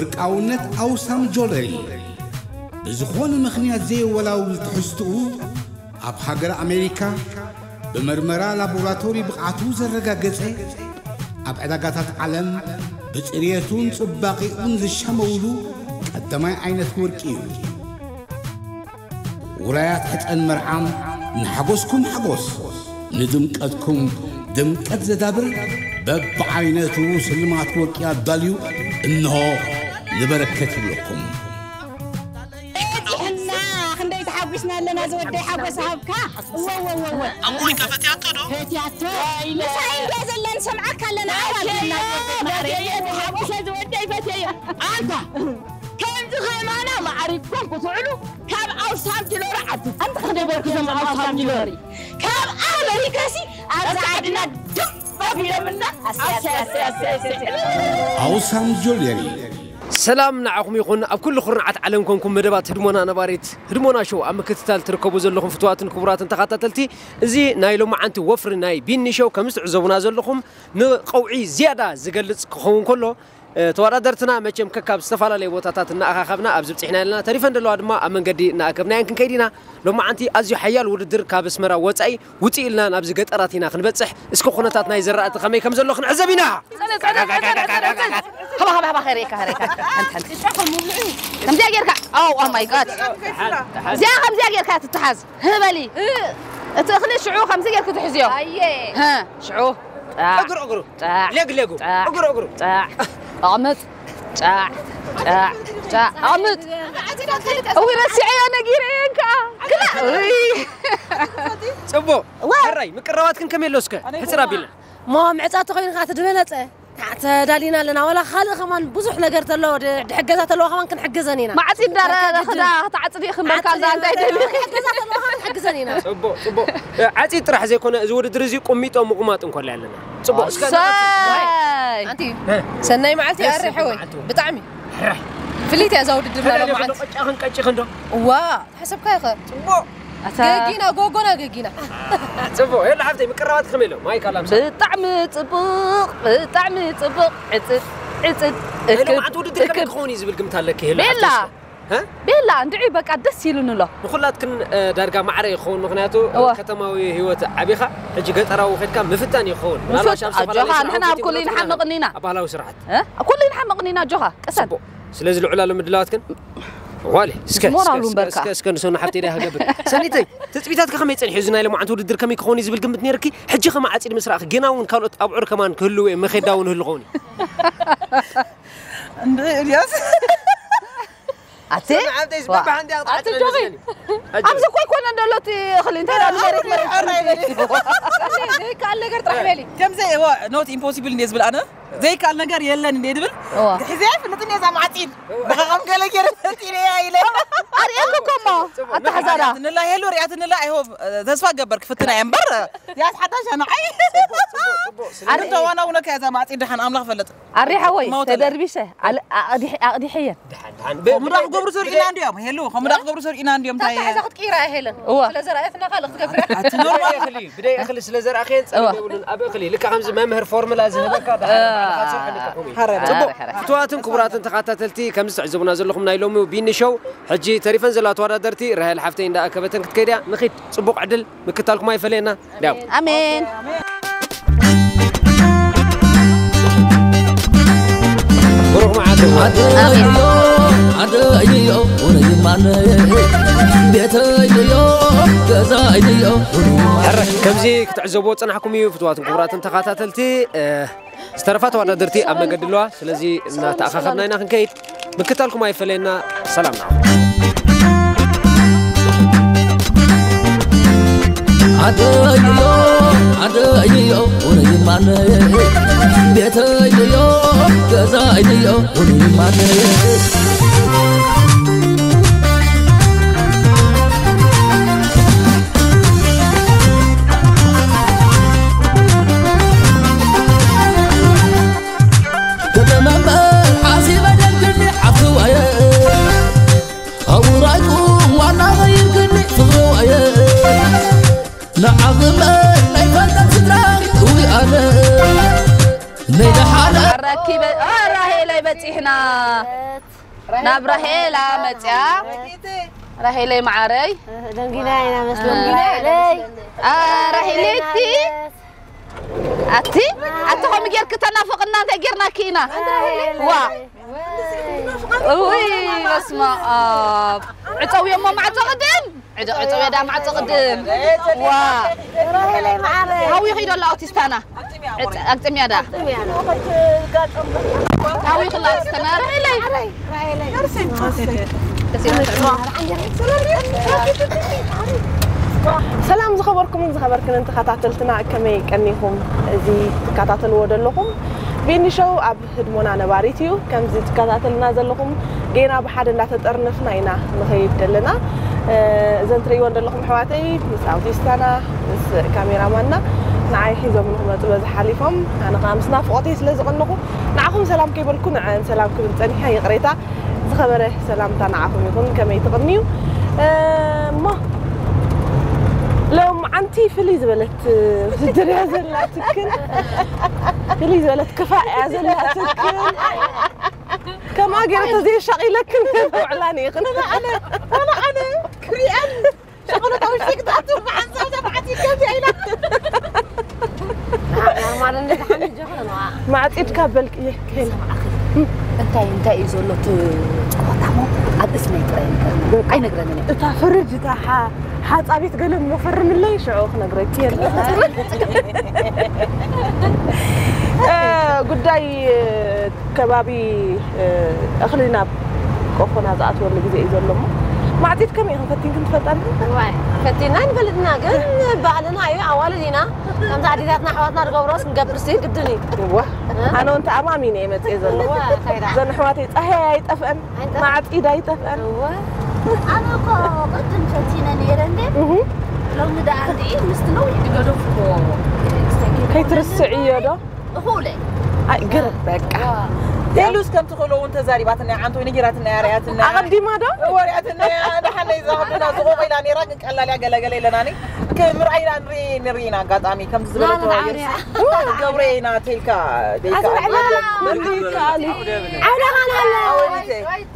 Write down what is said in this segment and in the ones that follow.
ወርቃውነት ኣውሳም ጆለሪ ብዝኾነ ምኽንያት ዘየወላውል ትሕዝትኡ ኣብ ሃገር ኣሜሪካ ብመርመራ ላቦራቶሪ ብቕዓቱ ዘረጋገጸ፣ ኣብ ዕዳጋታት ዓለም ብጽርየቱን ጽባቐኡን ዝሻመውሉ ቀዳማይ ዓይነት ወርቂ እዩ። ውራያት ሕጸን መርዓም ንሓጎስኩም ሓጎስ፣ ንድምቀትኩም ድምቀት ዘዳብር በብዓይነቱ ስልማት ወርቂ ኣዳልዩ እንሆ ንበረከት ይብለኩም። እና ክንደይ ተሓጒስና ኣለና ዝወደይ ሓጎስ ሃብካ። እወ እወ እወ እወ። ኣሞይ ከፈትያቶ ዶ? ፈትያቶ። ምሳይ እንድያ ዘላ ንሰምዓካ ኣለና። ኣዋል ሓጎሰ ዝወደይ ፈትየዮ። ኣንታ ከምዚ ከማና ማዕሪግኩም ክትውዕሉ ካብ ኣውሳም ጅሎሪ ዓዲ ኣንታ ክደበርኩ ዘም ኣውሳም ጅሎሪ ካብ ኣመሪካሲ ኣብዚ ዓድና ድም ኣቢሎምና። ኣሰይ ኣሰይ ኣሰይ ኣሰይ ኣሰይ። ኣውሳም ጆለሪ ሰላም ንዓኹም ይኹን። ኣብ ኩሉ ኩርናዓት ዓለም ኮንኩም መደባት ህድሞና ነባሪት ህድሞና ሾው ኣብ ምክትታል ትርከቡ ዘለኹም ፍትዋትን ክቡራትን ተኸታተልቲ፣ እዚ ናይ ሎማዓንቲ ወፍሪ ናይ ቢኒ ሾው ከምዚ ትዕዘቡና ዘለኹም ንቐውዒ ዝያዳ ዝገልጽ ክኸውን ከሎ፣ እ፣ ተወዳደርትና መቸም ከካብ ዝተፈላለየ ቦታታት እናኣኻኸብና ኣብዚ ብጽሕና ኣለና። ተሪፈን ዘለዋ ድማ ኣብ መንገዲ እናኣከብናየን ክንከይድ ኢና። ሎማዓንቲ ኣዝዩ ሓያል ውድድር ካብ ኣስመራ ወጻኢ ውጽእ ኢልና ናብዚ ገጠራት ኢና ክንበጽሕ። እስኪ ኩነታት ናይ ዘራእቲ ከመይ ከም ዘሎ ክንዕዘብ ኢና። ሃባ ሃባ ሃባ ከሬካ ከሬካ ሓንቲ ሓንቲ ከምዚኣ ጌርካ ኦ ኦ ማይ ጋድ እዚኣ ከምዚኣ ጌርካ ትትሓዝ ህበሊ እቲ እኽሊ ሽዑ ከምዚ ጌርክ ትሕዝዮ ኣየ ሀ ሽዑ ጣዕ እግሩ እግሩ ጣዕ ሌግ ሌጉ ጣዕ እግሩ እግሩ ጣዕ ኣቕምጥ ጣዕ ጣዕ ጣዕ ኣቕምጥ እዊ ረሲዐዮ ነጊረየን ከዓ ክላ እይ ጽቡቕ ሕራይ ምቅራባትክን ከመይ ኣሎ እስከ ሕጽር ኣቢልና ሞ ምዕጻ ተኾይኑ ከዓ እቲ ዝበለጸ ተዳሊና ኣለና። ዋላ ካልእ ከማን ብዙሕ ነገር ተሎ ድሕገዛ ተለዎ ከማን ክንሕግዘን ኢና። ማዕጺድ ዳረ ክዳ ክትዓጽዲ ክንበልካ እዛ እንታይ ደሊ ሕገዛ ተለዎ ከማን ክንሕግዘን ኢና። ጽቡቕ ጽቡቕ። እ፣ ዓጺድ ጥራሕ ዘይኮነ እዚ ውድድር እዚ ቁሚጦ ምቑማጥ እንኮላ ኣለና። ጽቡቕ እስከ ሰይ ኣንቲ ሰናይ መዓልቲ ኣረ ሓወይ ብጣዕሚ ፍልይቲ እያ እዛ ውድድርና ሎማዓንቲ ቀጫኽን ቀጭኽን ዶ እዋ ተሓሰብካ ኢኸ ጽቡቕ ገጊና ጎጎና ገጊና ጽቡቕ። የላ ሓፍተይ ምቅራባት ከመይ ኣሎ ማይ ካላምሳ ብጣዕሚ ጽቡቕ ብጣዕሚ ጽቡቕ ዕጽድ ዕጽድ ናይ እክብ ሎማዓንቲ ውድድር ከመይ እክብ ክኸውን እዩ ዝብል ግምት ኣለኪ? የላ ቤላ ሓፍተይ እስከ። እ? ቤላ እንድዒ በቃ ደስ ኢሉኒ ኣሎ ንኹላትክን እ፣ ዳርጋ ማዕረ ይኸውን። ምኽንያቱ እ፣ እዋ። ከተማዊ ህይወት ዓቢኻ ሕጂ ገጠራዊ ከድካ ምፍታን ይኸውን። ምናልባሽ ኣብ ኣጆኻ ዝተፈላለዩ ንሕና ኣብ ስራሕቲ ኩሉ ውዒልካ ይንሓመቕ እኒና ኣብ ባህላዊ ስራሕቲ እ? ኣብ ኩሉ ይንሓመቕ እኒና ኣጆኻ ቅሰን ጽቡቕ። ስለዚ ልዑል ኣሎ ምድላዋትክን ዋለ እስከ ሞራሉ እስከ- እምበርካ። እስከ እስከ ንሰኑ ሓፍተይ ዳ ክገብር ሰኒተይ ትጽቢታትካ ከመይ ጸኒሑ እዚ ናይ ሎማዓንቲ ውድድር ከመይ ክኸውን እዩ ዝብል ግምት ነይርኪ? ሕጂ ከማ ዓጺድ ምስ ረኣኺ ጌና እውን ካልኦት ኣብዑር ከማን ክህልው እዮም መኼዳ እውን ህሉ ኸውን እዩ። እንደ ኢልያስ ኣቲ ዓብተይ ዝበባሕ እንዲ ኣቕጣ ኣቲ ጆኺ ኣብዚ እኮ ኣይኮነን ዘሎ እቲ እኽሊ እንታይ ዳ መሬት መሬት ዘይከኣል ነገር ጥራሕ በሊ ከምዚ እዎ ኖት ኢምፖሲብል እንደ ዝብል ኣነ ዘይከኣል ነገር የለን እንደ ድብል እዋ ሒዘ ፍልጥ እንደ ዛ ማዕፂድ ብኸም ገለ ገይረ ፈጢነ እያ ኢለ ኣርእየኩ እኮ እሞ ኣተሓዛዳ ሪኣትንላ ሄሉ ሪኣትንላ ኣይሆብ ተስፋ ገበር ክፍትና እየ እምበር ያስ ሓዳሽ ንዓይ ኣንተ ዋና ውነካ እያ ዛ ማዕፂድ ድሓን ኣምላኽ ፈልጥ ኣሪ ሓወይ ማውተላ። ተደርቢሰ ኣለ- ኣቕዲሕ- ኣቕዲሐየን ከምዳ ክገብሩ ሰሪእና እንዲዮም ሄሉ ከምዳ ክገብሩ ሰሪእና እንዲዮም እንታይ ታታ ሒዛ ክትቅይራ እያ ሄለን እዋ ስለ ዘርኣየትና ካልእ ክትገብር ኣቲ ኖርማል እኽሊ ብደይ እኽሊ ስለ ዘርኣኽየን ጸገም የብሉን። ኣብ እኽሊ ልካ ከምዚ መምህር ፎርሙላ ዝህበካ ደሓር ባዕልኻ ትሰርሐሉ ከምኡ እዩ። ሓረ ጽቡቕ። ፍቱዋትን ክቡራትን ተኸታተልቲ ከምዚ ትዕዘቡና ዘለኹም ናይ ሎሚ ቢኒ ሾው ሕጂ ተሪፈን ዘለዋ ተወዳደርቲ ራሄል ሓፍተይ እንዳኣከበተን ክትከይድ እያ። ንኺድ ጽቡቕ ዕድል ምክታልኩም ኣይፈለየና። ዳው ኣሜን ብሩኽ መዓልቲ ኣደይዮ ኣደይዮ ውርይማነ ቤተይዮ ገዛይዮ ሕረ ከምዚ ክትዕዘብዎ ዝጸናሕኩም እዩ ፍትዋትን ክቡራትን ተኸታተልቲ እ፣ ዝተረፋ ተወዳደርቲ ኣብ መገዲ ኣለዋ። ስለዚ እናተኣኻኸብና ኢና ክንከይድ። ምክታልኩም ኣይፈለየና። ሰላም ንዓኹም። ኣደይዮ ኣደይዮ ውርይማነ ቤተይዮ ገዛይዮ ውርይማነ ከተመመ ሓሲበ ደልክኒ ሓፍትዋየ ኣውራይኩም ዋና ኸይርክኒ ፍቕርዋየ ንዓኽመ ናይ ፈጠም ስድራ እዊ ኣነ ነይ ደሓነ ረኪበ ራሄለይ በፂሕና ናብ ራሄላ መፅያ ራሄለይ መዓረይ ደንጊና ኢና መስሎ ራሄለይ ራሄለይቲ ኣቲ ኣቲ ከምኡ ጌርክ ተናፍቕና እንታይ ጌርናኪ ኢና ዋ እውይ በስመ ኣብ ዕፀው እሞ ማዕፆ ቅድም ዕፀው ዕፀው የዳ ማዕፆ ቅድም ዋ ራሄለይ መዓረይ ሃዊ ኺዶ ኣላ ኣውቲስታና ኣግጥምያ ዳ ሃዊ ኽላ ኣውቲስታና ራሄለይ ሰላም ዝኸበርኩምን ዝኸበርክንን ተኸታተልትና ከመይ ቀኒኹም? እዚ ትከታተልዎ ዘለኹም ቢኒ ሾው ኣብ ህድሞና ነባሪት እዩ። ከምዚ ትከታተልና ዘለኹም ጌና ብሓደ እንዳተጠርነፍና ኢና ንኸይድ ዘለና። እዘን ትርእይወን ዘለኹም ኣሕዋተይ ምስ ኣውቲስታና ምስ ካሜራማንና ንዓይ ሒዞም ንክመፁ በዚ ሓሊፎም ኣነ ከዓ ምስ ናፍቆተይ ስለ ዝቐነኹ ንዓኹም ሰላም ከይበልኩ ንዐን ሰላም ክብል ፀኒሐ ይቕሬታ። ዝኸበረ ሰላምታ ንዓኹም ይኹን። ከመይ ትቕንዩ? እሞ ሎምዓንቲ ፍልይ ዝበለት ውድድር እያ ዘላትክን ፍልይ ዝበለት ክፋእ እያ ዘላትክን ከምኣ ገይረ ተዘየሻቒለክን ውዕላን ይኽን ኣነ ኣነ ክሪኣን ሸቐሎት ኣብ ውሽጢ ክትኣቱ ብሓንሳብ እዛ መዓት ይከብድ ኢላ ማዕፂድካ በልክ እየ እንታይ እንታይ እዩ ዘሎ እቲ ጨዋታ ሞ ኣብ እዝነይ ጥራይ ንገርኒ ኣይነግረንን እየ እታ ፍርጅ እታ ሓፃቢት ገለ እሞ ፈርምለይ ሽዑ ክነግረኪ እየ ጉዳይ ከባቢ እኽሊ ናብ ቆፎና ዝኣትወሉ ግዜ እዩ ዘሎ እሞ ማዕፂድ ከመይ ኢኹም ፈቲንክን ትፈልጣ ዲኹም? እዋይ ፈቲና ንፈልጥና ግን ባህልና እዩ ኣዋልድ ኢና ከምዚ ኣዴታትና ኣሕዋትና ዝገብሮ ክንገብር ሲ ግድን እዩ እዋ ኣነ እውን ተኣማሚነ እየ መፅየ ዘለኹ እዋ እንታይ ደኣ እዘን ኣሕዋተይ ፀሃይ ኣይጠፍአን ኣይጠፍአን። ማዕፂድ ኣይጠፍአን እዋ ኣነ እኮ ቅድም ፈቲነ ነይረ እንዴ እህ ሎሚ ደኣ እንዴ ምስቲ ነዊሕ ዝገደፍኩ ከይትርስዕዮ ዶ እኹለ ኣይ ግርም በቃ ቴሉስ ከም ትኽእሎ እውን ተዛሪባትና እያ ዓንቶ ነጊራትና እያ ርያትና እያ ኣቐዲማ ዶ ወሪያትና እያ ደሓነይ ዝቐብና ዝቑቕ ኢላ ነይራ ግን ቀላል እያ ገለገለ ኢለናኒ ክምርኣይና ንርኢ ንርኢ ኢና ኣጋጣሚ ከምዚ ዝበለቶ ገብረ ኢና ተልካ ደይካ ዓውደ ኻን ኣሎ ኣወዲተ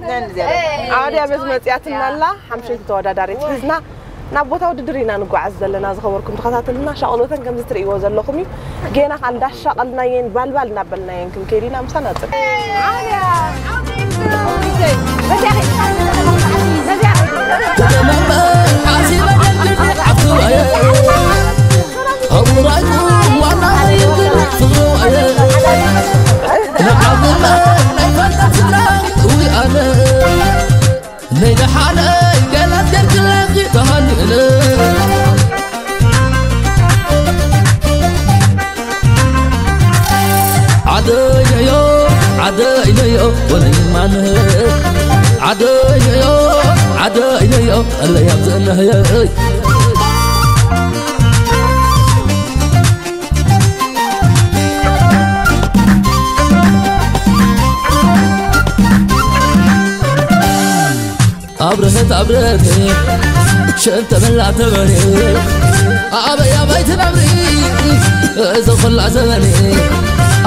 ነን ዚያዳ ዓውደ በዝ መፅያትና ኣላ ሓምሸይቲ ተወዳዳሪት ሒዝና ናብ ቦታ ውድድር ኢና ንጓዓዝ ዘለና ዝኸበርኩም ተኸታተልና ሻቕሎተን ከምዚ ትርእይዎ ዘለኹም እዩ ጌና ከዓ እንዳሻቐልናየን ባልባል እናበልናየን ክንከይድ ኢና ምሳና ፅን ናይ ደሓነይ ገላት ገርክለኺ ተሃኒእለ ዓደይነዮ ዓደይነዮ ወነይማነ ዓደይነዮ ዓደይነዮ ኣለያብ ዘእነህየይ ኣብረሀት ኣብረሀት ሸንተ መላ ተበሬ ኣበይ ኣበይ ትነብሪ እዚ ኹላ ዘበኔ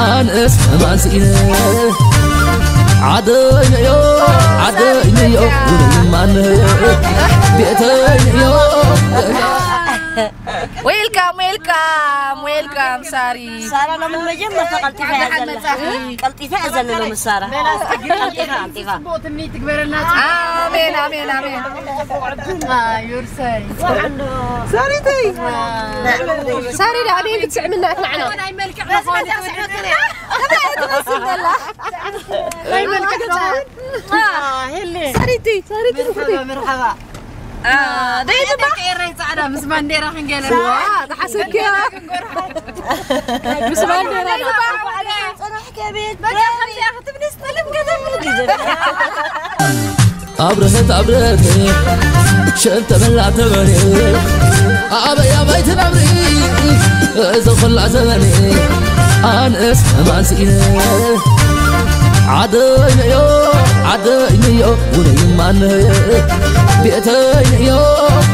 ኣነስ እማን ስኢነ ዓደይነዮ ዓደይነዮ ውነይማነ ቤተይነዮ Welcome, welcome, welcome, Sari. Sara, no me llames, no te caltifas. Caltifas es el no me Sara. Caltifas, caltifas. ኣሜን ኣሜን ኣሜን ሳሪተይ ሳሪ ዳ ኣበይ ክትስዕምና ትንዓና ናይ መልክዕ ዝኾነ ሳሪተይ ሳሪተይ መርሓባ ደይ ደቂ ኤረይ ጻዕዳ ምስ ባንዴራ ክንገለ ዝሓሰብክያ ምስ ባንዴራ ጽናሕ ከቤት በቃ ከምዚኣ ክትብሊ ስትልም ከተብሉ ኣብረሀት ኣብረሀት ሸንተ መላ ተበሬ ኣበይ ኣበይ ትነብሪ እዚ ኹላ ዘበኔ ኣነስ እማን ስኢነ ዓደይነዮ ዓደይነዮ ውነይማነ ቤተይነዮ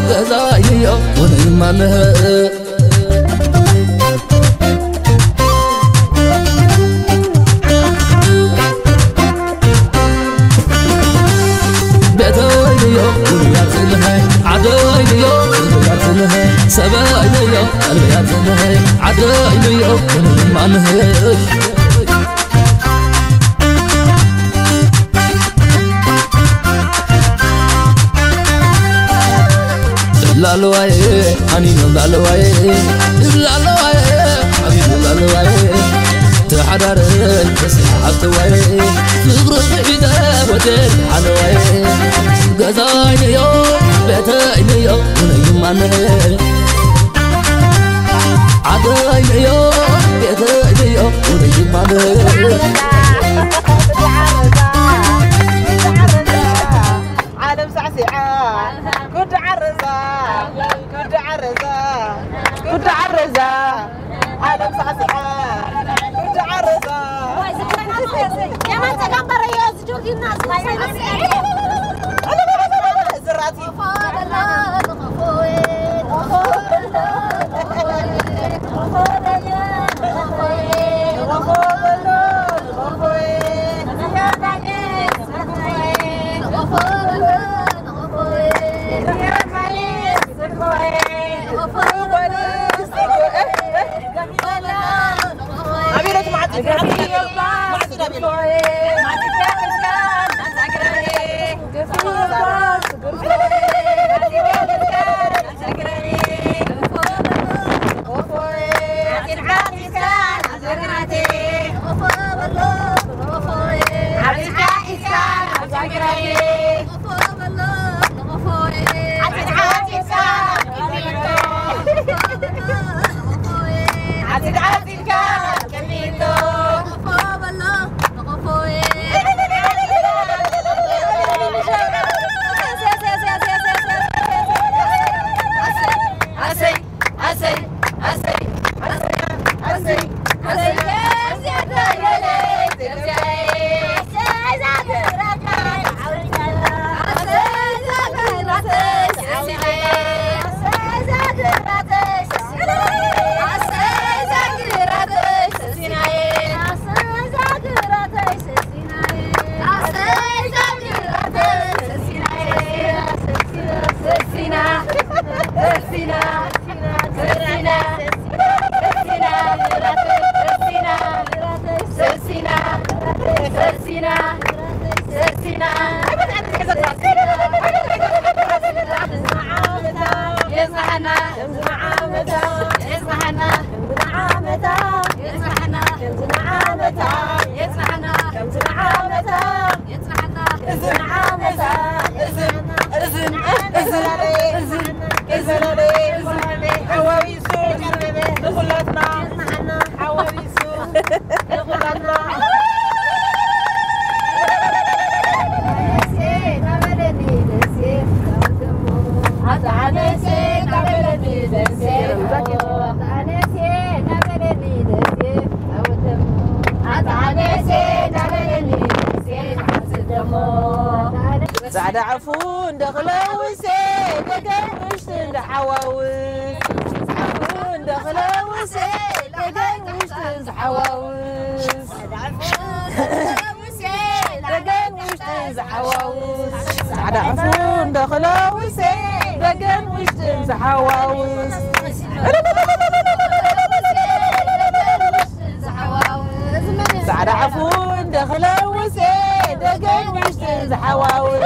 ገዛይነዮ ውነይማነ ሰበይነዮ ቀልብያ ትንሀይ ዓደይነዮ ምንማንሀይ ላለዋይ ኣኒኖ ላለዋይ ላለዋይ ኣኒኖ ላለዋይ ተሓዳረይ ተስሓብተዋይ ፍቕሪ ብዒደ ወደድ ሓለዋይ ገዛይነዮ ቤተይነዮ ምንማንሀይ ዓደይነዮ ቤተይነዮ ምንማንሀይ ዓለም ሳዕሲዓ ጉድ ዓረዛ ጉድ ዓረዛ ጉድ ዓረዛ ዓለም ሳዕሲዓ ጉድ ዓረዛ የማን ጸጋም በረዮ ዝጆርጊና ዝራቲ ጻዕዳ ዕፉ እንደ ክለውሴ ደገን ውሽጥን ዝሓዋውስ ዕፉ እንደ ክለውሴ ደገን ውሽጥን ዝሓዋውስ ደገን ውሽጥን ዝሓዋውስ ጻዕዳ ዕፉ እንደ ክለውሴ ደገን ውሽጥን ዝሓዋውስ ጻዕዳ ዕፉ እንደ ክለውሴ ደገን ውሽጥን ዝሓዋውስ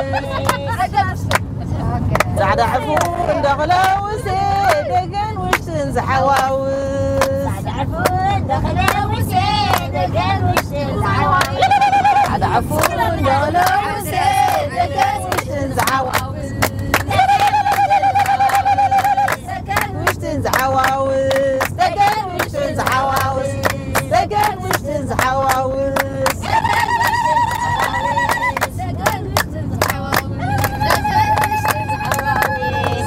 ጻዕዳ ዕፉ እንደ ክለውሴ ደገን ውሽጥን ዝሓዋውስ ጻዕዳ ዕፉ እንደ ክለውሴ ደገን ውሽጥን ዝሓዋውስ ጻዕዳ ዕፉ እንደ ክለውሴ ደገን ውሽጥን ዝሓዋውስ ደገን ውሽጥን ዝሓዋውስ ደገን ውሽጥን ዝሓዋውስ ደገን ውሽጥን ዝሓዋውስ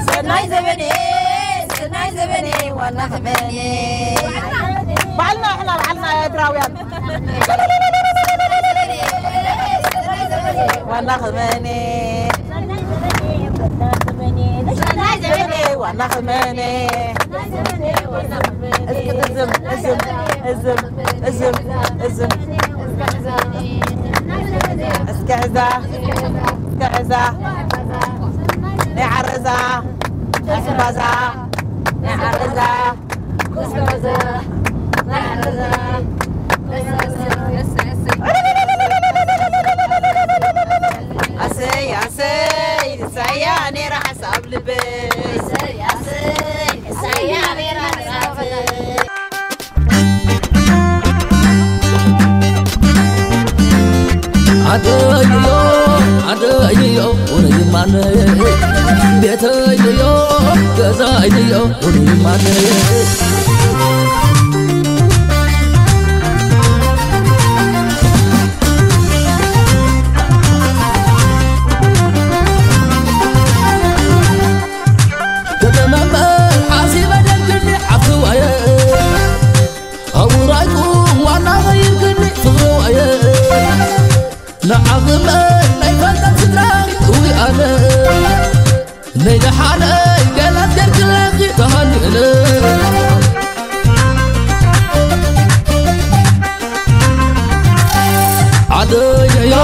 ሰናይ ዘበነ ሰናይ ዘበነ ዋና ክበኔ ባዕልና ንሕና ባዕልና ኤርትራውያን ዋና ክበኔ ሰናይ ዘበነ ዋና ክበኔ እስኪ እዝም እዝም እዝም እዝም እዝም እስኪ ሕዛ እስኪ ሕዛ ናይ ዓረዛ ናይ ሕምባዛ ናይ ዓረዛ፣ ኮስኮሰ፣ ናይ ዓረዛ። ኣሰይ፣ ኣሰይ፣ ንሳያ ነይራ ሓሳብ ልበይ። ኣሰይ፣ ኣሰይ፣ ንሳያ ነይራ ሓሳብ ልበይ። ዓደይዮ፣ ዓደይዮ፣ ወለይማነይ። ቤተይዮ፣ ገዛይዮ፣ ወለይማነይ። ከተማ እምበር ሓሲበ ደንግኒ ዓፍዋየ። ኣውራይኩም ዋና ኸይርክኒ ፍቕሪ ዋየ። ንዓኽመይ ናይ ፈንጠት ስድራ ክውይ ኣነ። ናይ ደሓነይ ገላት ገርክለኺ ተሃኒእነ። ዓደይነዮ፣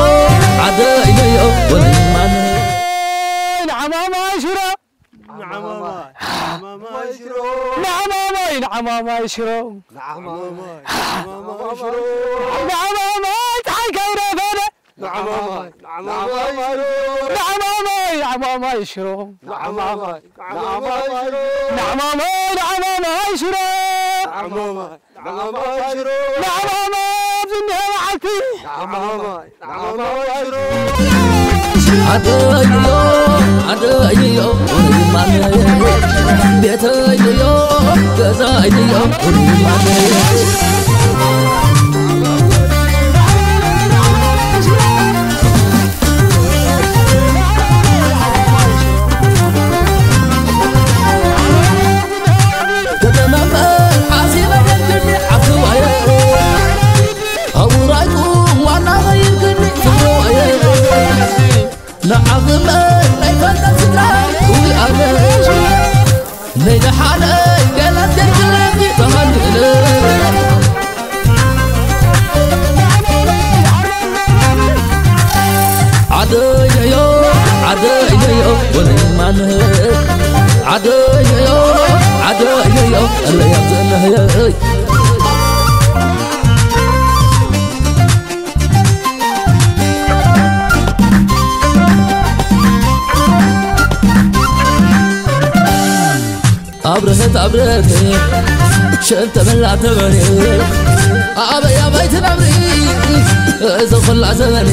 ዓደይነዮ፣ ወለይማነ። ንዓማማይ ሽሮ። ንዓማማይ፣ ንዓማማይ ሽሮ። ንዓማማይ፣ ንዓማማይ ሽሮ። ንዓማማይ፣ ንዓማማይ ሽሮ። ንዓማማይ ጸሓይ ከይረፈደ። ንዓማማይ፣ ንዓማማይ ሽሮ። ንዓማማይ፣ ንዓማማይ ሽሮ። ንዓማማይ፣ ንዓማማይ ሽሮ። ንዓማማይ፣ ንዓማማይ ሽሮ። ንዓማማይ፣ ንዓማማይ ሽሮ። ንዓማማይ ኣብዚ እኒሀ መዓልቲ። ንዓማማይ፣ ንዓማማይ ሽሮ። ዓደይዮ፣ ዓደይዮ፣ ወለይማነይ። ቤተይዮ፣ ገዛይዮ፣ ወለይማነይ። ከተማ እምበር ሓሲበ ደንግኒ ዓፍዋየ። ኣውራይኩም ዋና ኸይርክኒ ፍቕሪ ዋየ። ንዓኽመይ ናይ ፈንጠት ስድራ ክውይ ኣነ። ናይ ደሓነይ ገላት ገርክለኺ ተሃኒእነ። ዓደይነዮ፣ ዓደይነዮ፣ ወለይማነ። ዓደይነዮ፣ ዓደይነዮ፣ ኣለያ ዘነህየይ። ኣብርሀት ኣብርሀት ሸንተበላ ተበሬ ኣበይ ኣበይ ትነብሪ እዚ ኹላ ዘበኔ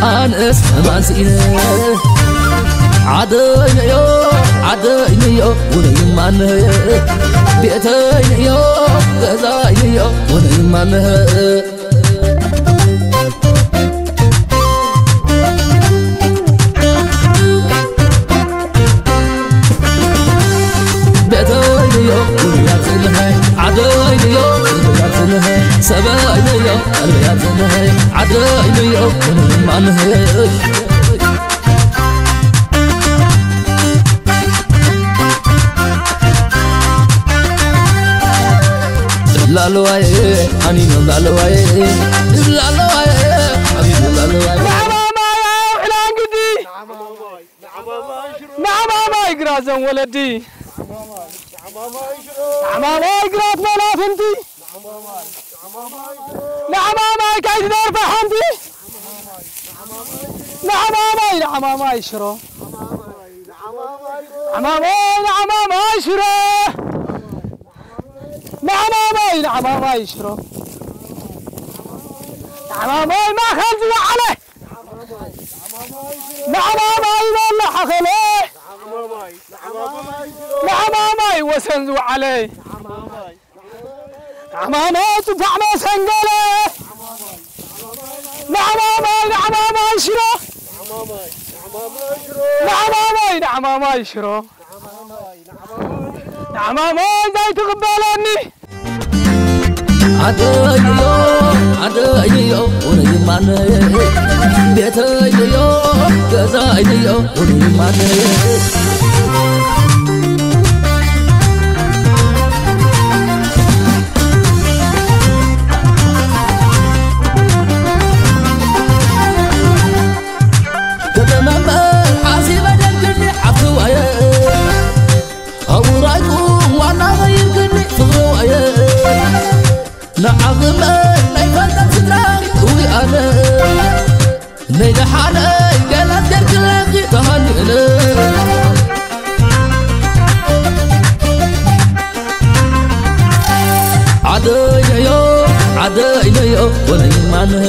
ኣነስ ማንስኢነ ዓደይነዮ ዓደይነዮ ውነይማነ ቤተይነዮ ገዛይነዮ ውነይማነ ቤተይንዮ ውያትንሀ ዓደይንዮ ውያትንሀ ሰበይንዮ ቀልብያትንሀ ዓደይንዮ ምንማንሀ ላለዋየ ኣኒኖ ላለዋየ ላለዋየ ኣኒኖ ላለዋየ ንዓማማይ ኣውዕላን ግዲ ንዓማማይ ግራዘን ወለዲ ንዓማማይ ግራት መላፍንቲ ንዓማማይ ካይትደርፈ ሓንቲ ንዓማማይ ንዓማማይ ሽሮ ንዓማማይ ንዓማማይ ሽሮ ንዓማማይ ንዓማማይ ሽሮ ንዓማማይ ማእኸል ዝወዓለ ንዓማማይ በሎ ሓኸለ ንዓማማይ ወሰን ዝወዓለ ንዓማማይ ጽፋዕ መሰንገለ ንዓማማይ ንዓማማይ ሽሮ ንዓማማይ ንዓማማይ ሽሮ ንዓማማይ ዘይትቕበለኒ ዓደይዮ ዓደይዮ ወረይማነ ቤተይዮ ገዛይዮ ወረይማነ ከተማ እምበር ሓሲበ ደንግኒ ዓፍዋየ ኣውራይኩም ናኸይርክኒ ፍቕሪ ዋየ ንዓቕመ ናይ ፋልጣን ስድራ ውይ ኣነ ናይ ደሓነይ ገላት ገርግለኺ ተሃኒእነ ዓደይነዮ ዓደይነዮ ወለይማንህ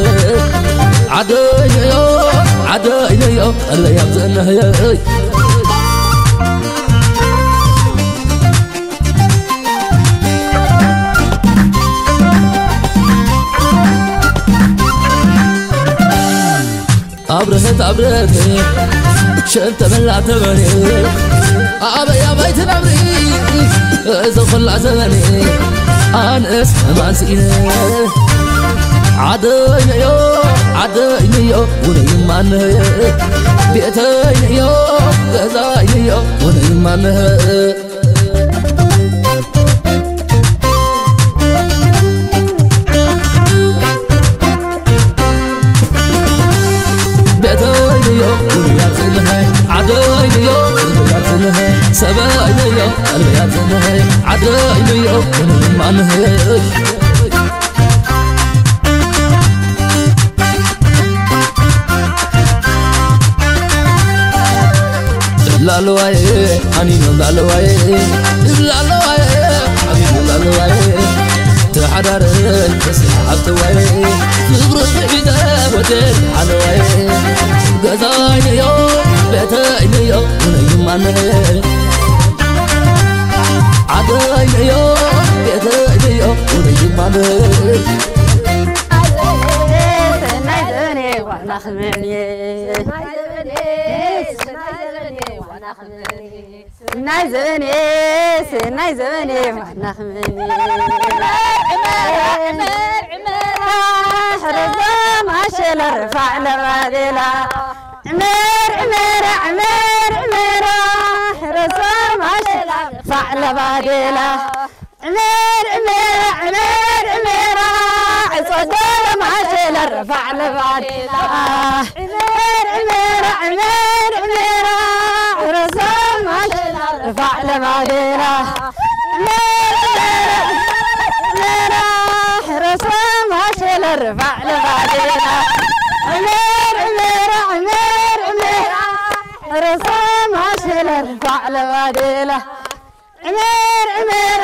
ዓደይነዮ ዓደይነዮ ቀለያብ ዘነህየይ ኣብርሀት ኣብርሀት ሸብ ተበላ ተበኔ ኣበይ ኣበይ ትነብሪ እዚ ኹላ ዘበኔ ኣነስ ማንስኢነ ዓደይነዮ ዓደይነዮ ውነይማነየ ቤተይነዮ ገዛይነዮ ውነይማነየ ቤተይዮ ውሩያት ዝንሀ ዓደይዮ ውሩያት ዝንሀ ሰበይዮ ቀልብያት ዝንሀ ዓደይዮ ምንማንህ ላለዋየ ኣኒኖም ላለዋየ ላለዋየ ኣኒኖም ላለዋየ ተሓዳረ ተስሓብተዋየ ፍቅሪ ስሒተ ወደ ሓለዋየ ገዛይነዮ ቤተይነዮ ውነይማነ ዓደይነዮ ቤተይነዮ ውነይማነ ሰናይ ዘበነ ዋና ክመን እየ። ሰናይ ዘበነ፣ ሰናይ ዘበነ፣ ዋና ክመን እየ። ሰናይ ዘበነ፣ ሰናይ ዘበነ፣ ዋና ክመን እየ። ዕመር፣ ዕመር፣ ዕመር፣ ሕረዞም ኣሸለ ርፋዕ ለባዴላ። ዕመር፣ ዕመር፣ ዕመር፣ ዕመር፣ ሕረዞም ኣሸለ ርፋዕ ለባዴላ። ዕመር ዕመራ ዕመር ዕመራ ዕጾዶ ማሸላ ርፋዕ ለባዴላ። ዕመር ዕመራ ዕመር ዕመራ ረሶ ማሸላ ርፋዕ ለባዴላ። ዕመር ዕመራ ዕመራ ረሶ ማሸላ ርፋዕ ለባዴላ። ዕመር ዕመራ ዕመር ዕመራ ረሶ ማሸላ ርፋዕ ለባዴላ። ዕመር ዕመራ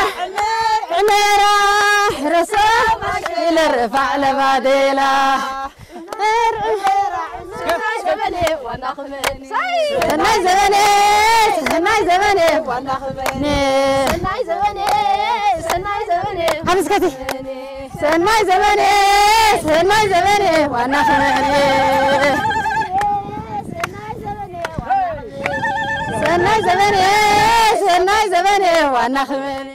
ዕመራ ረሶ ኢለ ርፋዕ ለባዴላ። ሰናይ ዘበኔ ሰናይ ዘበኔ ዋና ክመኒ። ሰናይ ዘበኔ ሰናይ ዘበኔ ኣብ እስከቲ ሰናይ ዘበኔ ሰናይ ዘበኔ ዋና ክመኒ። ሰናይ ዘበኔ ሰናይ ዘበኔ ዋና ክመኒ።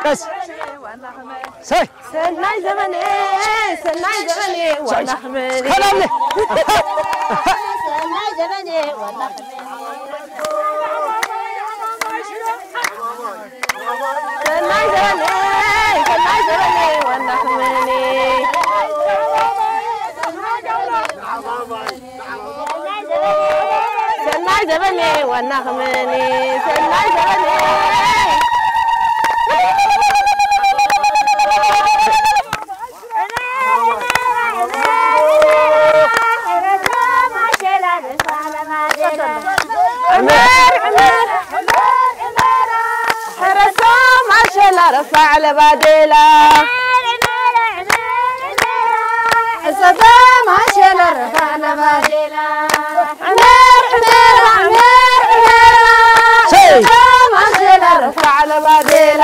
ቀስ ሰይ ሰናይ ዘበኔ ሰናይ ዘበኔ ዋና ክመኒ። ሰላም ነህ። ሰናይ ዘበኔ ዋና ክመኒ። ሰናይ ዘበኔ ሰናይ ዘበኔ ዋና ክመኒ። ሰናይ ዘበኔ ዋና ክመኒ። ሰናይ ዘበኔ ዕመር ዕመር ሕረሶ ማሸላ ረፋዕ ለባዴላ። ሕረሶ ማሸላ ረፋዕ ለባዴላ። ዕመር ዕመራ ዕመር ዕመራ ሰይ! ማሸላ ርፋዕ ለባዴላ።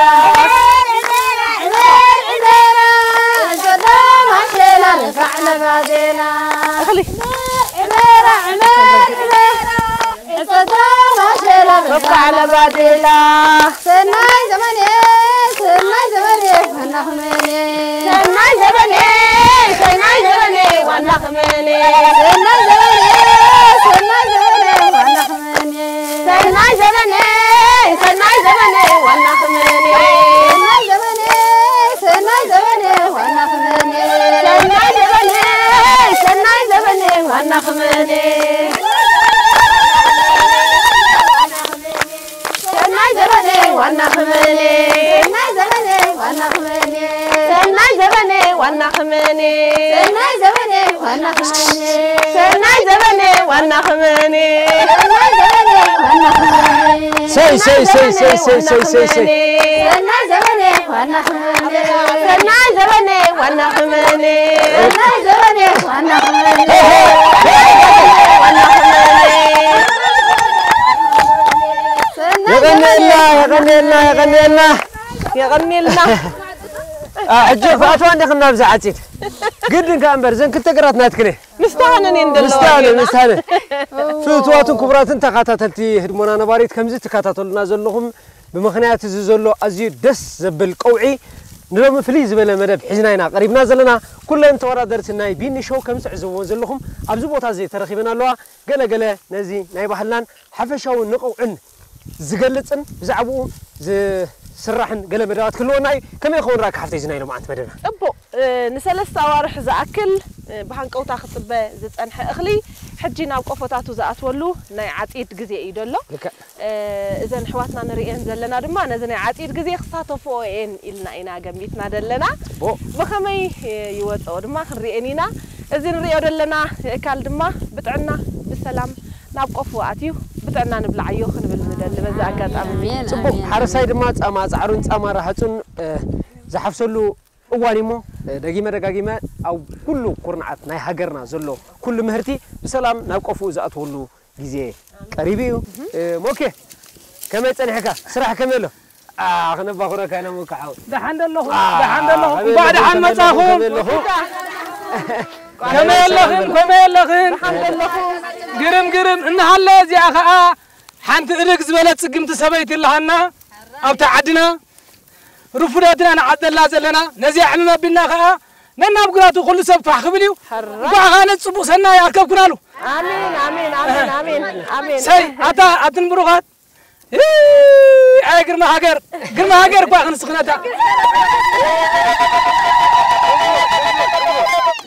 ማሸላ ርፋዕ ለባዴላ። እኽሊ። ዕመራ ዕመር ዕመራ ማሸላ ርፋዕ ለባዴላ። ሰናይ ዘመን ሰናይ ዘመን ዋና ክመን። ሰናይ ዘመን ሰናይ ዘመን ዋና ክመን። ሰናይ ዘመን ሰናይ ዘመን ዋና ክመን። ሰናይ ዘመን ሰናይ ዘመን ዋና ክመን። ሰናይ ዘመን ሰናይ ዘመን ዋና ክመን። ሰናይ ዘመን ሰናይ ዘመን ዋና ክመን። ሰናይ ዘመን ዋና ክመኔ ሰናይ ዘበነ ዋና ክመኔ ሰናይ ዘበነ ዋና ክመኔ ሰናይ ዘበነ ዋና ክመኔ ሰናይ ዘበነ ዋና ክመኔ ሰናይ ዘበነ ዋና ክመኔ ሰይ ሰይ ሰይ ሰይ ሰይ ሰይ ሰይ ሰይ ሰናይ ዘበነ ዋና ክመኔ ሰናይ ዘበነ ዋና ክመኔ ሰናይ ዘበነ ዋና ክመኔ ዋና ክመኔ የቐነልና የቐነልና የቐነልና የቐኒልና ሕጂ ክኣትዋ እንዲኽን ናብዚ ዓፂድ ግድን ከኣ እምበር ዘን ክልተ ግራት ናትክን እየ ምስታህነን እየን ዘለዋ ምስታነ ምስታነ ፍትዋትን ክቡራትን ተኸታተልቲ ህድሞና ነባሪት ከምዚ ትከታተሉና ዘለኹም ብምኽንያት እዚ ዘሎ ኣዝዩ ደስ ዘብል ቀውዒ ንሎሚ ፍልይ ዝበለ መደብ ሒዝና ኢና ቀሪብና ዘለና ኩለን ተወዳደርቲ ናይ ቢኒ ሾው ከም ትዕዘብዎ ዘለኹም ኣብዚ ቦታ እዚ ተረኺበን ኣለዋ ገለገለ ነዚ ናይ ባህልናን ሓፈሻዊ ንቕውዕን ዝገልፅን ብዛዕባኡ ዝስራሕን ገለ መደባት ክህልወና እዩ ከመይ ይኸውን ራኪ ሓፍተይ እዚ ናይ ሎማዓንቲ መደብና ፅቡቕ ንሰለስተ ኣዋርሕ ዝኣክል ብሃንቀውታ ክፅበ ዝፀንሐ እኽሊ ሕጂ ናብ ቆፎታቱ ዝኣትወሉ ናይ ዓፂድ ግዜ እዩ ዘሎ እዘን ኣሕዋትና ንርእየን ዘለና ድማ ነዚ ናይ ዓፂድ ግዜ ክሳተፍኦ እየን ኢልና ኢና ገሚትና ዘለና ብኸመይ ይወፅኦ ድማ ክንርእየን ኢና እዚ ንርእዮ ዘለና የእካል ድማ ብጥዕና ብሰላም ናብ ቆፎ ኣትዩ ብጥዕና ንብልዓዮ ክንብል ንደሊ በዚ ኣጋጣሚ ፅቡቕ ሓረሳይ ድማ ፃማ ፃዕሩን ፃማ ራሃፁን ዝሓፍሰሉ እዋን እሞ ደጊመ ደጋጊመ ኣብ ኩሉ ኩርናዓት ናይ ሃገርና ዘሎ ኩሉ ምህርቲ ብሰላም ናብ ቆፍኡ ዝኣትወሉ ግዜ ቀሪቡ እዩ ሞኬ ከመይ ፀኒሕካ ስራሕ ከመይ ኣሎ ከነባኹረካ ኢና ሞካ ሓው ደሓን ደለኹ ደሓን ደለኹ እንኳዕ ደሓን መፃኹም ከመይ ኣለኽን ከመይ ኣለኽን ግርም ግርም እናሃለ እዚኣ ከዓ ሓንቲ እርግ ዝበለት ፅግምቲ ሰበይቲ ኣለሃና ኣብታ ዓድና ርፉዳትና ንዓደላ ዘለና ነዚኣ ዕምም ኣቢልና ከዓ ነናብ ግራቱ ኩሉ ሰብ ፋሕ ክብል እዩ እንኳዕ ከዓ ነዚ ፅቡቅ ሰናይ ኣርከብኩናሉ ኣሜን ኣሜን ኣሜን ኣሜን ኣሜን ሰይ ኣታ ኣትን ብሩኻት ኣይ ግርማ ሃገር ግርማ ሃገር እኳ ክንስኽነታ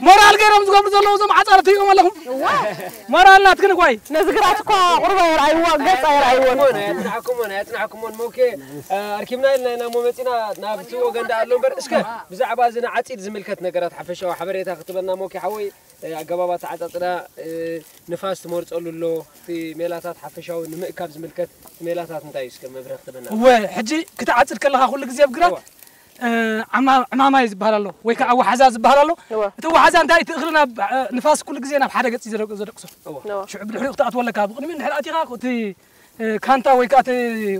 ሞራል ገይሮም ዝገብሩ ዘለዉ እዞም ዓፃር ትሪኦም ኣለኹም ሞራል ናትክን እኳ እዩ ነዚ ግራት እኳ ቁርባ የርኣይዎ ገፅ ኣይርኣይዎን ኣየፅናሕኩሞን ኣየፅናሕኩሞን ሞኬ ኣርኪብና ኢልና ኢና እሞ መፂና ናብቲ ወገን ደኣ ኣሎ እምበር እስከ ብዛዕባ እዚ ንዓፂድ ዝምልከት ነገራት ሓፈሻዊ ሓበሬታ ክትበና ሞኬ ሓወይ ኣገባብ ኣተዓፃፅዳ ንፋስ ትመርፀሉ ኣሎ እቲ ሜላታት ሓፈሻዊ ንምእካብ ዝምልከት እቲ ሜላታት እንታይ እዩ እስከ መብርህ ክትበና እወ ሕጂ ክትዓፅድ ከለካ ኩሉ ግዜ ኣብ ግራት ዕማማይ ዝበሃል ኣሎ ወይ ከዓ ወሓዛ ዝበሃል ኣሎ እቲ ወሓዛ እንታይ እቲ እኽሊ ናብ ንፋስ ኩሉ ግዜ ናብ ሓደ ገፂ ዘደቅሶ ሽዑ ብድሕሪኡ ክትኣትወለካ ብቅድሚኡ እንድሕር ኣቲኻ እቲ ካንታ ወይ ከዓ እቲ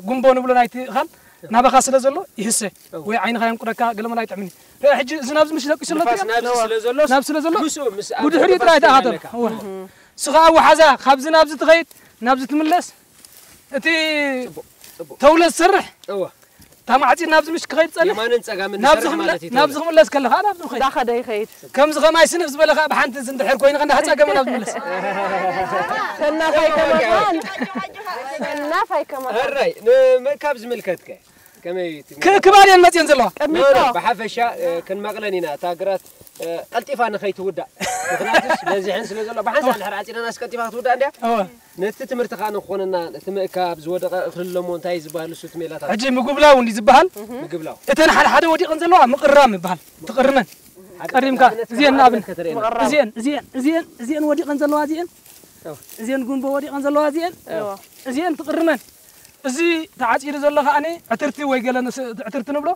ጉንቦ ንብሎ ናይቲ እኻል ናባኻ ስለ ዘሎ ይህሰ ወይ ዓይንኻ የንቁረካ ገለመለ ኣይጥዕምን እዩ ሕጂ እዚ ናብዚ ምሽ ደቂሱ ኣሎ ናብ ስለ ዘሎ ብድሕሪኡ ጥራይ ተኣኻተሎ እሱ ከዓ ወሓዛ ካብዚ ናብዚ ትኸይድ ናብዚ ትምለስ እቲ ተውለ ዝሰርሕ እታ ማዕፂድ ናብዚ ምሽ ክኸይድ ፀንሕ የማንን ጸጋምን ንሰርሕ ማለት እዩ ናብዚ ክምለስ ከለኻ ናብዚ ምኸይድ እንዳኸደ ይኸይድ ከምዚ ከማይ ስንፍ ዝበለ ከዓ ብሓንቲ እዚ እንድሕር ኮይኑ ከንዳ ሃፃ ገመ ናብዚ ምለስ ሰናፋይ ከማን ሰናፋይ ከማን ሕራይ ንምእካብ ዝምልከትከ ከመይ ክባል እየን መፅየን ዘለዋ ብሓፈሻ ክንመቕለን ኢና እታ ግራት ቀልጢፋ ንኸይትውዳእ ምክንያቱስ በዚሐን ስለ ዘሎ ብሓንሳእ ድሕር ዓፂደናስ ቀልጢፋ ክትውዳእ እንድያ ነቲ ትምህርቲ ከዓ ንክኾነና እቲ ምእካብ ዝወደቐ እኽሊ ኣለሞ እንታይ ዝበሃል ንሱ እቲ ሜላታት ሕጂ ምጉብላው እንዲ ዝበሃል ምግብላው እተን ሓደ ሓደ ወዲቐን ዘለዋ ምቕራም ይበሃል ትቕርመን ቀሪምካ እዚአን ንኣብን እዚአን እዚአን እዚአን እዚአን ወዲቐን ዘለዋ እዚአን እዚአን ጉንቦ ወዲቐን ዘለዋ እዚአን እዚአን ትቕርመን እዚ ተዓፂዱ ዘሎ ከዓኒ ዕትርቲ ወይ ገለ ዕትርቲ ንብሎ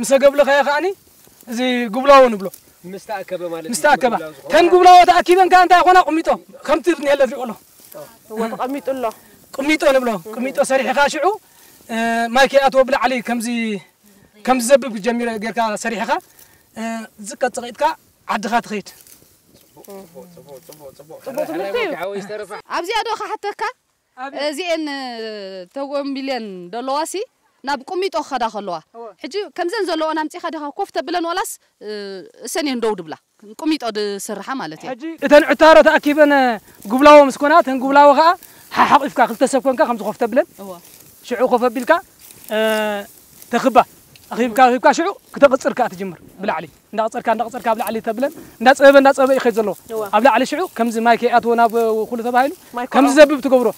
ምስ ኣገብለኸዮ ከዓኒ እዚ ጉብላዎ ንብሎ ምስ ተኣከበ ማለት ምስ ተኣከባ ተን ጉብላዎ ተኣኪበን ከዓ እንታይ ይኾና ቁሚጦ ከምቲ ንሄለ ዝሪኦ ኣሎ እወ ተቐሚጡ ኣሎ ቁሚጦ ንብሎ ቁሚጦ ሰሪሕኻ ሽዑ ማይ ከይኣትዎ ብላዕሊ ከምዚ ከምዚ ዘብብ ጀሚረ ጌርካ ሰሪሕኻ ዝቀፀቂጥካ ዓድኻ ትኸይድ ኣብዚኣ ዶ ክሓተካ እዚኤን ተጎምቢለን ደለዋሲ ናብ ቁሚጦ ክኸዳ ከለዋ ሕጂ ከምዘን ዘለዎን ኣምፂኻ ዲኻ ኮፍ ተብለን ዋላስ እሰን እየን ደው ድብላ ቁሚጦ ድስርሓ ማለት እዩ ሕጂ እተን ዕታሮ ተኣኪበን ጉብላዎ ምስ ኮና እተን ጉብላዎ ከዓ ሓሓቂፍካ ክልተ ሰብ ኮንካ ከምዚ ኮፍ ተብለን ሽዑ ኮፍ ኣቢልካ ተኽባ ኣኺብካ ኣኺብካ ሽዑ ክተቕፅር ከዓ ትጅምር ብላዕሊ እንዳቕፀርካ እንዳቕፀርካ ኣብ ላዕሊ ተብለን እንዳፀበበ እንዳፀበበ ይኸይድ ዘለዎ ኣብ ላዕሊ ሽዑ ከምዚ ማይ ከይኣትዎ ናብ ኩሉ ተባሂሉ ከምዚ ዘብብ ትገብሮ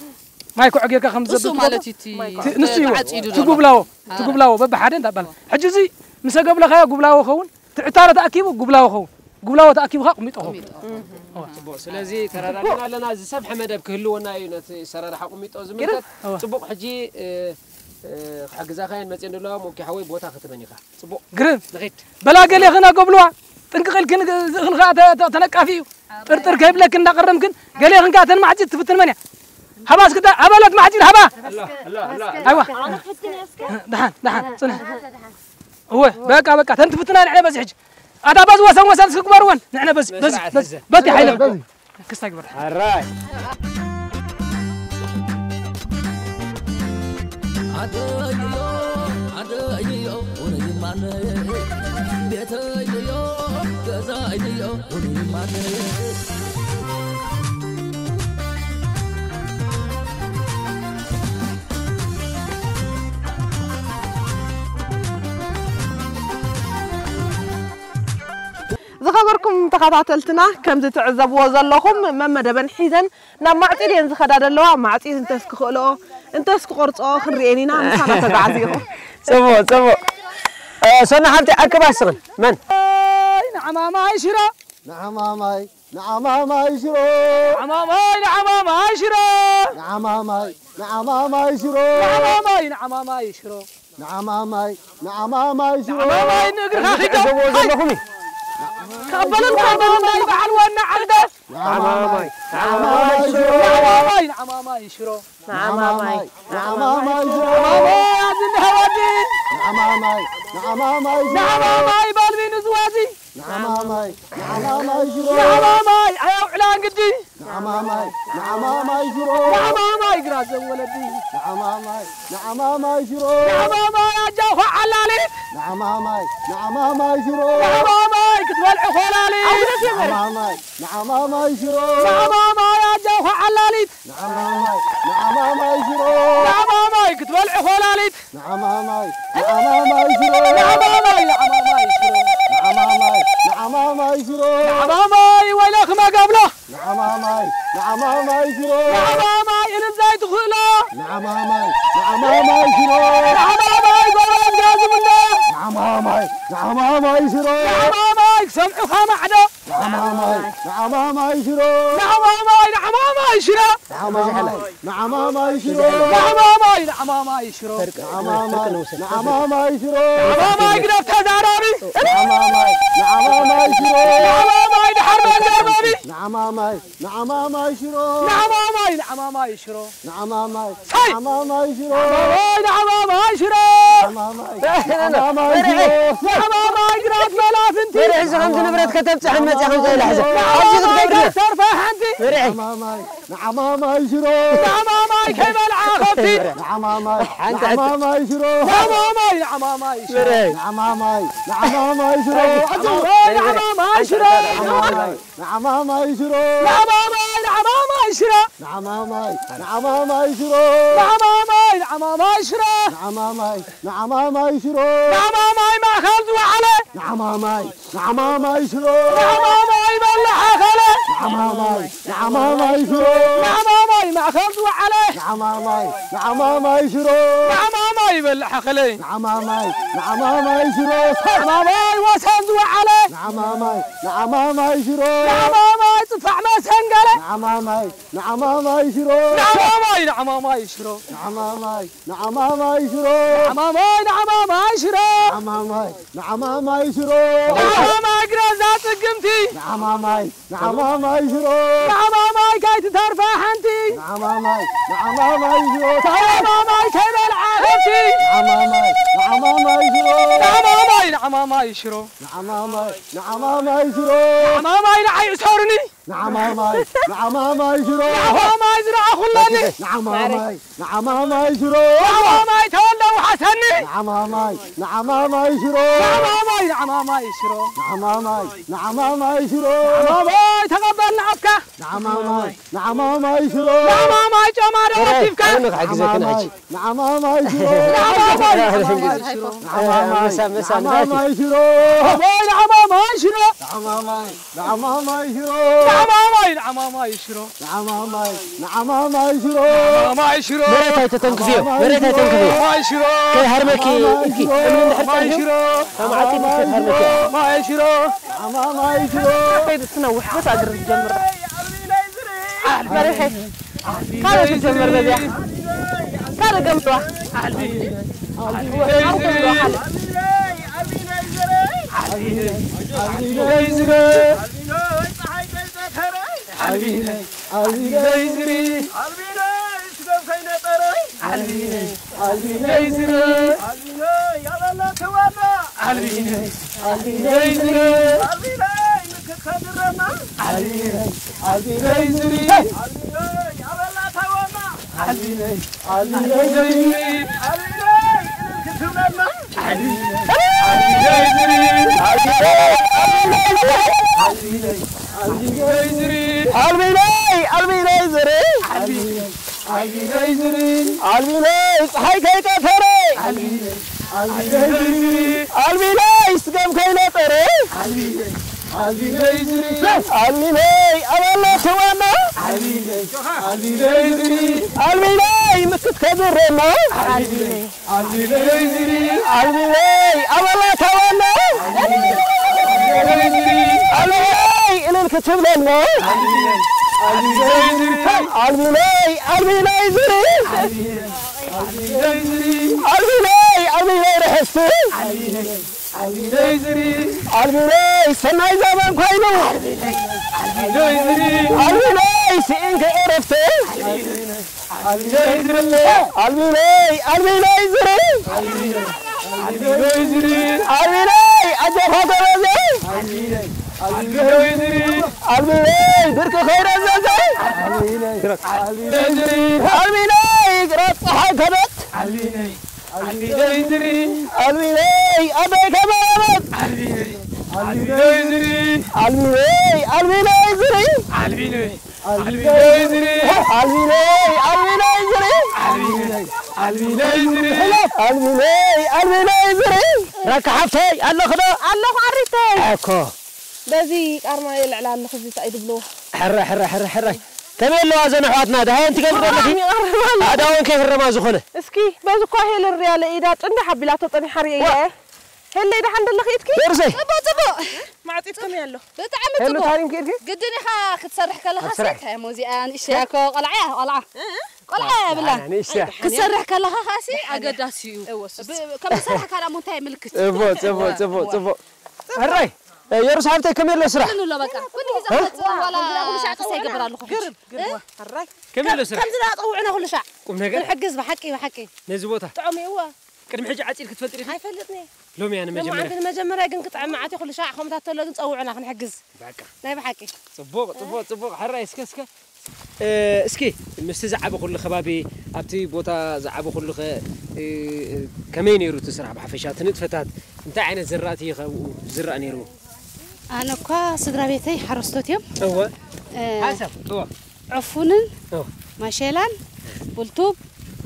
ማይ ኮዕ ጌርካ ከም እሱ ዘብል ማለት እዩ። እቲ እቲ ንሱ እዩ። ተዓጺዱ እቲ ዘሎ። ጉብላዎ፣ እቲ ኣረ። ጉብላዎ በብሓደ እንዳባል። ሕጂ እዚ ምስ ኣገብለኻዮ ጉብላዎ ኸውን፣ እቲ ዕታሮ ተኣኪቡ ጉብላዎ ኸውን። ጉብላዎ ተኣኪቡ ከኣ ቁሚጦ ኸውን። ቁሚጦ። እዋ። ጽቡቕ። ስለዚ ተረዳዲና ኣለና። ዝሰፍሐ መደብ ክህልወና እዩ ነቲ ሰራርሓ ቁሚጦ ዝምልከት። እዋ። ጽቡቕ። ሕጂ፣ እ፣ እ፣ ክሕግዛኻየን መጽየን ዘለዋ ሞኪ ሓወይ ቦታ ክትበን ኢኻ። ጽቡቕ። ግርም። ንኺድ። በላ ገሌኽን ኣገብልዋ። ጥንቅቕ ኢልክን ዝእኽል ኸኣ ተ-፣ ተ-፣ ተነቃፊ እዩ። ጥርጥር ከይብለክን እንዳቐረምክን ገሌኽን ከኣ ተን ማዕጺድ ትፍትን መን እያ? ሃባ እስክዳ ኣበለት ማዕጺድ ሃባ። ኣላ፣ ኣላ፣ ኣላ። ኣይዋ። ደሓን፣ ደሓን፣ ጽንሕ። እወ፣ በቃ፣ በቃ፣ ተን ትፍትና ንሕና በዚ ሕጂ። ኣታ በዚ ወሰን ወሰን እስኪ ግበርወን። ንሕና በዚ፣ በዚ፣ በዚ፣ በቲ ሓይለ። ክስታይ ግበር። ኣራይ። ዝኸበርኩም ተኸታተልትና፣ ከምዚ ትዕዘብዎ ዘለኹም መመደበን ሒዘን ናብ ማዕጺድ እየን ዝኸዳ ዘለዋ። ማዕጺድ እንተስ ክኽእልኦ፣ እንተስ ክቆርጽኦ ክንርእየን ኢና። ምሳና ተጓዓዙ ኢኹም። ጽቡቕ፣ ጽቡቕ። እ፣ ሶና ሓብቲ ኣክባ ስኽን። መን? ኣይ፣ ንዓማማይ ሽሮ። ንዓማማይ፣ ንዓማማይ ሽሮ። ንዓማማይ፣ ንዓማማይ ሽሮ። ንዓማማይ፣ ንዓማማይ ሽሮ። ንዓማማይ፣ ንዓማማይ ሽሮ። ንዓማማይ፣ ንዓማማይ ሽሮ። ንዓማማይ ንእግርኻ ሒዞም። ትዕዘብዎ ዘለኹም እዩ። ካብ በለል ካብ በለል ናይ በዓል ዋና ዓንደ። ንዓማማይ፣ ንዓማማይ ሽሮ። ንዓማማይ፣ ንዓማማይ ሽሮ። ንዓማማይ፣ ንዓማማይ ሽሮ። ንዓማማይ፣ ኣብዚ እንድሃ ወዲ። ንዓማማይ፣ ንዓማማይ ሽሮ። ንዓማማይ፣ ባልቢ ንዝዋዚ። ንዓማማይ፣ ንዓማማይ ሽሮ። ንዓማማይ፣ ኣያው ዕላን ግዲ። ንዓማማይ፣ ንዓማማይ ሽሮ። ንዓማማይ፣ ግራት ዘወለዲ። ንዓማማይ፣ ንዓማማይ ሽሮ። ንዓማማይ፣ ኣጃኹ ዓላሊት። ንዓማማይ፣ ንዓማማይ ሽሮ። ንዓማማይ፣ ክትበልዑ ኮላሊት። ንዓማማይ፣ ንዓማማይ ሽሮ። ንዓማማይ፣ ኣጃኹ ዓላሊት። ንዓማማይ፣ ንዓማማይ ሽሮ። ንዓማማይ፣ ክትበልዑ ኮላሊት። ንዓማማይ፣ ንዓማማይ ሽሮ። ንዓማማይ፣ ንዓማማይ ሽሮ። ንዓማማይ፣ ንዓማማይ ሽሮ። ንዓማማይ፣ ወይለኺ መገብሎ። ንዓማማይ፣ ንዓማማይ ሽሮ። ንዓማማይ፣ እልል ዘይትኽእሎ። ንዓማማይ፣ ንዓማማይ ሽሮ። ንዓማማይ፣ ጎበዝ ጋዝም እንዶ። ንዓማማይ፣ ንዓማማይ ሽሮ። ንዓማማይ፣ ክሰምዑኻ ማዕዶ። ንዓማማይ፣ ንዓማማይ ሽሮ። ንዓማማይ፣ ንዓማማይ ሽሮ። ንዓማማይ፣ ንዓማማይ ሽሮ። ንዓማማይ፣ ንዓማማይ ሽሮ። ንዓማማይ፣ ንዓማማይ ሽሮ። ንዓማማይ፣ ግደፍ ተዛራቢ። ንዓማማይ፣ ንዓማማይ ሽሮ። ንዓማማይ፣ ድሓር መንገርባቢ። ንዓማማይ፣ ንዓማማይ ሽሮ። ንዓማማይ፣ ንዓማማይ ሽሮ። ንዓማማይ፣ ሳይ! ንዓማማይ ሽሮ። ንዓማማይ፣ ንዓማማይ ሽሮ። ንዓማማይ፣ ንዓማማይ ሽሮ። ንዓማማይ፣ ግራት መላፍንቲ። መርሒ፣ እዚ ከምዚ ንብረት ከተብጽሐን መጺኣ ከምዚ ኢላ ሕዘ። ንዓማማይ ኣብዚ ክትገብር ከይተርፋ ሓንቲ። መርሒ። ንዓማማይ፣ ንዓማማይ ሽሮ። ንዓማማይ ከይበልዓ ከብቲ። ንዓማማይ፣ ሓንቲ ሓንቲ። ንዓማማይ ሽሮ። ንዓማማይ፣ ንዓማማይ ሽሮ። መርሒ። ንዓማማይ፣ ንዓማማይ ሽሮ። ንዓማማይ፣ ንዓማማይ ሽሮ። ንዓማማይ፣ ንዓማማይ ሽሮ። ንዓማማይ፣ ንዓማማይ ሽሮ። ንዓማማይ፣ ንዓማማይ ሽሮ። ንዓማማይ፣ ንዓማማይ ሽሮ። ንዓማማይ፣ ንዓማማይ ሽሮ። ንዓማማይ ማእከል ዝወዓለ። ንዓማማይ፣ ንዓማማይ ሽሮ። ንዓማማይ ይበልዕ ኣኸለ። ንዓማማይ፣ ንዓማማይ ሽሮ። ንዓማማይ ማእከል ዝወዓለ። ንዓማማይ፣ ንዓማማይ ሽሮ። ንዓማማይ ይበልዕ ኣኸለ። ንዓማማይ፣ ንዓማማይ ሽሮ። ንዓማማይ ወሰን ዝወዓለ። ንዓማማይ፣ ንዓማማይ ሽሮ። ንዓማማይ ጽፋዕ መሰንገለ። ንዓማማይ፣ ንዓማማይ ሽሮ። ንዓማማይ፣ ንዓማማይ ሽሮ። ንዓማማይ፣ ንዓማማይ ሽሮ። ንዓማማይ፣ ንዓማማይ ሽሮ። ንዓማማይ፣ ንዓማማይ ሽሮ። ንዓማማይ ግረዛ ጽግምቲ። ንዓማማይ፣ ንዓማማይ ሽሮ። ንዓማማይ ከይትተርፋ ሓንቲ። ንዓማማይ፣ ንዓማማይ ሽሮ። ንዓማማይ ከይበልዓ ከብቲ። ንዓማማይ፣ ንዓማማይ ሽሮ። ንዓማማይ፣ ንዓማማይ ሽሮ። ንዓማማይ፣ ንዓማማይ ሽሮ። ንዓማማይ ንዓይ እሰሩኒ። ንዓማማይ፣ ንዓማማይ ሽሮ። ንዓማማይ ዝረኣኹለኒ። ንዓማማይ፣ ንዓማማይ ሽሮ። ንዓማማይ ተወልደ ውሓሰኒ። ንዓማማይ፣ ንዓማማይ ሽሮ። ንዓማማይ፣ ንዓማማይ ሽሮ። ንዓማማይ፣ ንዓማማይ ሽሮ። ንዓማማይ ተቐበልና ኣፍካ። ንዓማማይ፣ ንዓማማይ ሽሮ። ንዓማማይ ጨማዶ ወረ፣ ወቲፍካ። ኣነ ክሕግዘክን ንዓማማይ፣ ሕጂ። ንዓማማይ ሽሮ። ንዓማማይ፣ ንዓማማይ ሽሮ። ንዓማማይ፣ መሳ፣ መሳ፣ ንዓማማይ ሽሮ። ንዓማማይ፣ ንዓማማይ ሽሮ። ንዓማማይ፣ ንዓማማይ ሽሮ። ዓማማይ ንዓማማይ ሽሮ ንዓማማይ ንዓማማይ ሽሮ ንዓማማይ ሽሮ መሬት ኣይተተንክፍዮ፣ መሬት ኣይተንክፍዮ። ዓማማይ ሽሮ ከይሃርመኪ ኢልኪ እምኒ እንድሕር ዓማማይ ጸኒሑ ሽሮ ካብ መዓት ኢልኪ ከይሃርመኪ። ዓማማይ ሽሮ ዓማማይ ሽሮ ከይዱ ትነውሕ በታ እግሪ ዝጀምር መሪሐ ካልእ ትጀምር በዚያ ካልእ ገምጥዋ ዓልቢ ዓልቢ ገምጥዋ ካልእ ኣልቢነይ ኣልቢነይ ዝሪ ኣልቢነይ ፀሓይ ከይጠፈረ ኣልቢነይ ስገም ከይነጠረ ኣልቢነይ ኣባላ ተዋና ኣልቢነይ ምክት ከድረና ኣልቢነይ ኣባላ ተዋና ኣልቢነይ እልል ክትብለና ኣልቢነይ ኣልቢነይ ዝሪ ኣልቢነይ ኣልቢነይ ርሕስቲ ኣልቢነይ ሰናይ ዘበን ኮይኑ ኣልቢነይ ስኢንከ ዕረፍቲ ኣልቢነይ ኣልቢነይ ዝሪ ኣልቢነይ ኣጀኻ ተበዘ ኣልቢነይ ብርኪ ከይረዘዘ ኣልቢነይ ግራት ፀሓይ ከበት ኣልቢነይ ኣደይ ከመረበት ኣልቢነይ ኣልቢነይ ዝሪ ኣልቢነይ ኣልቢነይ ዝሪ ኣልቢነይ ኣልቢነይ ዝሪ ኣልቢነይ ኣልቢነይ ዝሪ ኣልቢነይ ኣልቢነይ ዝሪ ረካ ሓፍተይ ኣለኽዶ ኣለኹ ኣሪተይ እኮ በዚ ቃርማ የልዕላ ኣለኹ እዚ እንታይ ድብልዎ ሕረ ሕረ ሕረ ሕረ ከመይ ኣለዋ ዘን ኣሕዋትና ደሃየን ትገብር ኣለኺ ኣዳወን ከይህረማ ዝኾነ እስኪ በዚ እኳ ሄል ሪያ ለኢዳ ጥንዲ ሓቢላቶ ጸኒሓ ርእየ ሄለይ ደሓን ደለኺ ኢድኪ ደርሰይ ጽቡቅ ጽቡቅ ማዕጺት ከመይ ኣሎ ብጣዕሚ ሄሉ ጽቡቅ ታሪም ከይድኪ ግድን ኢኻ ክትሰርሕ ከለኻ ኣብ ስራሕ። ሴት እሞ እዚኣ ንእሽተያ እኮ ቆልዓ እያ ቆልዓ ቆልዓ እያ ብላ ኣነ እሽተያ ክትሰርሕ ከለኻ ኻሲ ኣገዳሲ እዩ እወ፣ ብ- ከም ዝሰርሕ ካልኣ ሞ እንታይ ምልክት እቦ ጽቦ ጽቦ ጽቦ ሕራይ የሩስ ሓብተይ ከመይ ኣሎ ስራሕ ኩሉ ሒዛ ክትመጽእ ዋላ ክሳይ ይገብር ኣለኹ ግርም ግርም ሕራይ ከመይ ኣሎ ስራሕ ከምዚ ዳ ጠውዕና ኩሉ ሻዕ ቁም ነገር ክንሕግዝ ብሓቂ ብሓቂ ነዚ ቦታ ጥዑም እዩ እወ ቅድሚ ሕጂ ዓጺድ ክትፈልጥ ዲኺ ኣይፈልጥን እየ ሎሚ እያ ንመጀመርያ ሎማዓንቲ ንመጀመርያ ግን ክጥዕም መዓት እዩ ኩሉ ሻዕ ከምታት ተሎ ግን ጸውዑና ክንሕግዝ በቃ ናይ ብሓቂ ጽቡቕ ጽቡቕ ጽቡቕ ሕራይ እስከ እስከ እ፣ እስኪ ምስቲ ዝዓበኹሉ ከባቢ ኣብቲ ቦታ ዝዓበኹሉ ኸ እ፣ ከመይ ነይሩ እቲ ስራሕ ብሓፈሻ እቲ ንጥፈታት እንታይ ዓይነት ዝራእቲ እዩ ካብኡ ዝረኣ ነይሩ ኣነ እኳ ስድራ ቤተይ ሓረስቶት እዮም እወ እ፣ ሓሳብ እወ ዕፉንን እወ ማሸላን ቡልቱብ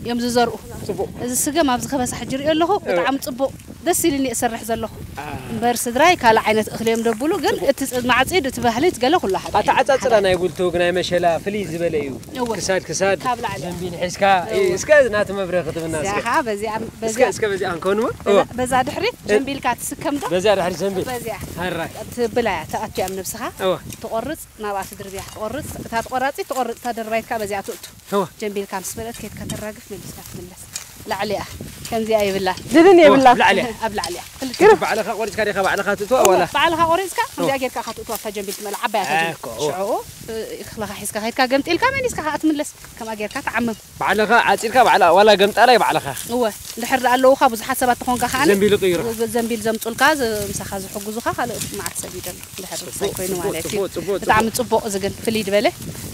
እዮም ዝዘርኡ። ጽቡቕ። እዚ ስገም ኣብዚ ከበሳ ሕጂ ርእዮ ኣለኹ። እ። ብጣዕሚ ጽቡቕ። ደስ ኢሉኒ እሰርሕ ዘለኹ። አ። እምበር ስድራይ ካልእ ዓይነት እኽሊ እዮም ደብሉ፣ ግን እቲ ጽ-፣ ማዕጺድ፣ እቲ ባህሊ፣ እቲ ገለ ኩሉ ሓደ እዩ። ኣተዓጻጽዳ ናይ ቡልቱግ፣ ናይ መሸላ ፍልይ ዝበለ እዩ። እወ። ክሳድ ክሳድ ካብ ላዕሊ። ዘንቢል ሒዝካ፣ እወ። እስከ ናቲ መብርሂ ክትብና እዚኣ እስከ። ኸዓ በዚኣ፣ እስከ፣ በዚኣ፣ እስከ በዚኣ ክንከውን እሞ? በዛ፣ እወ። በዛ ድሕሪት እ። ዘንቢልካ ትስከም ዶ? በዚኣ ድሕሪት ዘንቢል። በዚኣ። ሃራይ። ትብላ እያ፣ ትኣቱ እያ ኣብ ነብስኻ። እወ። ትቖርጽ፣ ናብኣ ትድርብያ። ትቖርጽ፣ እታ ተቖራጺት ትቖርጽ፣ እታ ደርባይት ከኣ በዚኣ ትእቱ። እወ። ጀምቢልካ ምስ በለት ከይድካ ተራግፍ መሊስካ ትምለስ። ላዕሊ እያ። ከምዚኣ ይብላ። ድንን እወ፣ የብላ። ላዕሊ እያ። ኣብ ላዕሊ እያ። ክልተ ግርም። ባዕልኻ ቆሪጽካ ዲኻ ባዕልኻ ትእትዋ እወ፣ ዋላ? ባዕልኻ ቆሪጽካ እወ። ከምዚኣ ጌርካ ኢኻ ትእትዋ ኣብታ ጀምቢል ትመልኣ ዓባያ እያ እኮ፣ እወ። ሽዑ፣ እ፣ ኢኽልኻ ሒዝካ ከይድካ ገምጢልካ መሊስካ ከኣ ትምለስ። ከም ኣጌርካ ትዓምም። ባዕልኻ ዓጺድካ ባዕላ-፣ ዋላ ገምጣላይ ባዕልኻ። እወ፣ እንድሕር ደኣ ኣለዉኻ ብዙሓት ሰባት ተኾንካ ከኣ ዘንቢል ይቕይሩኻ። ዘ-፣ ዘንቢል ዘምጹልካ፣ ዘ-፣ ምሳኻ ዝሕግዙኻ ካልኦት መዓት ሰብ እዩ ደሎ። እንድሕር ጽቡቕ፣ ሳይኮይኑ ጽቡቕ፣ ማለት እዩ። ጽቡቕ፣ ጽቡቕ፣ ብጣዕሚ ጽቡቕ። ጽቡቕ፣ እዚ ግን ፍልይ ዝበለ፣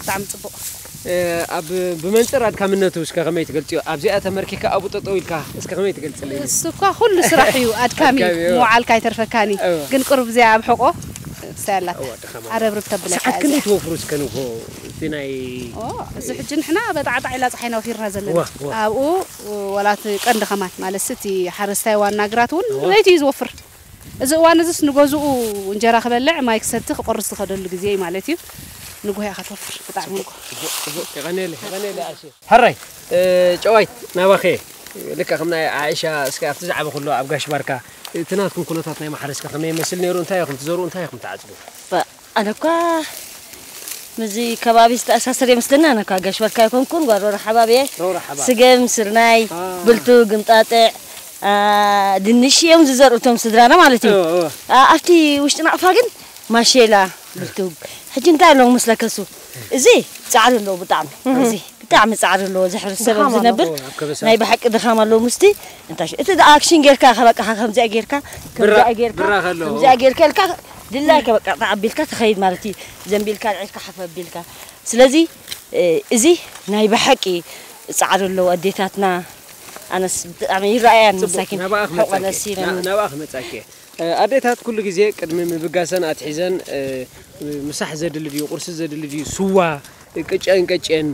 ብጣዕሚ ጽቡቕ። እ፣ ኣብ፣ ብመንጽር ኣድካምነቱ እስከ ከመይ ትገልጽዮ? ኣብዚኣ ተመርኪካ ኣብኡ ጠጠው ኢልካ እስከ ከመይ ትገልጽለይ? እሱ እኳ ኩሉ ስራሕ እዩ ኣድካሚ፣ ኣድካሚ እዩ። ምውዓልካ ኣይተርፈካን እዩ። እወ። ግን ቁሩብ እዚኣ ኣብ ሕቆ፣ ክሳይ ኣላት። እወ፣ ድኻም ኣላት። ኣረብርብ ተብለካ ሰዓት እያ ክንደይ እዚኣ። ትወፍሩ እስከ ንጎ? እቲ ናይ ኦ፣ እዚ ሕጂ ንሕና በጣዕጣዕ ኢላ ጸሓይና ወፊርና ዘለና። እወ፣ እወ። ኣብኡ፣ ወላ እቲ ቀንዲ ከማን፣ ማለት እቲ ሓረስታይ ዋና ግራት እውን እወ። ለይቲ እዩ ዝወፍር። እዚ እዋን እዚስ ንገዝኡ እንጀራ ክበልዕ፣ ማይ ክሰቲ፣ ክቆርስ ዝኸደሉ ግዜ እዩ ማለት እዩ። ንጉሆ ኢኻ ትወፍር። ብጣዕሚ ንጉሆ። ጽቡቕ፣ ጽቡቕ። የቐንየለይ፣ የቐንየለይ ኣሸ። ሕራይ፣ እ፣ ጨዋይት፣ ናባኸ። ልክዕ ከም ናይ ዓኢሻ፣ እስከ ኣብቲ ዝዓበኹሉ ኣብ ጋሽ ባርካ፣ እቲ ናትኩም ኩነታት ናይ ማሕረስ ከ ከመይ ይመስል ነይሩ? እንታይ ኢኹም ትዘርኡ? እንታይ ኢኹም ትዓጽዱ? በ-፣ ኣነ እኳ ምስዚ ከባቢ ዝተኣሳሰር ይመስለኒ። ኣነ እኳ ጋሽ ባርካ ኣይኮንኩን፣ ጓል ሮራ ሓባብ እየ። ሮራ ሓባብ። ስገም፣ ስርናይ፣ አ። ብልቱ፣ ግምጣጥዕ፣ አ፣ ድንሽ እዮም ዝዘርኡ እቶም ስድራና ማለት እዩ። እ፣ እ። አ፣ ኣብቲ ውሽጢ ናቕፋ ግን ማሼላ፣ ብልቱግ። ሕጂ እንታይ ኣለዎ መስለከሱ? እዚ ጻዕሪ ኣለዎ ብጣዕሚ። እዚ ብጣዕሚ ጻዕሪ ኣለዎ። ዝሕርስ ሰብ ድኻም ዝነብር ኣለዎ። ኣብ ከበሳ። ናይ ብሓቂ ድኻም ኣለዎ። ምስቲ እንታይ ሽ-፣ እቲ ደኣ ኣክሽን ጌርካ፣ ከበቃኻ ከምዚኣ ጌርካ፣ ብራ-፣ ከምዚኣ ጌርካ፣ ብራ ከለዎ። ከምዚኣ ጌርካ ኢልካ ድላይካ በቃ ኣቢልካ ትኸይድ ማለት እዩ። ዘንቢልካ ኣልዒልካ ሓፍ ኣቢልካ። ስለዚ፣ እ፣ እዚ ናይ ብሓቂ ጻዕሪ ኣለዎ ኣዴታትና። ኣነስ ብጣዕሚ ይረኣያን ጽቡቕ፣ መሳኪን ናብኣ ሕቆ ክመጻኪ። ነሲረን። ና-፣ ናብኣ ክመጻኪ። እ፣ ኣዴታት ኩሉ ግዜ ቅድሚ ምብጋሰን ኣትሒዘን፣ እ፣ ምሳሕ ዘድሊ ድዩ፣ ቁርሲ ዘድሊ ድዩ፣ ስዋ፣ እ፣ ቅጨን ቅጨን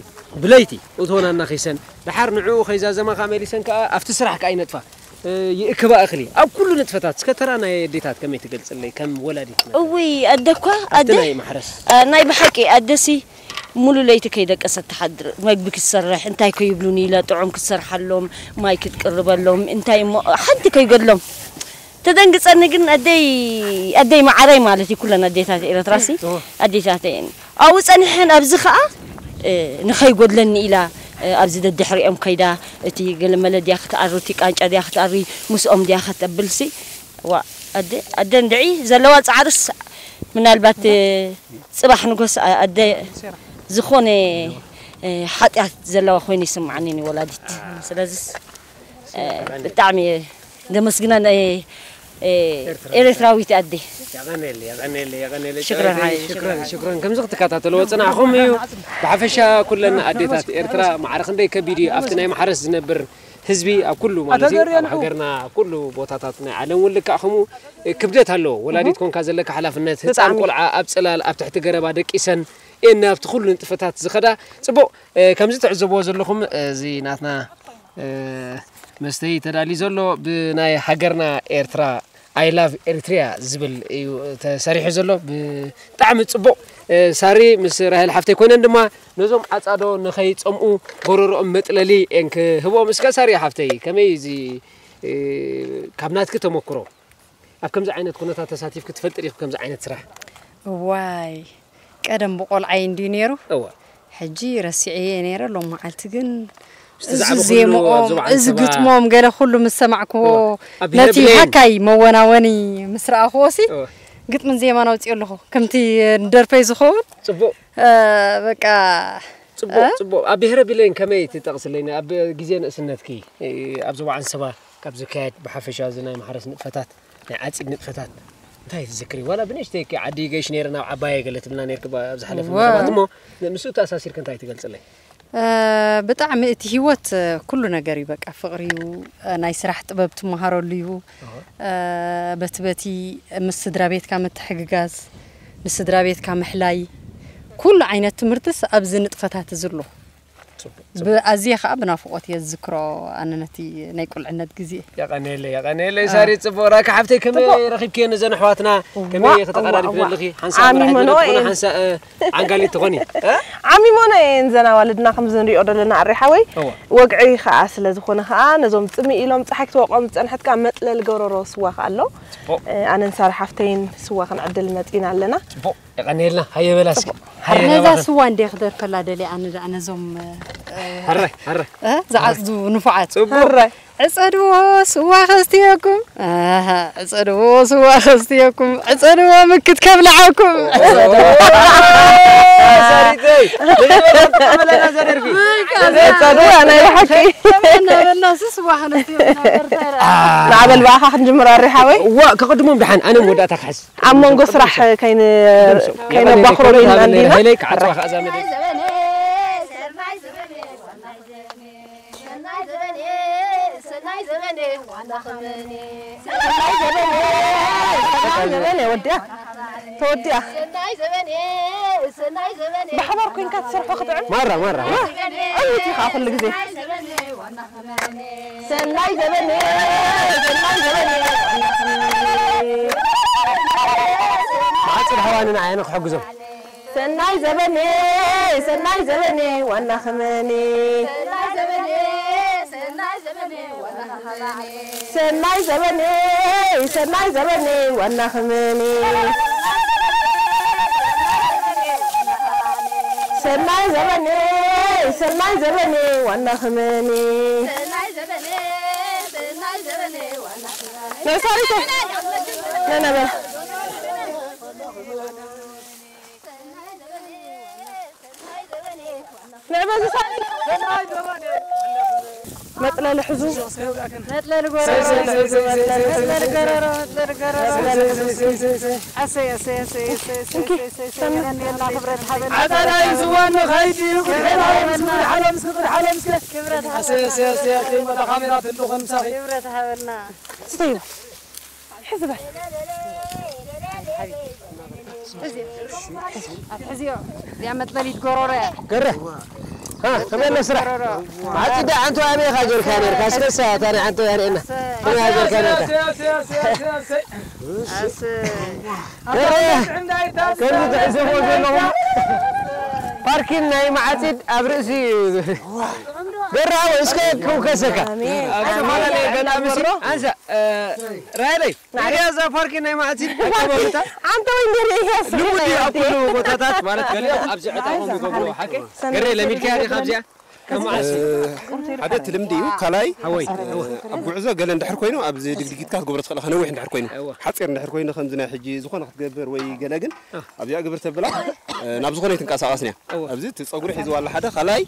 ብለይቲ እቶን ኣናኺሰን፣ ደሓር ንዕኡ ከይዛዘማ ከኣ መሊሰን ከኣ ኣብቲ ስራሕ ከኣ ይነጥፋ። እ፣ ይእክባ እኽሊ። ኣብ ኩሉ ንጥፈታት እስከ ተራ ናይ ኣዴታት ከመይ ትገልጽለይ ከም ወላዲት መጠን? እውይ፣ ኣደ እኳ፣ ኣብቲ ኣደ፣ ናይ ማሕረስ። እ፣ ናይ ብሓቂ ኣደሲ ሙሉ ለይቲ ከይደቀሰት ትሓድር። መግቢ ክትሰርሕ፣ እንታይ ከይብሉኒ ኢላ ጥዑም ክትሰርሓሎም፣ ማይ ክትቅርበሎም፣ እንታይ እሞ ሓንቲ ከይገድሎም። ተደንግጸኒ ግን ኣደይ፣ ኣደይ መዓረይ ማለት እዩ። ኩለን ኣዴታት ኤረትራሲ እወ። ኣዴታት እየን። ኣብኡ ጸኒሐን ኣብዚ ኸኣ፣ እ፣ ንኸይጎድለኒ ኢላ፣ እ፣ ኣብዚ ደድሕሪኦም ከይዳ እቲ ገለመለ ድያ ክትኣሪ፣ እቲ ቃንጫ ድያ ክትኣሪ፣ ምስኦም ድያ ከተብልሲ። ዋ፣ ኣደ፣ ኣደ እንድዒ ዘለዋ ጻዕርስ ምናልባት፣ እ፣ ጽባሕ ንጎስ ኣ-፣ ኣደ ዝኾነ፣ እ፣ ሓጢኣት ዘለዋ ኮይኑ ይስምዓኒ ንወላዲት። ስለዚስ እ፣ ብጣዕሚ እየ ዘመስግና ናይ፣ እ፣ ኤርትራዊት ኣደ። የቐንየለይ፣ የቐንየለይ፣ የቐንየለይ። ሽክረን ጨዋይተይ፣ ሓይ፣ ሽክረን፣ ሽክረን። ሽክረን። ከምዚ ክትከታተልዎ ጽናሕኹም እዩ። ብሓፈሻ ኩለን ኣዴታት ኤርትራ ማዕረ ክንደይ ከቢድ እዩ ኣብቲ ናይ ማሕረስ ዝነብር ህዝቢ ኣብ ኩሉ ማለት እዩ። ኣብ ሃገርና ኣብ ኩሉ ቦታታት ናይ ዓለም እውን ልክዕ ከምኡ፣ እ፣ ክብደት ኣለዎ። ወላዲት ኮንካ ዘለካ ሓላፍነት፣ ህጻን ቆልዓ ኣብ ጽላል ኣብ ትሕቲ ገረባ ደቂሰን እየን ናብቲ ኩሉ ንጥፈታት ዝኸዳ። ጽቡቕ፣ እ፣ ከምዚ ትዕዘብዎ ዘለኹም፣ እ፣ እዚ ናትና እ፣ መስተይ ተዳልዩ ዘሎ ብናይ ሃገርና ኤርትራ፣ I love Eritrea ዝብል እዩ ተሰሪሑ ዘሎ። ብጣዕሚ ጽቡቕ። እ፣ ሳሪ ምስ ራሄል ሓፍተይ ኮይነን ድማ ነዞም ዓጻዶ ንኸይጸምኡ ጎረሮኦም መጥለሊ እየን ክህብኦም። እስከ ሳሪ ሓፍተይ፣ ከመይ እዚ፣ እ፣ ካብ ናትኪ ተመክሮ ኣብ ከምዚ ዓይነት ኩነታት ተሳቲፍኪ ትፈልጢ ዲኺ? ከምዚ ዓይነት ስራሕ? እዋይ፣ ቀደም ብቆልዓይ እንድዩ ነይሩ። እወ። ሕጂ ረሲዐዮ ነይረ፣ ሎም መዓልቲ ግን ምስቲ እዚ ዛዕባ ኩሉ ዜምኦም፣ ኣብዚ ወዓል እዚ ሰባ ግጥሞም ገለ ኩሉ ምስ ሰማዕክዎ፣ እወ። ኣብ ነቲ ብሄር ብሌን። ሃካይ መወናወኒ ምስ ረኣኽዎ ሲ፣ እወ። ግጥምን ዜማን ኣውፅኦ ኣለኹ። ከምቲ ንደርፈይ ዝኸውን፣ ጽቡቕ። እ፣ በቃ፣ ጽቡቕ፣ እ? ጽቡቕ። ኣብ ብሄረ ብሌን ከመይ ትጠቕስለይ? ኣብ ግዜ ንእስነትኪ፣ እ፣ ኣብዚ ወዓል ሰባ ካብ ዝካየድ ብሓፈሻ እዚ ናይ ማሕረስ ንጥፈታት፣ ናይ ዓጺድ ንጥፈታት እንታይ ትዝክሪ? ዋላ ብንእሽተይኪ ዓዲ ገይሽ ነይረ ናብ ዓባየ ገለ ትብልና ነይርኪ ብ-፣ ኣብ ዝሓለፈ እወ። መደባት እሞ ምስኡ ተኣሳሲርኪ እንታይ ትገልጽለይ? እ፣ ብጣዕሚ እቲ ህይወት፣ እ፣ ኩሉ ነገር እዩ። በቃ ፍቕሪ እዩ። እ፣ ናይ ስራሕ ጥበብ ትመሃረሉ እዩ። እወ። እ፣ በቲ በቲ ምስ ስድራ ቤትካ ምትሕግጋዝ፣ ንስድራ ቤትካ ምሕላይ፣ ኩሉ ዓይነት ትምህርትስ ኣብዚ ንጥፈታት እዚ ኣሎ። ጽቡቕ፣ ጽቡቕ። ብኣዝየ ኸኣ ብናፍቖት እየ ዝዝክሮ ኣነ ነቲ ናይ ቁልዕነት ግዜ። የቐንየለይ፣ የቐንየለይ እ። ሳሪ፣ ጽቡቕ። ራካ ሓፍተይ ከመይ ጽቡቕ። ረኺብክዮ ነዘን ኣሕዋትና? ከመይ እዋ፣ ከተቐራርቢ እዋ፣ እዋ። ኣለኺ? ሓንሳእ ዓሚመንኦ መራሒት ትኾኒ፣ እየን። ሓንሳእ፣ እ፣ ዓንጋሊት ትኾኒ? እ? ዓሚመንኦ እየን ዘን ኣዋልድና ከም ዝንሪኦ ዘለና ኣሪ ሓወይ። እዋ። ወግዒ ኸኣ ስለ ዝኾነ ኸኣ ነዞም ጽምእ ኢሎም ጸሓይ ክትወቕዖም ዝጸንሐት ከኣ መጥለሊ ጎረሮ ስዋ ኸኣ ኣሎ። ጽቡቕ። እ፣ ኣነን ሳሪ ሓፍተይን ስዋ ክንዕድል መጺና ኣለና። ጽቡቕ። የቐንየልና። ሃየ በላ እስኪ። ጽቡቕ። ሃየ ነዛ ናባኸን። ስዋ እንዴ ክደርፈላ ደልየ ኣነ ደኣ ነዞም፣ እ፣ ሕራይ፣ ሕራይ። እ፣ ዝዓጽዱ ንፉዓት። ጽቡቕ። ሕራይ። ዕጸድዎ ስዋ ከስትየኩም። ኣሃ፣ ዕጸድዎ ስዋ ከስትየኩም። ዕጸድዎ ምክት ከብልዓኩም። ኦ፣ ሳሪተይ። መጀመርያ ተቐበለና እዛ ደርፊ። ዕጸድዎ ናይ ብሓቂ። ከመይ እናበልና ሲ ስዋ ከነስትየኩም ናብ ኤርትራ። አ። ንዓበል ብኣኻ ክንጅምር ኣሪ ሓወይ። እዋ፣ ከቐድሞም ደሓን፣ ኣነ መወዳእታ ክሕዝ። ኣብ መንጎ ስራሕ ከይን-፣ ከይነባኽሮ ኢልና እንዲና። ሃይለይ ክዓጽዋ ከኣ ዛመደ። ሰናይ ዘበነ፣ ሰናይ ዘበነ፣ ዋና ኸመነ። ሰናይ ዘበነ፣ ሰናይ ዘበነ፣ ወዲያ። ተወዲኣ። ሰናይ ዘበነ፣ ሰናይ ዘበነ። ብሓባር ኮይንካ ትሰርሖ ክጥዕም? ማራ፣ ማራ። ዓመት ኢኻ ኩሉ ግዜ። ሰናይ ዘበነ፣ ሰናይ ዘበነ። መዓጽድ ኣሕዋንና ኣየነ ክሕግዞም። ሰናይ ዘበኔ፣ ሰናይ ዘበኔ ዋና ኸመኔ። ሰናይ ዘበኔ፣ ሰናይ ዘበኔ ዋና ኸመኔ። ሰናይ ዘበኔ፣ ሰናይ ዘበኔ ዋና ኸመኔ። ሰናይ ዘበኔ፣ ሰናይ ዘበኔ ዋና ኸመኔ። ሰናይ ዘበኔ፣ ሰናይ ዘበኔ ዋና ኸመኔ። ነሳሪቶ፣ ነነበረ። ንዕበ ዝሳ-፣ መጥለሊ ሕዙ። መጥለሊ ጎረሮ። መጥለሊ ጎረሮ፣ መጥለሊ ጎረሮ። ኣሰይ፣ ኣሰይ፣ ኣሰይ፣ ኣሰይ፣ ኣሰይ፣ እንኪ፣ ኣሰይ፣ ኣሰይ፣ ሰምና። የቐንየልና፣ ክብረት ሃበና። ዓጣና እዩ ዝዋኖ፣ ኸይድ እዩ። ክብረት ሃበና። ክብረት ሃበና። ክብረት ሃበና። ኣሰይ፣ ኣሰይ፣ ኣሰይ፣ ኣሰይ፣ መጣ ካሜራ ትልኹ ምሳኺ። ክብረት ሃበና። ስተይ። ሕዚ በል። ኣብ ሕዚዮ እዚኣ መጥለሊት ጎሮሮ እያ። ገረ። ሃ፣ ከመይ ኣሎ ስራሕ? ጎሮሮ። ዓፂዳ ዓንቶ ኣበይ ኢኻ ገይርካ ነርካ? እስከ እሳ፣ እታ ናይ ዓንቶ ኣርእየና። ከመይ ኢኻ ገይርካ ነርካ? ኣስ-፣ ገረ፣ ከምዚ ትዕዘቦ ዘለኹም ፓርኪን ናይ መዓፂድ ኣብ ርእሲ ገረ፣ ኣዎ፣ እስከ ክውከሰካ። ኣሜን። ኣብ ዝተፈላለየ ገለ ኣሜን። ኣምሲ፣ ኣንሳ፣ እ፣ ራይለይ። ንዓይ እዛ ፓርኪ ናይ መዓልቲ ኣቀማምጣ ዓንተ ወይ እንጀራ ይሄ ልሙድ እዩ ኣብ ኩሉ ቦታታት፣ ማለት ገሊኦም ኣብዚ ዕጣቖም ይገብርዎ። ሓቂ? ገሬ ለሚድካ ዲኻ ኣብዚኣ? ካብ መዓልቲ? ሓደ እቲ ልምዲ እዩ። ካልኣይ፣ ሓወይ፣ ኣብ ጉዕዞ ገለ እንድሕር ኮይኑ ኣብዚ ድግዲጊትካ ክትገብሮ ትኽእል ኢኻ፣ ነዊሕ እንድሕር ኮይኑ። እወ። ሓፂር እንድሕር ኮይኑ ከምዚ ናይ ሕጂ ዝኾነ ክትገብር ወይ ገለ ግን ኣብዚኣ ግብር ተብላ ናብ ዝኾነ ኣይትንቀሳቐስን እያ። እወ። ኣብዚ እቲ ፀጉሪ ሒዝዋ ኣላ ሓደ፣ ካልኣይ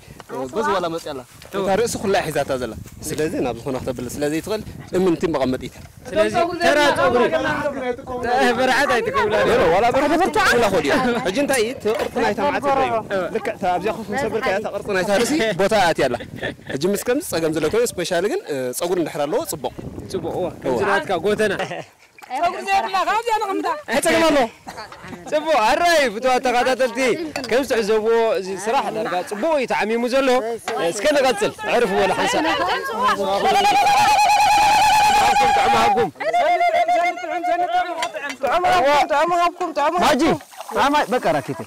በዚ ዋላ መፅያ ኣላ። እታ ርእሲ ኩላ ሒዛታ ዘላ። ስለዚ ናብ ዝኾነ ክተብል ስለ ዘይትኽእል እምንቲ መቐመጢት። ስለዚ ተራ ጸጉሪ፣ እ፣ በርዓት ኣይትገብላ። ኖ፣ ኖ፣ ዋላ በርዓት ክትብላ ኸዲያ። ሕጂ እንታይ እዩ? እቲ ቅርጺ ናይታ መዓት እዩ። ልክዕ እታ ኣብዚኣ ኮፍ ምስ ኣበልካያ እታ ቅርጺ ናይታ ርእሲ ቦታ ኣትያ ኣላ። ሕጂ ምስ ከምዚ ጸገም ዘሎ ኮይኑ ስፔሻሊ ግን፣ እ፣ ጸጉሪ እንድሕር ኣለዎ ጽቡቕ። ጽቡቕ፣ እዋ። ከምዚ እዋ። ናትካ ጎተና። ጸጉሪ ዘይብላ ካብዚኣ ነቐምጣ። ኣይጸገም ኣሎ። ጽቡቕ፣ ኣራይ ፍትዋ ተኸታተልቲ፣ ከም ዝትዕዘብዎ እዚ ስራሕ ዳርጋ ጽቡቕ እዩ ተዓሚሙ ዘሎ። እስከ ንቐጽል፣ ዕርፍ በሉ ሓንሳብ። ጥዑም ሃብኩም፣ ጥዑም ሃብኩም። ጥዑም ሃብኩም፣ ጥዑም ሃብኩም። ማጂ፣ ኣማ-፣ በቃ ራኪቴ።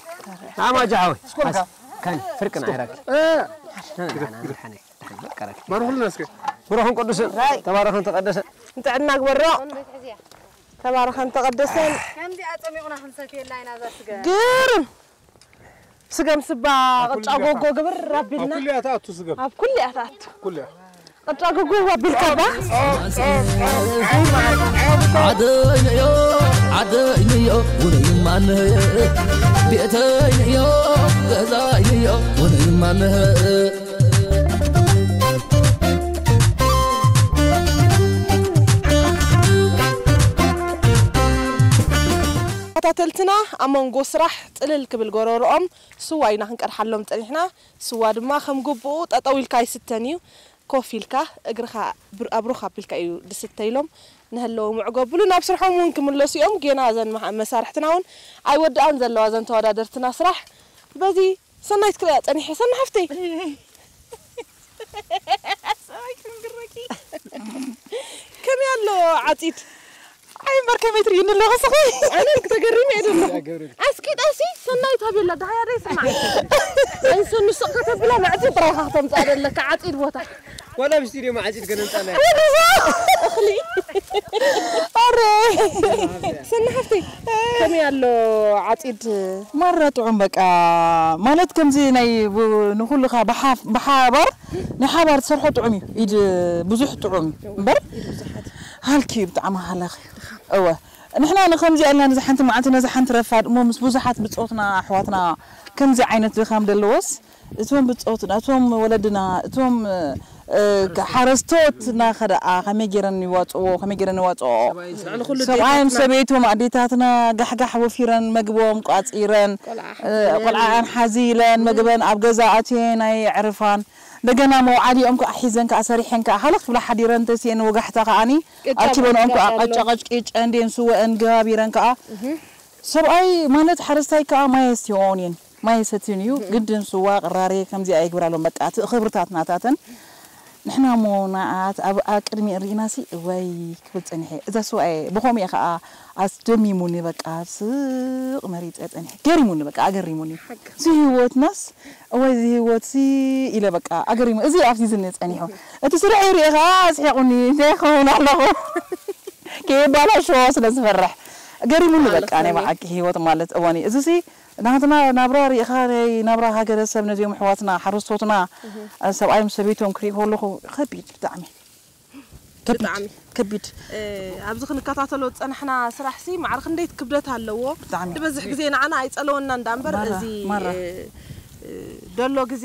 ኣማጂ ሓወይ። ካኒ፣ ፍርቅና ኣይራኪ። እ። ሓኒ፣ ሓኒ፣ ሓኒ፣ በቃ ራኪቴ። ባርኹልና እስከ። ብሩኽን ቅዱስን፣ ተባረኽን ተቐደሰን። ንጥዕና ግበሮ። ተባረኸን ተቐደሰን። ከምዚኣ ጸሚቑና ክንሰትየላ ኢና እዛ ስገም። ግርም! ስገም ስባ ኣብ ኩሉ ቅጫ እያ ጎጎ ትኣቱ። ግብር ኣብ ኣቢልና። ኩሉ እያ ትኣቱ ስገም። ኣብ ኩሉ እያ ትኣቱ። ኩሉ እያ። ቅጫ ጎጎ ኣቢልካ ባ? ዓደይንዮ ዓደይንዮ ውነይማንህ ቤተይንዮ ገዛይንዮ ውነይማንህ። ተኸታተልትና ኣብ መንጎ ስራሕ ጥልል ክብል ጎረርኦም ስዋ ኢና ክንቀድሓሎም ጸኒሕና። ስዋ ድማ ከም ግቡኡ ጠጠው ኢልካ ኣይስተን እዩ። ኮፍ ኢልካ እግርኻ ብር-፣ ኣብሩኽ ኣቢልካ እዩ ዝስተ ኢሎም ንህለዉ ምዕጎ ብሉ ናብ ስርሖም እውን ክምለሱ እዮም። ጌና እዘን መሓ-፣ መሳርሕትና እውን ኣይወድኣን ዘለዋ እዘን ተወዳደርትና ስራሕ። በዚ ሰናይት ክሪኣ ጸኒሐ። ሰና ሓፍተይ። ሰናይት ክንግረኪ። ከመይ ኣሎ ዓጺድ? ኣይ እምበር ከመይ ትርእይኒ ኣለኹ ስኺ? ኣነ ተገሪመ እየ ዘለኹ። ኣስቂጣሲ ሰናይት ኣበላ ደሃያ ደይ ስማዕ። ኣይሰኑ ስቕ ከተብላ መዕጺድ ጥራይኻ ከተምጽኣ ዘለካ ዓጺድ ቦታ። ዋላ ኣብ ስቱድዮ መዓጺድ ገለ ምጻና። እኽሊ። ኣረ። ሰና ሓፍተይ፣ ከመይ ኣሎ ዓጺድ? ማራ ጥዑም በቃ። ማለት ከምዚ ናይ ብ-፣ ንኹልኻ ብሓፍ-፣ ብሓባር ናይ ሓባር ትሰርሖ ጥዑም እዩ። ኢድ ብዙሕ ጥዑም እዩ። እምበር ሃልኪ እዩ ብጣዕሚ ሃለኺ። እወ። ንሕና ንኸምዚ ኣልና ነዚ ሓንቲ መዓልቲ ነዚ ሓንቲ ረፋድ እሞ ምስ ብዙሓት ብጾትና ኣሕዋትና ከምዚ ዓይነት ድኻም ደለዎስ እቶም ብጾትና፣ እቶም ወለድና፣ እቶም፣ እ፣ ሓረስቶትና ከደኣ ከመይ ገይረን ይዋጽኦ፣ ከመይ ገይረን ይዋጽኦ? ሰብኣይ ምስ ልዕሊ ኩሉ ሰብኣዮም ኣዴታትና። ሰበይቶም ኣዴታትና ጋሕጋሕ ወፊረን መግቦም ቋጺረን፣ ቆልዓ እ፣ ሓዚለን። ቆልዓኣን ሓዚለን መግበን ኣብ ገዛ ኣትየን ኣይዕርፋን። እንደገና መውዓሊኦም ከኣ ሒዘን ከኣ ሰሪሐን ከኣ ሃለኽ ክብላ ሓዲረን ተስየን ወጋሕታ ከኣኒ ቅጫ ኣርኪበንኦም ከኣ ቅጫ ኣሎ። ቀጫ ቀጭ ቂጨን ደን ስወአን ገባቢረን ከኣ እህ። ሰብኣይ ማለት ሓረስታይ ከኣ ማይ ኣስትዮን እየን። ማይ ሰትዩን እዩ። እህ። ግድን ስዋ ቅራሬ ከምዚኣ ይግብራሎም። በቃ እቲ ክብርታት ናታተን ንሕና እሞ ንኣት ኣብ ኣብ ቅድሚ ርኢናሲ እዋይ ክብል ጸኒሐ። እዛ ስዋኤ ብኸምኡ እየ ኸኣ ኣስደሚሙኒ፣ በቃ ስቕ መሪጸ ጸኒሐ። ገሪሙኒ፣ በቃ ኣገሪሙኒ። እዚ ህይወትናስ እዋይ እዚ ህይወትሲ ኢለ በቃ ኣገሪሙ። እዚ ኣፍዚዝኒ ጸኒሑ። እቲ ስርሐይ ሪኤ ኸኣ ኣስሒቑኒ። እንታይ ክኸውን ኣለኹ? ከየባላሽዎ ስለ ዝፈርሕ። ገሪሙኒ በቃ ናይ ብሓቂ ህይወት ማለት እዋን እዩ። እዚሲ ናትና ናብራ ርኢኻ ናይ ናብራ ሃገረሰብ ነዚኦም ኣሕዋትና ሓረስቶትና ሰብኣዮም ሰበይቶም ክርኢ ከለኹ ከቢድ ብጣዕሚ ከቢድ ብጣዕሚ። ከቢድ እ፣ ኣብዚ ክንከታተሎ ዝጸናሕና ስራሕሲ ማዕረ ክንደይ ክብደት ኣለዎ። ብጣዕሚ። ዝበዝሕ ግዜ ንዓና ኣይጸለወና እንዳ እምበር ማራ፣ እዚ ማራ። እ፣ እ፣ ደሎ ግዜ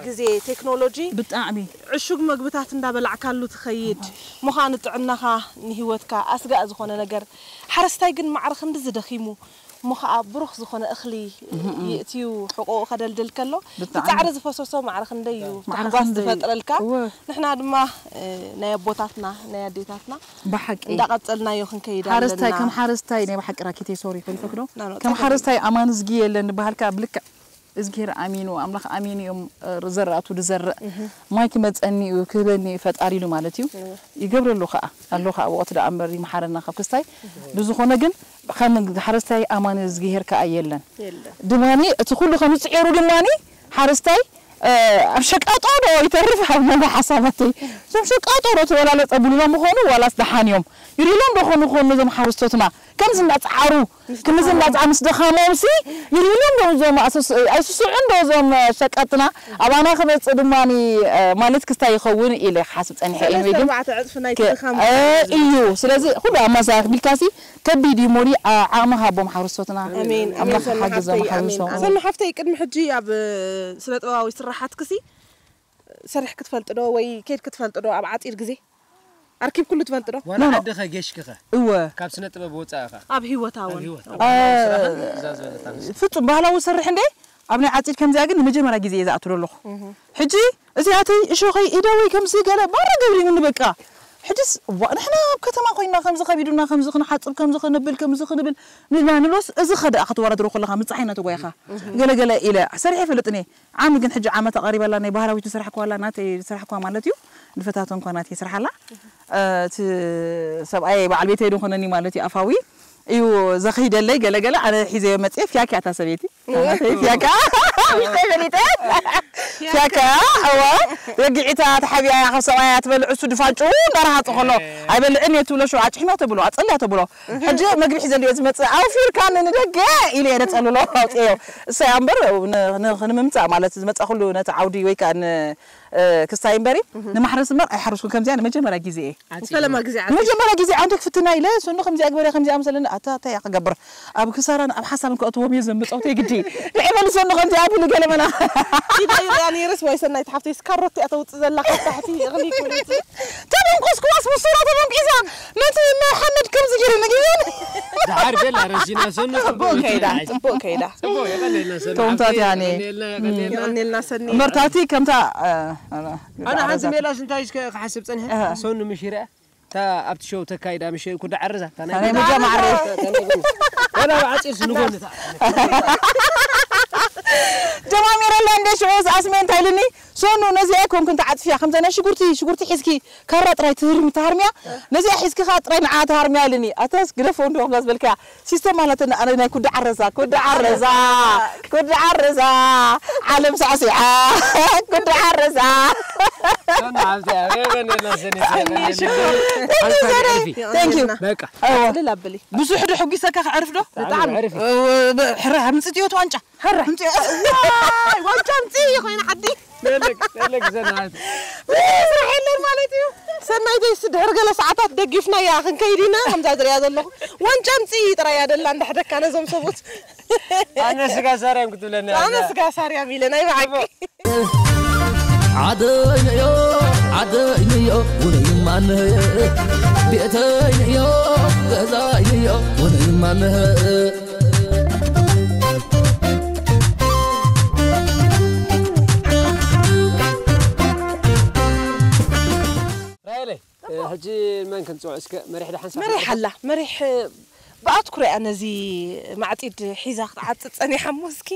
ግዜ ቴክኖሎጂ ብጣዕሚ ዕሹግ መግብታት እንዳበላዕካሉ ትኸይድ ምዃኑ ጥዕናኻ ንህይወትካ ኣስጋእ ዝኾነ ነገር ሓረስታይ ግን ማዕረ ክንዲ ዝደኺሙ እሞ ኸዓ ብሩኽ ዝኾነ እኽሊ ይእትዩ ሕቆኡ ከደልድል ከሎ እቲ ብጣዕሚ። ጻዕሪ ዝፈሰሶ ማዕረ ክንደይ እዩ ማዕረ ታሕጓስ ክንደይ። ዝፈጥረልካ እወ። ንሕና ድማ እ፣ ናይ ኣቦታትና ናይ ኣዴታትና ብሓቂ እንዳቐጸልናዮ ክንከይድ ሓረስታይ ኣለና ከም ሓረስታይ ናይ ብሓቂ ራኪተይ ሶሪ ከሊፈክዶ ናኖ፣ ከም ጸገም ሓረስታይ ኣማን ዝጊ የለን ዝበሃልካ ብልክዕ እዝጊሄር ኣሚኑ ኣምላኽ ኣሚኑ እዮም እ፣ ዘራእቱ ዝዘርእ ማይ ክመፀኒ እዩ ክህበኒ እዩ ፈጣሪ ኢሉ ማለት እዩ ይገብረሉ ከዓ ኣሎ ከዓ ወቅቲ ደኣ እምበር ይመሓረና ካብ ክስታይ ብዝኾነ ግን ከም ሓረስታይ ኣማን እዝጊሄር ከዓ የለን የለን ድማኒ እቲ ኩሉ ከም ዝፅዒሩ ድማኒ ሓረስታይ እ፣ ኣብ ሸቃጦ ዶ ይተርፍ ኣብ መንጎ ሓሳባተይ እዞም ሸቃጦ ዶ ተበላለፀ ብሉና ምኾኑ ዋላስ ደሓን እዮም ይሪሎም ዶ ኾኑ ኾኑ እዞም ሓረስቶትና ከምዚ እንዳፀዓሩ ከምዚ እንዳፀዓ ምስ ደኻሞም ሲ ይሪሎም ዶ እዞም ኣስስ- ኣይስስዑን ዶ እዞም ሸቃጥና ኣባና ክመፅእ ድማ ማለት ክስታይ ይኸውን ኢለ ክሓስብ ፀኒሐ እየ ግን ዕፅፊ ናይ ከ- እ፣ እዩ ስለዚ ኩሉ ኣማሳያ ክቢልካሲ ከቢድ እዩ ሞሪ ዓቕሚ ሃቦም ሓረስቶትና ኣሜን ኣሜን ኣምላኽ ሰኒ ሓግዞም ሓፍተይ ኣሜን ሓግዞም ሰኒ ሓፍተይ ቅድሚ ሕጂ ኣብ ስነ ጥበባዊ ስራሓትክሲ ሰርሕ ክትፈልጥ ዶ ወይ ኬድ ክትፈልጥ ዶ ኣብ ዓፂር ግዜ ኣርኪብ ኩሉ ትፈልጥ ዶ ዋላ ዓድኸ ጌሽክኸ እወ ካብ ስነ ጥበብ ወፃእኻ ኣብ ህይወታ ኣብ እውን ህይወት እ፣ እዛ ዝበለታ ንስ ፍጹም ባህላዊ ሰርሕ እንዴ ኣብ ናይ ዓፂድ ከምዚኣ ግን ንመጀመርያ ግዜ እየ ዝኣትሎ ኣለኹ ሕጂ እዚኣተይ እሾኸይ ኢደወይ ከምዚ ገለ ባራ ገብሪሙኒ በቃ ሕጅስ እዋ ንሕና ኣብ ከተማ ኮይና ከምዚ ከቢዱና ከምዚ ክንሓፅብ ከምዚ ክንብል ከምዚ ክንብል ንላ ንሎስ እዚ ኸደኣ ከተወዳድሮ ከለኻ ምፅሓይ እናተጓይኻ ገለገለ ኢለ ሰሪሐ ይፈልጥኒ ዓሚ ግን ሕጂ ዓመት ኣቐሪበላ ናይ ባህላዊት ዝሰራሕኳላ ናተይ ዝሰራሕኳ ማለት እዩ ንፈታተንኳ ናተይ ይስርሓላ እቲ ሰብኣይ በዓል ቤተይ ዶ ኾነኒ ማለት እዩ ኣፋዊ እዩ ዘኸይደለይ ገለገለ ኣነ ሒዘዮ መፅየ ፍያኪ ኣታ ሰበይቲ ፍያካ ሚስተ ፈሊጠ ፍያካ እዋ ረጊዒታ ተሓቢኣ እያ ካብ ሰብኣያ ትበልዕ እሱ ድፋጭኡ እንዳረሃጡ ከሎ ኣይበልዕን እየ ትብሎ ሽው ኣጭሕምያ ተብሎ ኣፀልያ ተብሎ ሕጂ መግቢ ሒዘልዮ ዝመፅእ ኣውፊርካኒ ንደገ ኢለ እየ ነፀልሎ ኣውፅአዮ እሳይ እምበር ን- ን- ክንምምፃእ ማለት ዝመፃ ኩሉ ነቲ ዓውዲ ወይ ከዓ ን- እ፣ ክስታይ እምበሪ ንማሕረስ እምበር ኣይሓረስኩን ከምዚኣ ንመጀመርያ ግዜ እየ ፈለማ ግዜ ዓፂ ንመጀመርያ ግዜ ዓንተ ክፍትና ኢለ ሰኑ ከምዚኣ ግበረ ከምዚኣ ምሰለኒ ኣታ እንታይ እያ ክገብር ኣብ ክሳራን ኣብ ሓሳብን ከእትዎም እየ ዘምፀውተይ ግዲ ንዒ በሉ ሰኑ ከምዚኣ ቢሉ ገለ መና ኢዳ ይርያ ነይርስ ወይ ሰናይት ሓፍተይ ስካሮት እያ ተውፅእ ዘላ ካብ ታሕቲ እኽሊ ኩልቲ ተበንቆስኩዋስ ምስራ ተበንቂሳ ነቲ መሓመድ ከምዚ ገይሩ ንግዜን ድሓር ቤላ ረሲና ሰኑ ፅቡቅ ከይዳ ፅቡቅ ከይዳ ጽቡቅ የቀኔልና ሰኑ ከምታት ያኔ የቀኔልና ሰኒ መርታቲ ከምታ ኣነ ሓንቲ ሜላ ስንታይ እስከ ክሓስብ ፀኒሐ ሰኑ ምሽርያ እታ ኣብቲ ሾው ተካይዳ ምሽ ኩዳ ዓረዛ እታ ናይ ናይ መጃ ማዕረ ወላ ዓፂር ንጎኒ እታ ጀማሚረላ እንደ ሽዑ ዝኣስመ እንታይ ኢልኒ ሶኑ ነዚኣ ኣይኮንኩን ተዓፅፍያ ከምዛ ናይ ሽጉርቲ ሽጉርቲ ሒዝኪ ካራ ጥራይ ትህርሚ ተሃርምያ ነዚኣ ሒዝኪ ከዓ ጥራይ ንዓ ተሃርምያ ኢልኒ ኣታስ ግደፎ እንዶ ከምዛ ዝበልካያ ሲስተም ማለት ኣነ ናይ ኩዳ ዓረዛ ኩዳ ዓረዛ ኩዳ ዓረዛ ዓለም ሳዕሲዓ ኩዳ ዓረዛ ሰኑ ሓብቲ የቀኔልና ሰኒ Thank you. በቃ እወ ልል ኣብሊ ብዙሕ ዶ ሕጒሰካ ክዕርፍ ዶ ብጣዕሚ ዕርፊ ሕራ ምፅጥዮ ዋንጫ ሕራ ምፅዮ ዋንጫ ምፅ ኮይነ ዓዲ ለለግ ለለግ ዘናት ስራሕ የለን ማለት እዩ ሰናይተይ ስ ድሕር ገለ ሰዓታት ደጊፍናያ ክንከይድ ኢና ከምዛ ዝሪያ ዘለኹ ዋንጫ ምፅ ጥራያ ደላ እንዳሕደካ ነዞም ሰቦት ኣነ ስጋ ሳርያም ክትብለኒ ኣነ ስጋ ሳርያም ኢለ ናይ ብሓቂ ዓደይነዮ ዓደይነዮ ውነይማንህ ቤተይነዮ ገዛይነዮ ውነይማንህ ራይለ ሕጂ መን ክንፅውዕ እስከ መሪሕ ደሓን መሪሕ ኣላ መሪሕ ብኣትኩሮ እያ ነዚ ማዕፂድ ሒዛ ክትዓፅድ ፀኒሓ እሞ እስኪ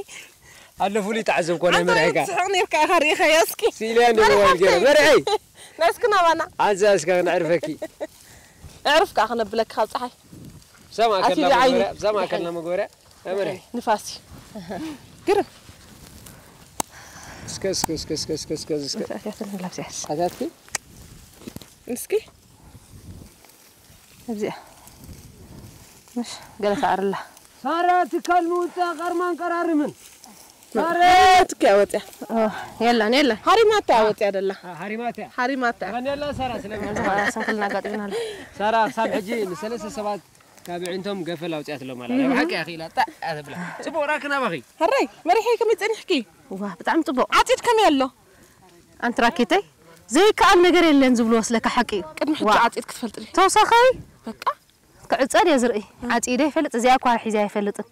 ኣሎ ፍሉይ ተዓዘብኮ ናይ መሪሕካ ስሕቕ ነርካ ኢኻ ርኢኻያ እስኪ ስኢልያ እንደ ሞባይል ገይረ መሪሐይ ናስኪ ናባና። ኣንዛ እስከ ነዕርፈኪ። እዕርፍ ከኣ ክነብለካ ካብ ጸሓይ። ብዛ ማእከልና ኣትዩ ዓይኒ። መጎርያ፣ ብዛ ማእከልና መጎርያ። ኣመረ። ንፋስ እዩ። ግርም። እስከ እስከ እስከ እስከ እስከ እስከ እስከ ንላብስያስ። ኣታትኪ እስኪ እዚኣ ምሽ ገለ ሰዓርላ። ሳራ ትካል ምውጻእ ቀርማን ቀራርምን። ትኪያ ወጽያ። የላን የላን። ሃሪማታ ወጽያ ደላ። ሃሪማታ። ሃሪማታ። ኣነላ ሳራ ስለ ስንክልና ኣጋጢምና ኣሎ። ሳራ ክሳብ ሕጂ ንሰለስተ ሰባት ካብ ዕንቶም ገፈል ኣውጽያትሎም ኣላ። ናይ ብሓቂ እያ ክኢላ ጣ እያ ትብላ። ጽቡቕ ራክና ባኺ። ሃራይ መሪሐይ ከመይ ጸኒሕኪ? ዋ ብጣዕሚ ጽቡቕ። ዓጺድ ከመይ ኣሎ? ኣንቲ ራኬተይ ዘይከኣል ነገር የለን ዝብሉ ወስለካ ሓቂ እዩ። ቅድሚ ሕጂ ዋ። ዓጺድ ክትፈልጥኒ። ተወሳኸይ በቃ ክዕጸድ እየ ዝርኢ። ዓጺደ ይፈልጥ እዚኣ እኳ ሒዘ ኣይፈልጥን።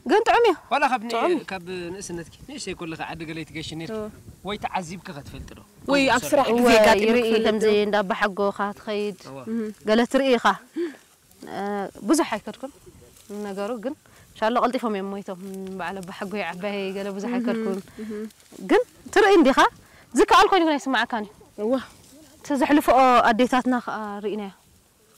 ግን ጥዑም እዩ። ዋላ ካብ ን- ካብ ንእስነትኪ ንእሽተይ ኮለኺ ዓዲ ገለ ትገሽ ነርኪ ወይ ተዓዚብኪ ክትፈልጢ ዶ? ወይ ኣብ ስራሕ ግዜ ወይ ኣጋጢሙ ይርኢ ክፈልጥ ከምዚ ዶ? እንዳ ኣባሓጎኻ ትኸይድ እዋ። ገለ ትርኢ ኢኻ። እ፣ ብዙሕ ኣይከድኩን ነገሩ ግን ሻሎ ቀልጢፎም እዮም ሞይቶም። በዓል ኣባሓጎይ ዓባይ ገለ ብዙሕ ኣይከድኩን። ግን ትርኢ እንዲኻ ዝከኣል ኮይኑ ግን ኣይስማዓካን እዩ። እዋ እቲ ዘሕልፍኦ ኣዴታትና ከዓ ርኢናዮ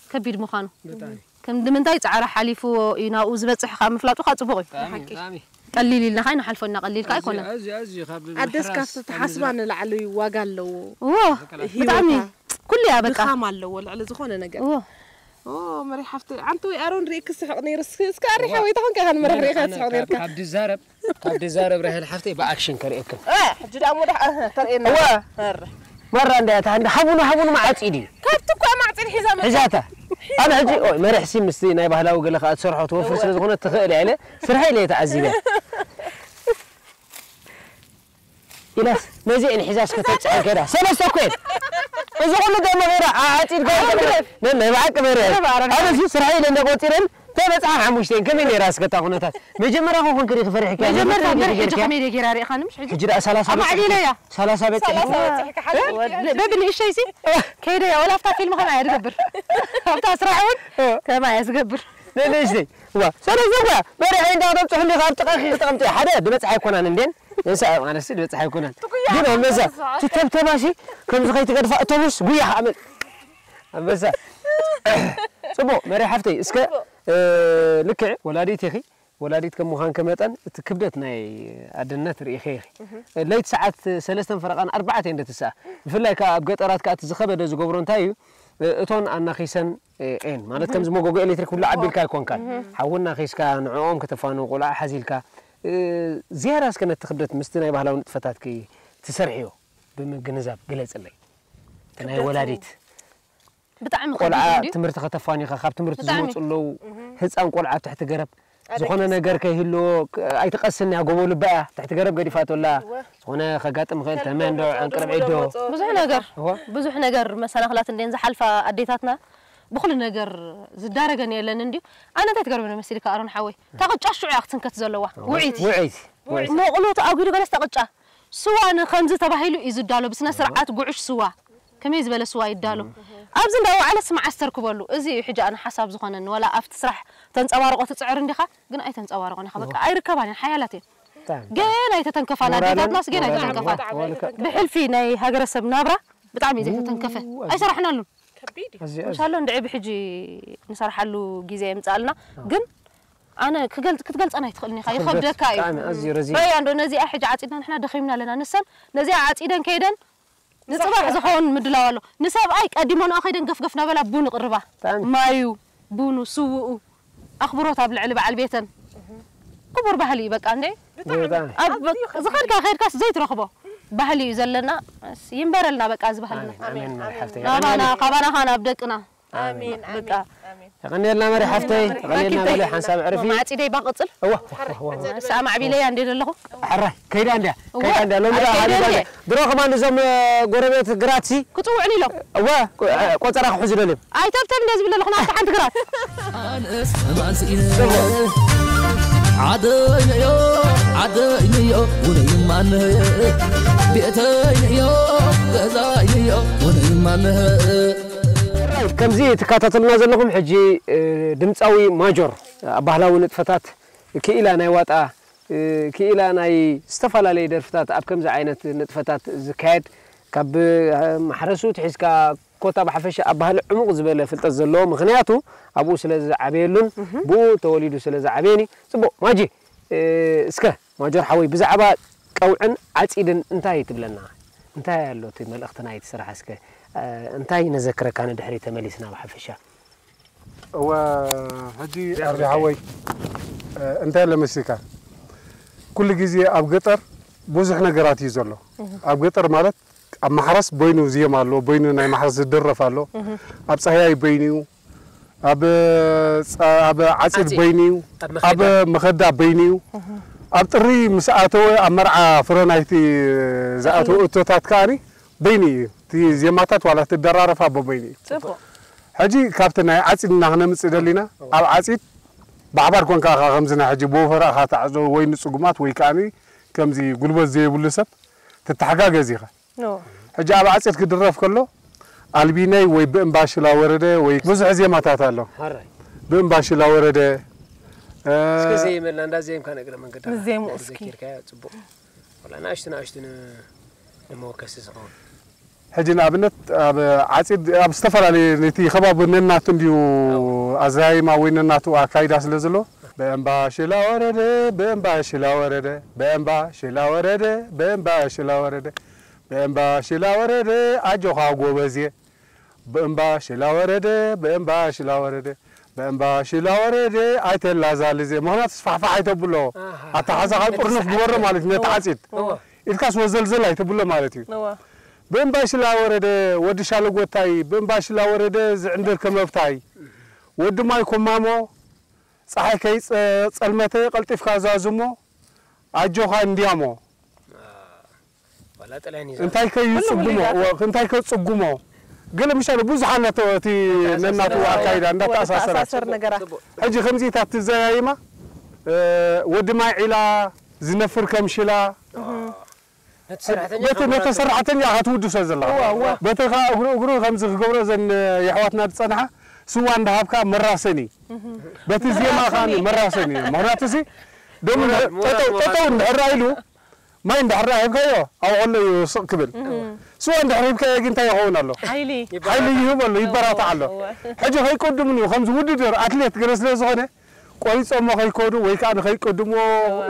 ከቢድ ምዃኑ። ብጣዕሚ። ከም ንምንታይ ጻዕሪ ሓሊፍዎ እዩ ናብኡ ዝበጽሕ ከዓ ምፍላጡ ከዓ ጽቡቕ እዩ። ብጣዕሚ፣ ብጣዕሚ። ቀሊል ኢልና ከዓ ንሓልፎ እና ቀሊል ከዓ ኣይኮነን። ኣዝዩ፣ ኣዝዩ ካብ ኣደስ ምሕራስ ካብቲ ተሓስባ ንላዕሊ ዋጋ ኣለዎ። እዎ ህይወታ ብጣዕሚ ኩሉ እያ በቃ። ድኻም ኣለዎ ልዕሊ ዝኾነ ነገር። እዎ ኦ መሪ ሓፍቲ ኣንቲ ወይ ኣሮን ርኢክ ስሕቕ ነይሩ እስኪ እስኪ ኣሪ ሓወይታ ኮንካ ከን መረር ርኢኻ ስሕቕ ነይርካ። ካብ ድዛረብ ካብ ድዛረብ ራሄል ሓፍተይ ብኣክሽን ከርእየክን። እ፣ ሕጂ ደኣ ሞ ደሓ ተርእየና። እዋ። መር መራ እንዳ እታ እንዳ ሓቡን ሓቡን መዓጺድ እዩ። ካብቲ እኮ ማዕጺድ ሒዛ መ ሒዛታ ኣብ ሕጂ ኦይ መሪሕ ሲ ምስቲ ናይ ባህላዊ ገለ ከዓ ትሰርሖ ትወፍር ስለ ዝኾነ ትኽእል እያ ኢለ ስርሐ ኢለ ተዓዚበ። ኢላስ ነዚአን ሒዛስ ከተብፅሐን ከይዳ ሰለስተ እኮ እየን። እዚ ኩሉ ደሞ ገይራ ዓፂድካ ናይ ብሓቂ መሪሕ ኣበዚ ስርሐ ኢለ እንደ ቆፂረን ተበፅሓ ሓሙሽተ እየን። ከመይ ነይራ እስከ እታ ኩነታት? መጀመርያ ኮንክ ዲኺ ፈሪሕካ? መጀመርታ መሪሕ ሕጂ ከመይ ደይ ገይራ ሪኢኻኒ ምሽ ሕጂ? ሕጂ ደኣ ሰላሳ ኣብ ማዕሊለያ ሰላሳ በፂሒ በብንእሽተይሲ ከይደ እያ ወላ ኣብታ ፊልም ከማይ እያ ትገብር ኣብታ ስራሕ እውን ከማይ እያ ዝገብር ንእሽተይ ዋ ሰለስተ እኳ መሪሕ እንዳ ተብፅሑ እንዲኻ ኣብ ጥቓኺ ክተቐምጢ ሓደ ድበፅሓ ኣይኮናን እንዴን እንሳ ማለት ድበፅሓ ኣይኮናን ግን ኣንበሳ ትተብተባሲ ከምዚ ከይትገድፋ እቶምስ ጉያ ክኣመል ኣንበሳ ጽቡቕ መሪሕ ሓፍተይ እስከ ልክዕ ወላዲት ኢኺ ወላዲት ከም ምዃንኪ መጠን እቲ ክብደት ናይ ኣደነት ርኢኺ ኢኺ። ለይቲ ሰዓት ሰለስተን ፈረቓን ኣርባዕተ እየን ደትስኣ። ብፍላይ ከኣ ኣብ ገጠራት ከኣ እቲ ዝኸበደ ዝገብሮ እንታይ እዩ? እቶን ኣናኺሰን እየን። ማለት ከምዚ መጎጎ ኤሌክትሪክ ኩሉ ዓቢልካ ኣይኮንካን። ሓዊ ኣናኺስካ ንዕኦም ከተፋንው ቆልዓ ሓዚልካ ዝያዳ እስከ ነቲ ክብደት ምስቲ ናይ ባህላዊ ንጥፈታትኪ ትሰርሕዮ ብምግንዛብ ግለጽለይ። እቲ ናይ ወላዲት ብጣዕሚ ቆልዓ ከቢድ እዩ። ትምህርቲ ከተፋኒኻ ካብ ትምህርቲ ብጣዕሚ። ዝመፁ ኣለዉ ህፃን ቆልዓ ኣብ ትሕቲ ገረብ ዝኾነ ነገር ከይህልዎ ክ- ኣይትቐስን እያ ጎቦ ልባ እያ ትሕቲ ገረብ ገዲፋቶ ኣላ ዝኾነ ከጋጥም ይኽእል ተመን ዶ ዕንቅርብዒት ዶ ብዙሕ ነገር እዋ ብዙሕ ነገር መሰናኽላት እንዴን ዝሓልፋ ኣዴታትና ብኩሉ ነገር ዝዳረገን የለን እንድዩ። ኣነ እንታይ ትገርመኒ መሲልካ ኣሮን ሓወይ? እታ ቅጫ ሽዑ እያ ክትስንከት ዘለዋ። ውዒት ውዒት ውዒት መቕሎ ተኣጒዱ ገለስ ተቕጫ ስዋ ንከምዚ ተባሂሉ እዩ ዝዳሎ ብስነ ስርዓት ጉዕሽ ስዋ ከመይ ዝበለ ስዋ ይዳሎ ኣብዚ እንዳወዓለት መዓስ ተርክበሉ እዚ እዩ ሕጂ ኣነ ሓሳብ ዝኾነኒ ወላ ኣብቲ ስራሕ ተንፀባርቆ ትፅዕር እንዲኻ ግን ኣይተንፀባርቆን ኢኻ በቃ ኣይርከባን እየን ሓያላት እየን ብጣዕሚ። ግን ኣይተተንከፋን ሞራልን ኣዴታትናስ ግን ሞራልን ኣይተተንከፋን ወልከ- ብሕልፊ ናይ ሃገረሰብ ናብራ ብጣዕሚ እዩ ዘይተተንከፈ ኣይሰራሕናሉን እዚ እንሻሎ እንድዒ ብሕጂ ንሰርሓሉ ግዜ የምፅኣልና ግን ኣነ ክገልፅ- ክትገልፀን ኣይትኽእልን ኢኻ ይኸብደካ እዩ ብጣዕሚ ኣዝዩ ረዚን ረያ እንዶ ነዚኣ ሕጂ ዓፂድና ንሕና ደኺምና ኣለና ንሰን ነዚኣ ዓፂደን ከይደን ንፅባሕ ዝኸውን ምድላው ኣሎ ንሰብኣይ ቀዲሞንኣ ከይደን ገፍገፍ ናበላ ቡን ቅርባ ብጣዕሚ ማዩ ቡኑ ስውኡ ኣኽብሮት ኣብ ልዕሊ በዓል ቤተን ክቡር ባህሊ እዩ በቃ እንደ ብጣዕሚ ኣብ ዝኸድካ ከይድካስ ዘይትረኽቦ ባህሊ እዩ ዘለና እስ- ይንበረልና በቃ እዚ ባህልና ኣሜን ኣሜን ሓፍተይ ናባና ካባና ኻን ኣብ ደቅና ኣሜን በቃ ኣሜን። የቐንየልና መሪ ሓፍተይ የቐንየልና በለ ሓንሳብ ዕርፊ ማዕፂደይ ባቕፅል እዋ ሰኣ ማዕቢለያ እንደ ዘለኹ ሕራይ ከይዳ እንድያ እዋ። ከይዳ እንድያ ሎሚ ኣይ፣ ደኣ ከይዳ ሓቢባ እንድያ። እንድያ ድሮ ከማን እዞም ጎረቤት ግራትሲ ክፅውዕን ኢሎም እወ ቆ- ቆፀራ ክሕዙ ደልዮም ኣይተብተብ እንደ ዝብል ዘለኹ ናብቲ ሓንቲ ግራት ኣነስ ማንስኢነ ዓደይነዮ ዓደይነዮ ውነይማነየ ቤተይነዮ ገዛይነዮ ውነይማነየ ከምዚ ትከታተሉና ዘለኹም ሕጂ እ፣ ድምፃዊ ማጆር ኣብ ባህላዊ ንጥፈታት ክኢላ ናይ ዋጣ እ፣ ክኢላ ናይ ዝተፈላለየ ደርፍታት ኣብ ከምዚ ዓይነት ንጥፈታት ዝካየድ ካብ ማሕረሱ ትሒዝካ ኮታ ብሓፈሻ ኣብ ባህሊ ዕሙቕ ዝበለ ፍልጠት ዘለዎ፣ ምኽንያቱ ኣብኡ ስለ ዝዓበየሉን ብኡ ተወሊዱ ስለ ዝዓበየን እዩ። ጽቡቕ ማጂ፣ እስከ ማጆር ሓወይ ብዛዕባ ቀውዕን ዓጺድን እንታይ ትብለና? እንታይ ኣሎ እቲ መልእኽቲ ናይቲ ስራሕ? እስከ እንታይ ነዘክረካ ንድሕሪት ተመሊስና ብሓፈሻ? እወ፣ ሕጂ ኣርቢ ሓወይ እንታይ ለመሲካ፣ ኩሉ ግዜ ኣብ ገጠር ብዙሕ ነገራት እዩ ዘሎ። ኣብ ገጠር ማለት ኣብ ማሕረስ በይኑ ዜማ ኣሎ፣ በይኑ ናይ ማሕረስ ዝድረፍ ኣሎ። ኣብ ጻህያይ በይኑ እዩ፣ ኣብ ጻ- ኣብ ዓጺድ ዓጺድ። በይኑ እዩ፣ ኣብ ኣብ መኸዳ። መኸዳ በይኑ እዩ። ኣብ ጥሪ ምስ ኣተወ ኣብ መርዓ ፍረ ናይቲ ዝኣተወ እቶታት ከኣኒ በይኑ እዩ። እቲ ዜማታት ዋላ ትደራረፋ በበይኑ እዩ። ጽቡቕ። ሕጂ ካብቲ ናይ ዓጺድ እና ክነምጽእ ደሊና፣ ኣብ ዓጺድ ብሓባር ኮንካ ኢኻ ከምዚ ናይ ሕጂ ብወፈራ ኢኻ ተዓጽዶ ወይ ንጽጉማት ወይ ከኣኒ ከምዚ ጉልበት ዘይብሉ ሰብ ትተሓጋገዝ ኢኻ። ኖ። ሕጂ ኣብ ዓጺድ ክድረፍ ከሎ ኣልቢነይ ወይ ብእምባሽላ ወረደ ወይ ብዙሕ ዜማታት ኣሎ። ሃራይ። ብእምባሽላ ወረደ እ፣ እስከ ዘየመልና እንዳ ዘየምካ ነግረ መንገዲ ምስ ዜምኡ እስኪ። ዘኪርካዮ ጽቡቕ። ወላ ንኣሽቱ ንኣሽቱ ን- ንመወከሲ ዝኸውን። ሕጂ ንኣብነት ኣብ ዓጺድ ኣብ ዝተፈላለየ ነቲ ከባቢ ነናቱ እንድዩ ኣዘያይማ ወይ ነናቱ ኣካይዳ ስለ ዘሎ በእምባ ሽላ ወረደ በእምባ ሽላ ወረደ በእምባ ሽላ ወረደ በእምባ ሽላ ወረደ በእምባ ሽላ ወረደ ኣጆኻ ጎበዝየ በእምባ ሽላ ወረደ በእምባ ሽላ ወረደ በእምባ ሽላ ወረደ ኣይተላዛልዜ ምኽንያቱ ስፋሕፋሕ ኣይተብሎ ኣተሓዛኻ ጥርንፍ ግበሮ ማለት እዩ ነቲ ዓጺድ ኢልካስ ወዘልዘል ኣይተብሎ ማለት እዩ። እዋ። ብእምባሽላ ወረደ ወዲ ሻለጎታይ፣ ብእምባሽላ ወረደ ዝዕንድር ከመብታይ፣ ወዲ ማይ ኮማሞ፣ ጸሓይ ከይጸልመተ ቀልጢፍካ ዛዝሞ፣ ኣጆኻ እንዲያሞ። ዋላ ጥላይን ይዛ እንታይ ከይጽጉሞ፣ እንታይ ከጽጉሞ። ገለ ምሻሉ ብዙሕ ኣለቶ እቲ ነናቱ ኣካይዳ እንዳተኣሳሰራት። ተኣሳሰር ነገራት። ሕጂ ከምዚታት ትዘያይማ ወዲ ማይ ዒላ ዝነፍር ከምሽላ ነቲ ሰራሕተኛ በቲ ነቲ ሰራሕተኛ ኢኻ ትውድሶ ዘለኻ። እዋ፣ እዋ። በቲ ኸኣ እግሩ እግሩ ከምዚ ክገብሮ እዘን የሕዋትና ዝጸንሓ ስዋ እንዳሃብካ መራሰኒ። በቲ ዜማ ከኣ መራሰኒ። ምኽንያቱ ሲ ደም ሞራል፣ ሞራል፣ ጠጠው ሞራል። ጠጠው እንድሕር ኢሉ ማይ እንድሕር ሂብካዮ ኣብቆሎ እዩ ስቕ ክብል። ስዋ እንድሕር ሂብካዮ ግን እንታይ ይኸውን ኣሎ? ሓይሊ። ሓይሊ ይህብ ኣሎ፣ ይበራታዕ ኣሎ። እዋ። ሕጂ ከይቀድሙን እዩ ከምዚ ውድድር ኣትሌት ገለ ስለ ዝኾነ ቆሪጾሞ ከይከዱ ወይ ከዓ ንኸይቀድሞ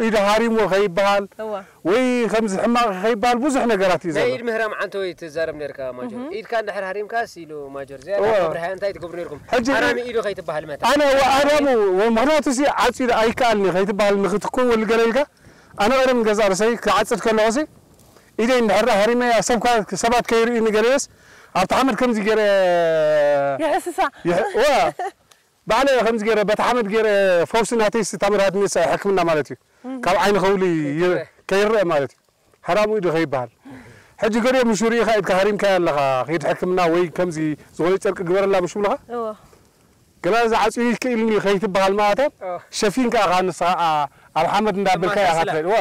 ኢዱ ሃሪሞ ከይበሃል እዋ። ወይ ከምዚ ሕማቕ ከይበሃል ብዙሕ ነገራት እዩ ናይ ዘሎ። ኢድ ምህራም ዓንተወይ ትዛረብ ነርካ ማጆር። ኢድካ እንድሕር ሃሪምካስ ኢሉ ማጆር። ዝያዳ እዋ። ከብርሃያ እንታይ ትገብሩ ነርኩም? ሕጂ ሓራሚ ኢዱ ከይትበሃል መታ። ኣነ እዋ ኣዳሙ ምኽንያቱ ሲ ዓጺዱ ኣይከኣልኒ ከይትበሃል ንክትከወል ገለ ኢልካ ኣነ ቀደም ገዛ ርእሰይ ክዓጽድ ከለኹ ሲ ኢደይ እንድሕር ሃሪመያ ሰብካ ሰባት ከይርእዩኒ ገለየስ ኣብቲ ሓመድ ከምዚ ገይረ ይሕስሳ። ይሕ- እዋ። ባዕለ ከምዚ ገይረ በቲ ሓመድ ገይረ ፈውሲ ናተይስ እታ መድሃኒት ሕክምና ማለት እዩ ካብ ዓይኒ ከውሊ ይ- ከይረአ ማለት እዩ ሓራሙ ኢዱ ከይበሃል ሕጂ ገሪኦም ምሽ ርኢኻ ኢድካ ሃሪምካያ ኣለኻ ከይድ ሕክምና ወይ ከምዚ ዝኾነ ጨርቂ ግበረላ ምሽ ብለኻ እዎ ገላ እዚ ዓፅዩ ይክእልኒ ከይትበሃል ማለተ ሸፊንካ ኢኻ ንስኻ ኣብ ሓመድ እንዳበልካ ኢኻ ትኸይድ እዎ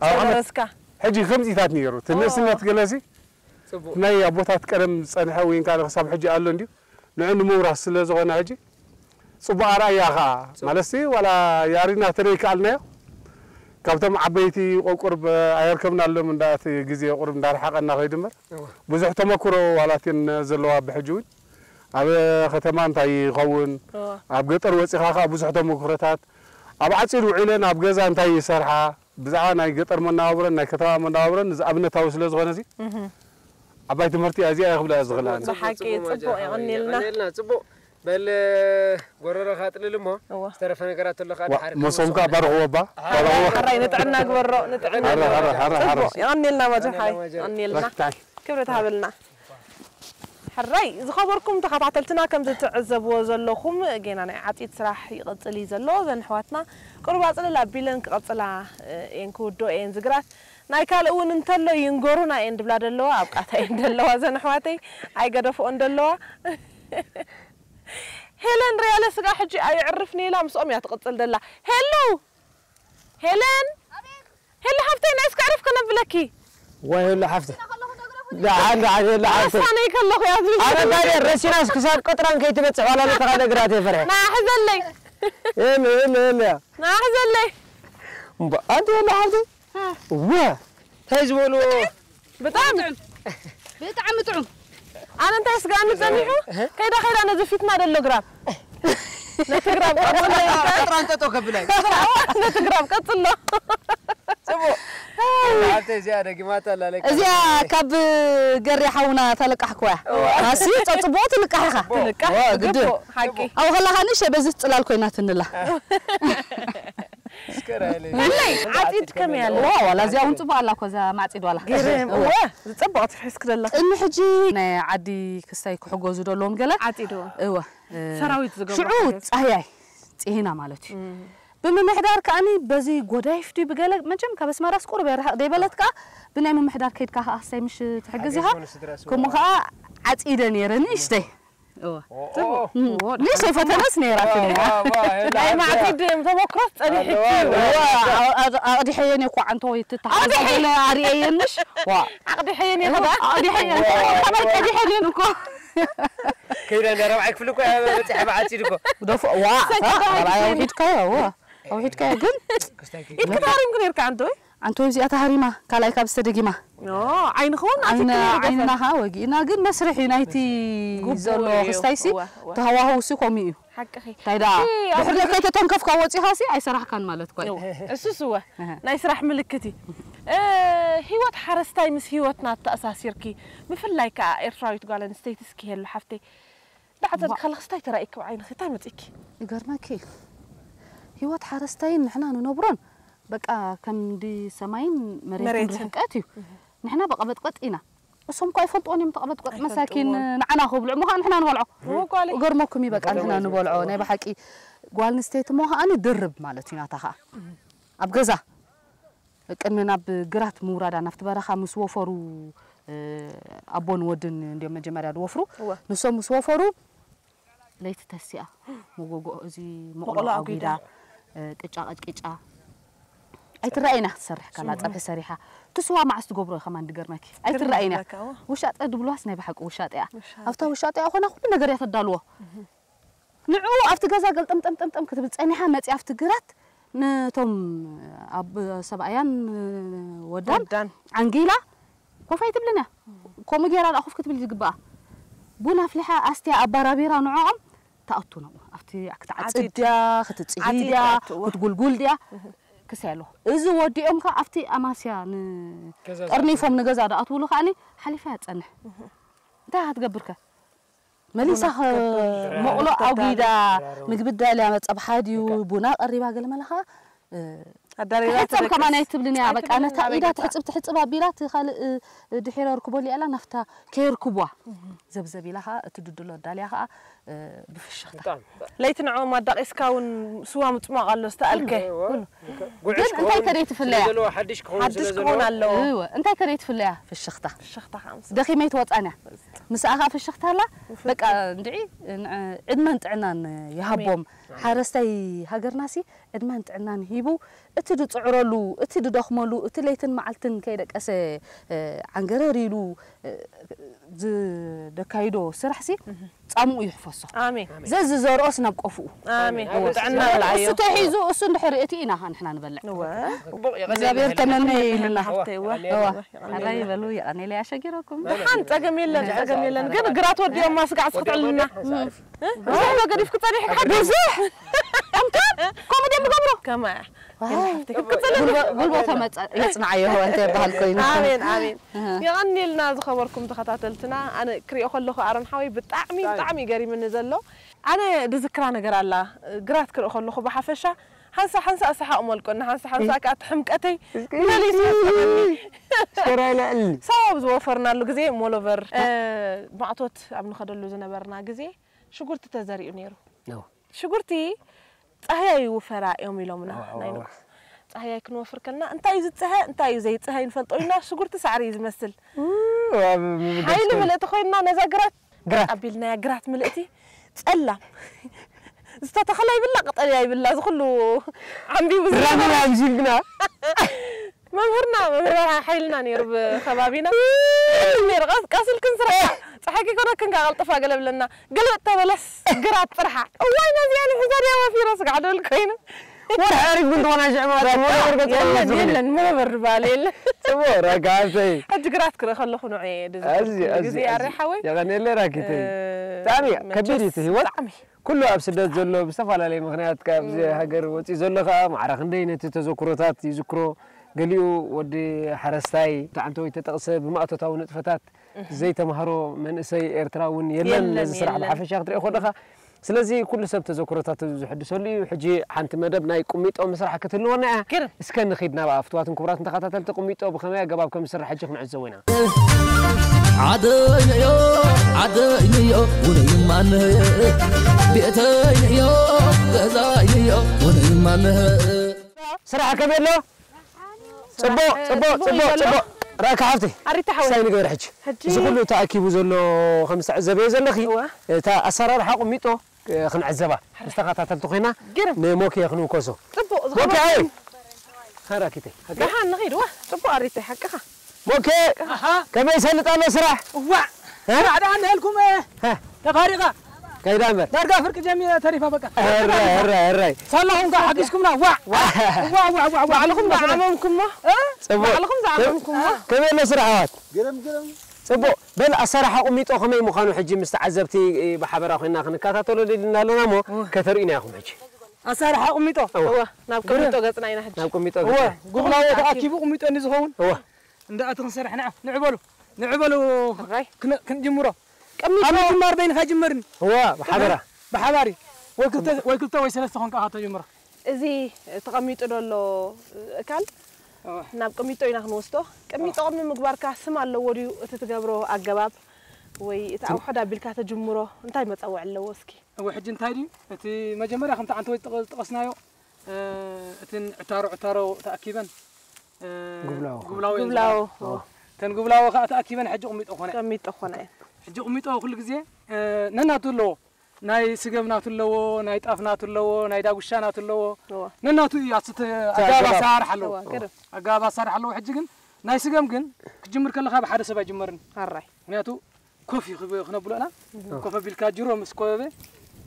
ኣብ ሓመድ ጨረስካ ሕጂ ከምዚታት ነይሩ እቲ ንእስነት ገለሲ ጽቡቕ ናይ ኣቦታት ቀደም ዝጸንሐ ወይ እንካ ክሳብ ሕጂ ኣሎ እንድዩ ንዑ ንምውራስ ስለ ዝኾነ ሕጂ ጽቡቕ ኣርኣያ ኸኣ ማለትሲ ዋላ ያሪድና ተደይ ከኣልናዮ ካብቶም ዓበይቲ ቆቁርብ ኣየርከብናሎም እንዳ እቲ ግዜ ቁርብ እንዳረሓቐና ከይዱ እምበር ብዙሕ ተመክሮ ዋላትን ዘለዋ ብሕጂ እውን ኣብ ከተማ እንታይ ይኸውን ኣብ ገጠር ወፂኻ ከዓ ብዙሕ ተመክሮታት ኣብ ዓፂድ ውዒለን ኣብ ገዛ እንታይ ይሰርሓ ብዛዕባ ናይ ገጠር መነባብሮን ናይ ከተማ መነባብሮን እዚ ኣብነታዊ ስለ ዝኾነ እዚ ዓባይ ትምህርቲ እያ እዚኣ እየ ክብላ ዝኽእል ኣነ። ብሓቂ ጽቡቕ የቐንየልና። የቐንየልና ጽቡቕ በል ጎረሮኻ ኣጥልል እሞ እዋ። ዝተረፈ ነገራት ተሎ ከዓ ዋ- ድሓር መሶምካ ባርኽዎ እባ ባርኽዎ። ሕራይ ንጥዕና ግበሮ ንጥዕና ሕራይ፣ ሕራይ፣ ሕራይ፣ ሕራይ። ጽቡቕ የቐንየልና ማጆ ሓይ ማጆ። የቐንየልና። ራሕታይ። ክብረት ሃበልና። ሕራይ ዝኸበርኩም ተኸታተልትና ከም ትዕዘብዎ ዘለኹም ጌና ናይ ዓጺድ ስራሕ ይቕጽል እዩ ዘሎ። እዘን ኣሕዋትና ቁሩብ ኣጽልል ኣቢለን ክቐጽላ እየን ክውድኦ እየን ዝግራት። ናይ ካልእ እውን እንተሎ ይንገሩና እየን ድብላ ደለዋ ኣብ ቃታ እየን ደለዋ እዘን ኣሕዋተይ ኣይገደፍኦን ደለዋ። ሄለን ሪያለ ስጋ ሕጂ ኣየዕርፍን ኢላ ምስኦም እያ ትቕጽል ደላ። ሄሉ ሄለን ሄሉ ሓፍተይ ናይ እስከ ዕርፍ ከነብለኪ። ዋይ ሄሉ ሓፍተይ ደሓን ደሓን ሄሉ ሓፍተይ ረሳነይ ከለኹ እያ ዝብል ኣረ እንታይ ደር ረሲናስ ክሳብ ቀጥራን ከይትበፅሕ ዋላ ነተኻ ደግራት እየ ፈርሐ ና ሕዘለይ እም እም እም እያ ና ሕዘለይ እምባ ኣንቲ ሄሉ ሓፍተይ እወ እንታይ ዝበልዎ ብጣዕሚ ብጣዕሚ ጥዑም። ኣነ እንታይ ስጋኒ ጸኒሑ? ከይዳ ከይዳ ነዚ ፊትና ደሎ ግራም። ነቲ ግራም ቀጽሎ። ጥራን ጠጦ ከብላይ። ነቲ ግራም ቀጽሎ። ጽቡቅ። ሓብተይ እዚኣ ደጊማታ ኣላ ለካ። እዚኣ ካብ ገርያ ሓውና ተለቃሕኩዋ። ኣሲ ጸጽቦ ትልቃሕ ኢኻ። ትልቃሕ። ዋ፣ ግዲ። ጽቡቅ፣ ሓቂ። ኣብኡ ከለኻ ንእሽተይ በዚ ጽላል ኮይና ትንላ። እስከ ራይለይ። ብለይ፣ ዓጺድ ከመይ ኣለ? ዋ፣ ዋላ እዚኣ እውን ጽቡቅ ኣላ እኮ፣ እዛ ማዕጺድ ዋላ። ገይረ፣ እዋ። እዋ፣ ዝጸበቐት ሒዝክ ደለኻ። ቅድሚ ሕጂ ናይ ዓዲ ክስታይ ክሕገዙ ደለዎም ገለ። ዓጺድዎ። እዋ። ሰራዊት ዝገብሮ ሽዑ ሓገዝ። ጻህያይ ጽሂና ማለት እዩ። እም። ብምምሕዳር ከኣኒ በዚ ጎዳይፍ ድዩ ብገለ፣ መቸም ካብ ኣስመራስ ቁሩብ የርሕቕ ደይበለት ከኣ፣ ብናይ ምምሕዳር ከይድካ ከኣ ክስታይ ምሽ ትሕግዝ ኢኻ። ኣገዝዎ ንስድራ ስውኣ። ከምኡ ከኣ ዓጺደ ነይረ ንእሽተይ። እዋ። ኦ፣ ኦ፣ ኦ። እም። ኦ፣ ንእሽተይ ፈተነስ ነይራትኒ። ዋ፣ ዋ፣ ዋ፣ ሄላ ናይ ዓዲ። ማዕጺድ ተመክሮስ ጸኒሑ ኣለዋ፣ እዩ። ኣለዋ። ዋ፣ ኣ-፣ ኣ-፣ ኣቕዲሐየን እኮ ዓንቶ ይትተሓዝ ኣቕዲሐ-፣ ገለ ኣርእየየንሽ። ዋ። ኣቕዲሐየን እየ ኸዳ? ኣቕዲሐየን። ዋ፣ ከመይ ዋ። ቀዲሐን እኮ። ከይዳ እንዳ ራብዓይ ክፍሊ እኮ እያ በጺሐ ብዓጺድ እኮ። ደፎ-፣ ዋ፣ ሰኪ ሳ-፣ ራብዓይ ራብዓይ ክፍሊ። ኣውሒድካዮ፣ ዋ። ኣውሒድካዮ ግን ክስታይ ከይ-፣ ኢድካ ተሃሪምኩ ነይርካ ዓንቶ ወይ? ኣንተ እዚኣ ተሃሪማ፣ ካልኣይ ካብ ዝተደጊማ። ኦ፣ ዓይኒ ኸውን ኣቲ ዓይና-፣ ክልል ገፈ። ዓይንና ኸዓ ወጊእና፣ ግን መስርሕ እዩ ናይቲ ግቡእ ዘሎ እዩ። ክስታይሲ፣ እወ፣ እወ። ተሃዋህውሲ ከምኡ እዩ። ሓቅኺ። እንታይ ደኣ፣ እቲ ኣብ ድሕሪ ሕጂ ከይተተንከፍካ ወጺኻሲ ኣይሰራሕካን ማለት እኮ እዩ። እወ፣ እሱስ እወ፣ እህ። ናይ ስራሕ ምልክት እዩ። እ፣ ህይወት ሓረስታይ ምስ ህይወትና ኣተኣሳሲርኪ፣ ብፍላይ ከኣ ኤርትራዊት ጓል ኣንስተይቲ እስኪ ሄሉ ሓፍተይ፣ ዳዕተር ዋ- ከለኽስ እንታይ ተራእይኪ ብዓይንኺ? እንታይ መጺእኪ? ይገርመኪ፣ ህይወት ሓረስታይን ንሕና ንነብሮን በቃ ከምዲ ሰማይን መሬትን መሬትን። ርሕቀት እዩ። እህ። ንሕና በቐበጥቀጥ ኢና። እሶም እኮ ኣይፈልጥዎን እዮም፣ ተቐበጥቀጥ ኣይፈልጥዎን። መሳኪን ንዓና ክብልዑ ምዃን ንሕና ንበልዖ። እዎ ጓለይ። ይገርመኩም እዩ በቃ ንሕና ንበልዖ። ናይ ብሓቂ ጓል ኣንስተይቲ ምዃን ድርብ ማለት እዩ ናታ ኸኣ። ኣብ ገዛ ቅድሚ ናብ ግራት ምውራዳ ናብቲ በረኻ ምስ ወፈሩ፣ እ፣ ኣቦን ወድን እንዲዮም መጀመርያ ዝወፍሩ። እወ። ንሶም ምስ ወፈሩ ለይቲ ተሲኣ መጎጎ፣ እዚ መቕሎ መቕሎ ኣጒዳ፣ ኣጒዳ። እ፣ ቅጫ ቀጭቂጫ። ኣይትረኣይና ክትሰርሕ ከላ፣ እም። ጸብሒ ሰሪሓ። እቲ ስዋ መዓስ ትገብሮ ከማን ድገርመኪ። ኣይትረኣይና። ትርድለካ፣ እወ። ውሻጠ ድብልዋስ ናይ ብሓቂ ውሻጠ እያ። ውሻጠ። ኣብታ ውሻጠ እያ ኾና ኩሉ ነገር እያ ተዳልዎ። እህ። ንዕኡ ኣብቲ ገዛ ገልጠምጠምጠምጠም ክትብል ጸኒሓ፣ መጺኣ ኣብቲ ግራት ነቶም ኣብ ሰብኣያን ወዳን ወዳን። ዓንጊላ ኮፍ ኣይትብልን እያ። ከምኡ ጌራ ደኣ ኮፍ ክትብል ዝግባኣ። ቡን ኣፍሊሓ ኣስትያ ኣባራቢራ ንዕኦም ትኣቱ ንዕኡ። ኣብቲ ክትዓጽድ ዓጺድ። ድያ፣ ክትጽሂ ዓጺድ ድያ፣ ትኣትዎ። ክትጉልጉል ድያ፣ እህ። ክሳይ ኣለኹ። እዚ ወዲኦም ከኣ ኣብቲ ኣማስያ ን-፣ ገዛ ጠርኒፎም ንገዛ ደኣ ኣትውሉ ከኣኒ ሓሊፋ እያ ትጸንሕ። እህ። እንታይ ክትገብር ከ? መሊሳ ቡና ከ-፣ ክትገብር፣ መቕሎ ክትዳሎ። ኣጒዳ፣ ድራሮ። ምግቢ ዳልያ፣ መጸብሓ ድዩ፣ በቃ። ቡና ቀሪባ፣ ገለ መለ ኸኣ፣ እ፣ ኣዳሊላ ትሕጸብ ትደቅስ። ከማን ኣይትብልን እያ። በቃ፣ ኣይትብልን ነታ እያ፣ ኢዳ በቃ። ትሕጽብ፣ ትሕጽብ ኣቢላ፣ እቲ ካልእ፣ እ፣ ድሒረ ኣርክቦ ኢላ፣ ናፍታ ከየርክቧ። እህ። ዘብዘብ ኢላ ኸኣ፣ እቲ ድድሎ ኣዳልያ ኸኣ፣ እ፣ ብፍሽኽታ። ብጣዕሚ። ለይቲ ንዕኦም ኣዳቒስካ እውን ስዋ ምጽማቕ ኣሎ፣ ዝተኣልከ። ኩሉ፣ ኩሉ። ጉዕሽ ግን እንታይ ክኸውን ከደይ ትፍለያ? ስለ ዘለዎ፣ ሓድሽ ክኸውን ስለ ሓድሽ ዘለዎ። ክኸውን ኣለዎ። እወ፣ እንታይ ከደይ ትፍለያ? ፍሽኽታ። ፍሽኽታ ከኣ ምስ ደኺመ ኣይትወጻን እያ። ምስኣ ኸኣ ፍሽኽታ ኣላ። ውፍርቲ። በቃ እንድዒ፣ ን-፣ ዕድመን ጥዕናን ይሃቦም። ኣሜን። ሓረስታይ ሃገርናሲ ዕድመን ጥዕናን ሂቡ፣ እቲ ዝጽዕረሉ፣ እቲ ዝደኽመሉ፣ እቲ ለይትን መዓልትን ከይደቀሰ፣ እ፣ ዓንገረር ኢሉ፣ እ፣ ዝደካይዶ ስራሕሲ እህ። ጻምኡ ይሕፈሶ። ኣሜን። ዘዝዘርኦስ ናብ ቆፍኡ። ኣሜን። ኣሜን። ጥዕና ኣሜን። መልዓዮ። እሱ ተሒዙ፣ እሱ እንድሕር እቲ ኢና ንሕና ንበልዕ። እወ። ጽቡቕ፣ የቐንየልና እግዚኣብሔር ይህልና። ተመነ ይልና። ሓፍተይ፣ እወ። እወ። እወ። ኣራይ በሉ፣ የቐንየልና። የቐንየለይ፣ ኣሸጊረኩም። ደሓን፣ ጸገም የለን፣ ጸገም የለን። ግን ግራት ወዲኦም ማስጋዕ እስክትዕልና። እ? እዛ ዶ ገዲፍኩ ጸኒሕካ? ብዙሕ። ከምኡ ድዮም ዝገብሩ? ከማያ። ዋይ። ግን ሓፍተይ ክትቅጽል ጉልበ-፣ ጉልበቶም የጽ-፣ የጽንዓዮ፣ እንታይ ይበሃል ኮይኑ። ኣሜን፣ ኣሜን። እህ። የቐንየልና ዝኸበርኩም ተኸታተልትና። ኣነ ክሪኦ ከለኹ ኣሮን ሓወይ ብጣዕሚ፣ ብጣዕሚ። ብጣዕሚ ገሪምኒ ዘሎ። ኣነ ድዝክራ ነገር ኣላ። ግራት ክርኢ ከለኹ ብሓፈሻ ሓንሳ ሓንሳ እሰሓቕ መልቆና፣ ሓንሳ ሓንሳ እህ። ከኣ እቲ ሕምቀተይ እስኪ። መሊሱ ይስሕቐኒ። ሽራይ ልዕል። ሳዋ ኣብ ዝወፈርናሉ ግዜ ሞሎቨር፣ እ፣ ማእቶት ኣብ ንኸደሉ ዝነበርና ግዜ ሽጉርቲ ተዘሪኡ ነይሩ። ኖ። ሽጉርቲ ጻህያይ ይውፈራ እዮም ኢሎምና ኣዋ፣ ኣዋ፣ ናይ ኣዋ። ንጉስ። ጻህያይ ክንወፍር ከለና፣ እንታይ እዩ ዝጸሀ፣ እንታይ እዩ ዘይጸሀ ይንፈልጦ ኢና፣ ሽጉርቲ ሳዕሪ እዩ ዝመስል። ኡ፣ ኣብ ምብጋስ ሓይሊ ኮይኑ። ምልእቲ ኮይንና ነዛ ግራት ግራት። ኣቢልናያ፣ ግራት ምልእቲ ጸላም። ዝተተኸለ ይብላ፣ ቅጠልያ ይብላ፣ እዚ ኩሉ ዓምቢቡ ዝነበረ። ራምና ኣምሲልክና። መምህርና፣ መምህር ሓይልና ነይሩ ብኸባቢና። ነይሩ፣ ቀስ-፣ ቀስ ኢልክን ስራሓ። ጸሓይ ከይኮነክን ከኣ ቀልጥፋ ገለ ብለና። ገልበጥ ተበለስ ግራት ጥርሓ። እዋይ፣ ነዚኣ ንሕዛ ድያ ወፊረ ስጋዕ ደብል ኮይኑ። ወርሒ ኣሪግ ግን ትኾና ሽዕ ማለት እዩ። ወርሒ ኣሪግ ግን ትኾና የለን ሽዕ ማለት እዩ። የለን መበር ባል የለን። ጽቡቕ ረካ ሃብተይ። ሕጂ ግራት ክርኢ ከለኹ ንዑ እየ ደዚ ኣዚ ኣዚ ግዜ ኣረ ሓወይ። የቐንየለ ራኪተይ። እ፣ ብጣዕሚ እዩ መቸስ ከቢድ እዩ እቲ ህይወት። ብጣዕሚ። ኩሉ ኣብ ስደት ዘሎ ብዝተፈላለየ ምኽንያት ካብዚ ሃገር ወፂኡ ዘሎ ከዓ ማዕረ ክንደይ ነቲ ተዘክሮታት ይዝክሮ። ገሊኡ ወዲ ሓረስታይ ተዓንተ ወይ ተጠቕሰ ብማእቶታዊ ንጥፈታት ዘይተማህሮ መንእሰይ ኤርትራ እውን የለን። የለን፣ ነዚ ስራሕ የለን። ብሓፈሻ ክትሪኦ ከለኻ ስለዚ ኩሉ ሰብ ተዘክሮታቱ ዝሕድሰሉ እዩ። ሕጂ ሓንቲ መደብ ናይ ቁሚጦ ምስራሕ ክትህልወና እያ። ግርም። እስከ ንኺድ ናብኣ። ፍትዋትን ክቡራትን ተኸታተልቲ ቁሚጦ ብኸመይ ኣገባብ ከም ዝስራሕ ሕጂ ክንዕዘቦ ኢና። ዓደይንዮ ዓደይንዮ ውነይማንህ ቤተይንዮ ገዛይንዮ ውነይማንህ ስራሕ ከመይ ኣሎ? ጽቡቕ ጽቡቕ ጽቡቕ እዩ ጽቡቕ ዘሎ። ጽቡቕ። ራካ ሓፍቲ ኣሪታ ሓወይ። ሳይ ንገበር ሕጂ ሕጂ እዚ ኩሉ ተኣኪቡ ዘሎ ከም ትዕዘብዮ ዘለኺ እወ። እታ ኣሰራርሓ ቁሚጦ እ፣ ክንዕዘባ ምስ ተኸታተልቲ ኮይና ግርም። ንሞኬ ክንውከሶ። ጽቡቕ ሞኬ ዝኾነ ኣይ ሃራኪተይ ደሓን ንኺድ ዋ ጽቡቕ ኣሪታ ሓቅኻ። ሞኬ ከመይ ይሰልጥ ኣሎ ስራሕ? እዋዕ ስራሕ ደኣ እንሀልኩም ተፋሪቓ ከይዳ እምበር ዳርጋ ፍርቂ ጀሚረ ተሪፋ በቃ ራይ ራይ ራይ ሳላኹም ከ ሓጊዝኩምና ዋዕ ዋዕ ዋዕ ዋዕ ባዕልኹም ዝዓመምኩሞ ጽቡቕ ባዕልኹም ዝዓመምኩሞ ከመይ ኣሎ ስራሕ ኣዋት? ጽቡቕ በል ኣሰራርሓ ቁሚጦ ከመይ ምዃኑ ሕጂ ምስ ተዓዘብቲ ብሓበራ ኮይና ክንከታተሎ ደሊና ኣለና እሞ ከተርእዩና ኢኹም ሕጂ። ኣሰራርሓ ቁሚጦ እወ ናብ ቅሚጦ ገጽና ኢና ሕጂ። ናብ ቁሚጦ እወ ገጽና። ጉብላዎ ተኣኪቡ ቁሚጦ እንዲ ዝኸውን እወ እንዳ እቲ ክንሰርሕ ንዓ ንዕበሉ ንዕበሉ ሕራይ ክን- ክንጅምሮ ቅሚጦ ኣብ ምጅማር በይንኻ ጅመርን እወ ብሓበራ ብሓባሪ ወይ ክልተ ወይ ክልተ ወይ ሰለስተ ኮንካ ኢኻ ተጀምሮ እዚ ተቐሚጡ ዘሎ እካል እወ። ናብ ቅሚጦ ኢና ክንወስዶ። ቅሚጦ ቅድሚ ምግባርካ ስም ኣለዎ ድዩ እቲ ትገብሮ ኣገባብ ወይ እቲ ኣውሕድ ኣቢልካ ተጅምሮ እንታይ መጸውዕ ኣለዎ እስኪ? እወ ሕጂ እንታይ ድዩ እቲ መጀመርያ ከምቲ ዓንተ ወይ ዝጠቐ- ዝጠቐስናዮ እ፣ እትን ዕታሮ ዕታሮ ተኣኪበን እ፣ ጉብላዎ። ጉብላዎ እየን ጉብላዎ። ዝበሃላ። እተን ጉብላዎ ከዓ ተኣኪበን ሕጂ ቁሚጦ ኮነ ቅሚጦ ኮነ። ሕጂ ቁሚጦ ኩሉ ግዜ እ፣ ነናቱ ኣለዎ ናይ ስገም ናቱ ኣለዎ ናይ ጣፍ ናቱ ኣለዎ ናይ ዳጉሻ ናቱ ኣለዎ እወ። ነናቱ እዩ ኣስተ ኣገባብ። ኣገባብ ኣሰራርሓ ኣለዎ እወ፣ ግርም። ኣገባብ ኣሰራርሓ ኣለዎ ሕጂ ግን ናይ ስገም ግን ክጅምር ከለካ ብሓደ ሰብ ኣይጅመርን ኣራይ ምክንያቱ ኮፍ እዩ ክብ- ክነብሎ ኢና ኮፍ ኣቢልካ ጅሮ ምስ ኮበበ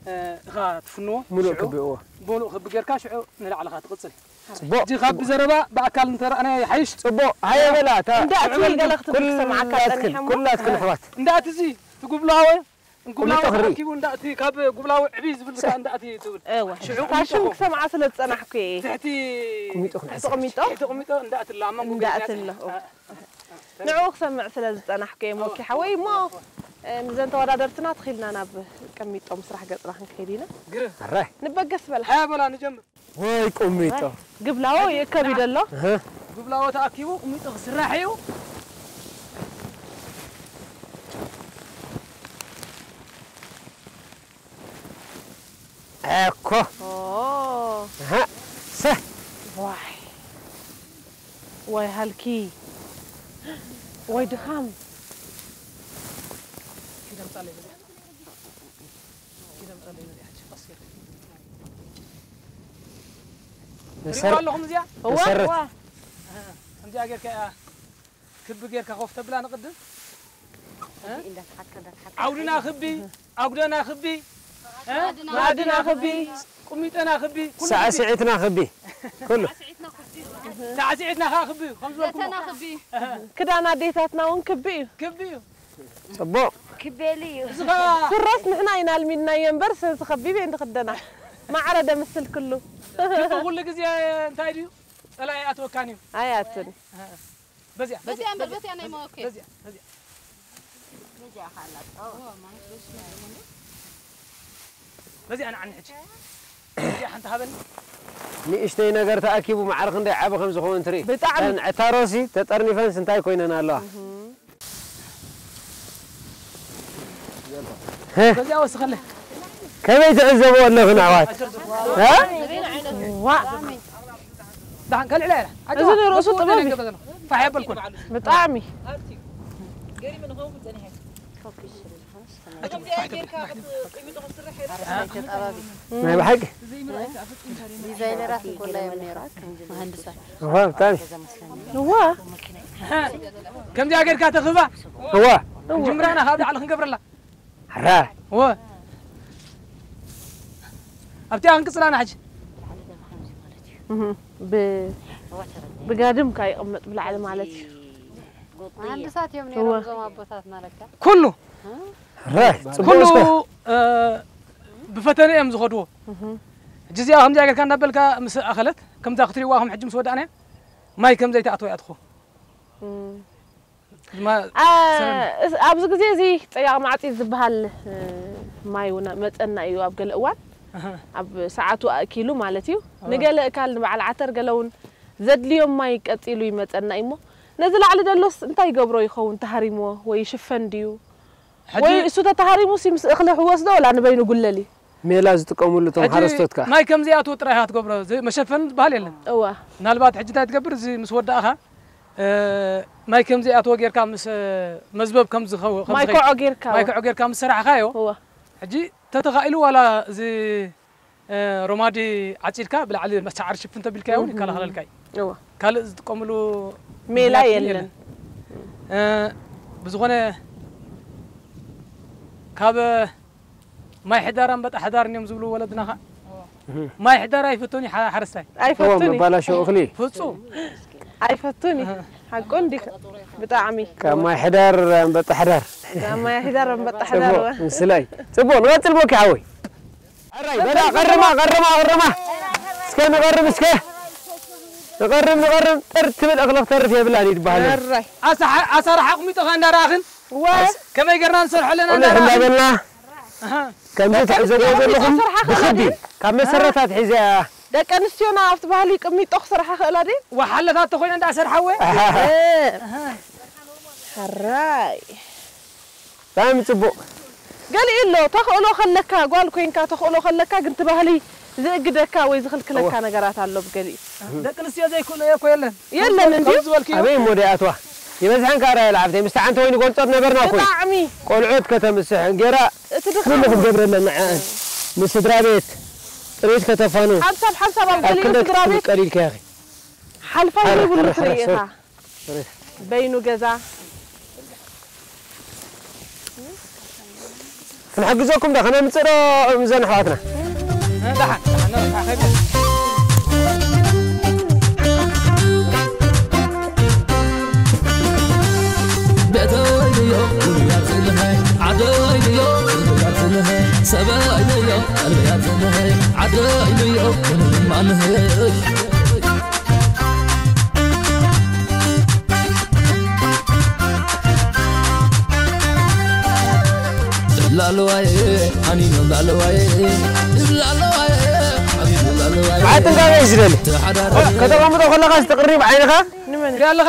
እ፣ እኻ ትፍንዎ ሙሉእ ሽዑ ክቢ እዎ ሙሉእ ክቢ ጌርካ ሽዑ ንላዕልኻ ትቕፅል ጽቡቕ ሕጂ ካብ ብዘረባ ብኣካል እንተረኣናዮ ይሓይሽ ጽቡቕ ሃየ በላ እታ እንዳ እቲ ገለ ክትብል ክሰምዓካ ኩላትክን ጸኒሐሞ ኩላትክን ኣሕዋት እንዳ እቲ እዚ ትጉብላወ እንጉብላወ ቁሚጦ ክርኢ። ተኣኪቡ እንዳ እቲ ካብ ጉብላወ ዕብይ ዝብል ድካ እንዳ እቲ ትብል እወ ሽዑ ፋሽን ቁሚጦ ክሰምዓ ስለ ዝጸናሕኩ እየ ቁሚጦ ክንሕዝ ትቕሚጦ ትቕሚጦ እንዳ እቲ ላሞ እንዳ እቲ ኣሎ ንዕኡ ክሰምዕ ስለ ዝጸናሕኩ እየ ሞኪ ሓወይ እሞ እ፣ ንዘን ተወዳደርትና ትኺልና ናብ ቅሚጦ ምስራሕ ገጽና ክንከይድ ኢና ግርም ኣራይ ንበገስ በላ ሓያ በላ ንጀምር ወይ ቁሚጦ ግብላዎ ይእከብ እዩ ዘሎ እህ ጉብላወ ተኣኪቡ ቁሚጦ ክስራሕ እዩ እኮ ኦ እህ ሰ ዋይ ዋይ ሃልኪ ወይ ድኻም ትሪእዋ ኣለኹም እዚኣ እዋ መሰረት። እዋ ከምዚኣ ጌርካ እያ ክቢ ጌርካ ኮፍ ተብላ ንቕድም ዓውድና ክቢ ኣጉደና ክቢ እ? ማዕድና ክቢ ቁሚጠና ክቢ ኩሉ ክቢ። ሳዕስዒትና ክቢ ኩሉ ሳዕስዒትና ከዓ ክቢ ከም ዝበልኩም ለተና ክቢ ክዳን ኣዴታትና እውን ክቢ እዩ ክቢ እዩ ጽቡቕ ክቤሊ እዩ እዚ ከዓ ስረስ ንሕና ኢና ኣልሚድናዮ እምበር ሰዚ ከቢብ እየ ንክደና ማዕረ ደምስል ክሉ ክቢ ኩሉ ግዜ እንታይ ድዩ ጸላኢ ኣትወካን እዩ ኣያትን በዚያ በዚያ እምበር በዚያ ናይ መወከ በዚያ በዚያ በዚኣ ንዓኒ ሕጂ በዚኣ ሓንቲ ሃበኒ ንእሽተይ ነገር ተኣኪቡ ማዕረ ክንደይ ዓቢ ከም ዝኸውን ትርኢ ብጣዕሚ። እተን ዕታሮሲ ተጠርኒፈንስ እንታይ ኮይነን ኣለዋ በዚኣ ወስኸለ ከመይ ትዕዘቡ ኣለኹ ንኣሕዋት እ? ዋ ዳን ከልዕላ ኢላ እዚ ንርእሱ ጥበብ እዩ። ፋሕ የበልኩን ብጣዕሚ ናይ ብሓቂ ዲዛይነራት እኮ ላይ ነይራ መሃንድሳት እዋ ብጣዕሚ እዋ ከምዚኣ ጌርካ ተኽባ እዋ ጅምራና ካብ ላዕሊ ክንገብረላ ሕራ እወ ኣብቲኣ ክንቅፅላና ሕጂ እህ፣ ብ-፣ ብጋድም ከ ይቕመጥ ብላዕሊ ማለት እዩ። መሃንድሳት እዮም ነይሮም እዞም ኣቦታትና ለካ። ኩሉ ራይ ጽቡቅ ኩሉ እስከ እ፣ ብፈተነ እዮም ዝኸድዎ። ሕጂ እዚኣ ከምዚኣ ጌርካ እንዳበልካ ምስ ኣኸለት ከምዛ ክትሪእዋ ከም ሕጂ ምስ ወዳእና ማይ ከም ዘይትኣትዎ እያ ትኾ አ፣ እስ- ኣብዚ ግዜ እዚ ጸያቕ ማዕጺድ ዝበሃል እ፣ ማይ እውን መጸና እዩ ኣብ ገለ እዋን ኣብ ሰዓቱ ኣእኪሉ ማለት እዩ። ንገለ እካል ንበዓል ዓተር ገለ እውን ዘድልዮም ማይ ቀጺሉ ይመጸና እዩ እሞ ነዚ ላዕሊ ደሎስ እንታይ ይገብሮ ይኸውን? ተሃሪምዎ ወይ ይሽፈን ድዩ? ወይ እሱ ተተሃሪሙ ሲ ምስ እኽሊ ክወስዶ ወላ ንበይኑ ጉለል እዩ? ሜላ ዝጥቀምሉ እቶም ሓረስቶት ከኣ ማይ ከምዚኣትዎ ጥራይ ኢኻ ትገብሮ፣ እዚ መሸፈኒ ዝበሃል የለን። እዋ። ምናልባት ሕጂ እንታይ ትገብር፣ እዚ ምስ ወዳእኻ እ፣ ማይ ከምዚኣትዎ ጌርካ ምስ መዝበብ ከም ዝኸው ከም ማይ ዝኸይድ- ኮዖ ጌርካ ማይ ኮዖ ጌርካ ምስ ሰራሕኻዮ እዋ። ሕጂ ተተኻኢሉ ዋላ እዚ እ፣ ሮማዲ ዓጺድካ ብላዕሊ መሳዓር ሽፍን ተቢልካዮ እውን ይከላኸለልካ እዩ። እዋ። ካልእ ዝጥቀምሉ ሜላ ምኽንያት የለን። የለን። እ፣ ብዝኾነ ካብ ማይ ሕዳር ኣንበጣ ሕዳር እዮም ዝብሉ ወለድና ኸ ማይ ሕዳር ኣይፈቶን እዩ ሓ- ሓረስታይ ኣይፈቱን እዩ። መባላሸው እኽሊ ፍጹም ኣይፈቱን እዩ። ሓቁ እንዲህ ብጣዕሚ ካብ ማይ ሕዳር ኣንበጣ ሕዳር ማይ ሕዳር ኣንበጣ ሕዳር ጽቡቅ ምስላይ ጽቡቅ ንቀጽል ቦኪ ሓወይ ኣራይ በላ ቀርማ ቀርማ ቀርማ እስከ ንቐርም እስከ ንቐርም ንቐርም ጥር ትብል እኽሊ ክተርፍ የብላን ይድበሃል ኣራይ ኣሳራሕ ኣቕሚጦ ኸ እንዳረኣኽን ወ ከመይ ገርና ንሰርሖ ኣለና ቁልሕ እንዳረኣኽን እንዳበልና ከምዚ ትዕዘብዎ ዘለኹም ብኽቢ ካብ መሰረታት ሒዘ እያ ደቂ ኣንስትዮና ኣብቲ ባህሊ ቅሚጦ ክሰርሓ ክእላ ድየን? ወሓለታት ተኾይነ እንዳሰርሓወ ሕራይ ብጣዕሚ ጽቡቕ ገሊኡ ኣሎ ተኽእሎ ከለካ ጓል ኮይንካ ተኽእሎ ከለካ ግን እቲ ባህሊ ዝእግደካ ወይ ዝኽልክለካ ነገራት ኣሎ ብገሊኡ ደቂ ኣንስትዮ ዘይክእሎ እየ እኮ የለን የለን እንዲ ከምዚ ዝበልክዮ ኣበይ እሞ ደይኣትዋ ይበዝሐን ከኣ ራያ ለዓብተይ ምስቲ ዓንተ ወይኒ ጎልጾት ነበርና እኮይ ብጣዕሚ ቆልዑት ከተምስሕ እንጌራ እቲ ኩሉ ድኻም ክትገብረለን ንዐኣን ንስድራ ቤት ጥሪት ከተፋኑ ሓንሳብ ሓንሳብ ኣብ ኣብ ገሊኡ ክንደይ ስድራ ቤት ክትብል ቀሊልካ ኢኺ ሓልፋ ሓረ- ዘይብሉ ሓረ- ትርኢ ሓረ- ኢኻ ሶሪ። በይኑ ገዛ ክንሕግዘኩም ዶ ከነምፅእ ዶ እዞን ኣሕዋትና ላለዋይ ሃኒኖም ላለዋይ ላለዋይ ሓቢቢ ላለዋይ መዓት ጥንቃቄ እዩ ዝደሊ ከተቐምጦ ከለኻ ዝተቕሪብ ዓይንኻ ንመን ትሪኣ ኣለኻ?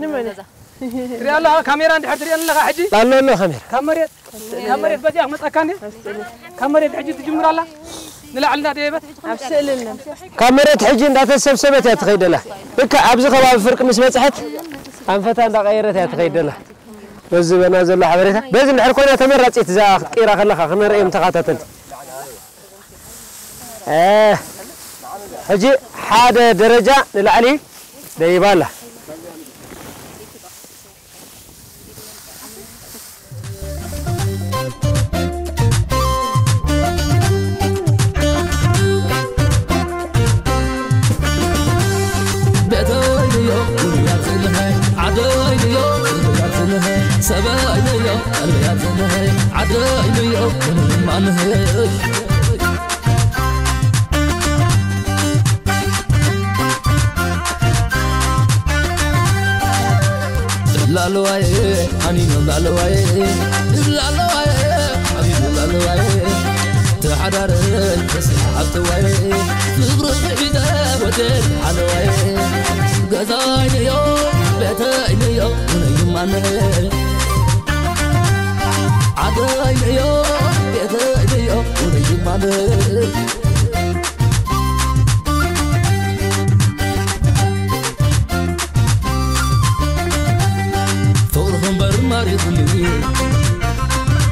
ንመን ትሪኣ ኣለኻ? ካሜራ እንድሕር ትሪአን ኣለኻ ሕጂ ላሎ ኣሎ ካሜራ ካብ መሬት ካብ መሬት በዚኣ ክመፀካ እንዴ ካብ መሬት ሕጂ ትጅምር ኣላ ንላዕልና ደየበት ኣብ ስእሊ ኣለና ካብ መሬት ሕጂ እንዳተሰብሰበት እያ ትኸይደላ ልካ ኣብዚ ከባቢ ፍርቂ ምስ በፅሐት ኣንፈታ እንዳቀየረት እያ ትኸይደላ በዚ በና ዘሎ ሓበሬታ በዚ እንድሕር ኮይና ተመራፂት እዛ ክትቀይራ ከለካ ክነርእዮም ተኸታተልቲ ሕጂ ሓደ ደረጃ ንላዕሊ ደይባ ኣላ ላለዋይ ኣኒኖም ላለዋይ ላለዋይ ሓቢቢ ላለዋይ ተሓዳረይ ተስሓብተዋይ ፍቕሪ ሒዘ ወደል ሓለዋይ ገዛይ ንዮ ቤተይ ንዮ ውነይ ማነይ ዓደይ ንዮ ቤተይ ንዮ ውነይ ማነይ ፍቕርኺ እምበር ማሪኹኒ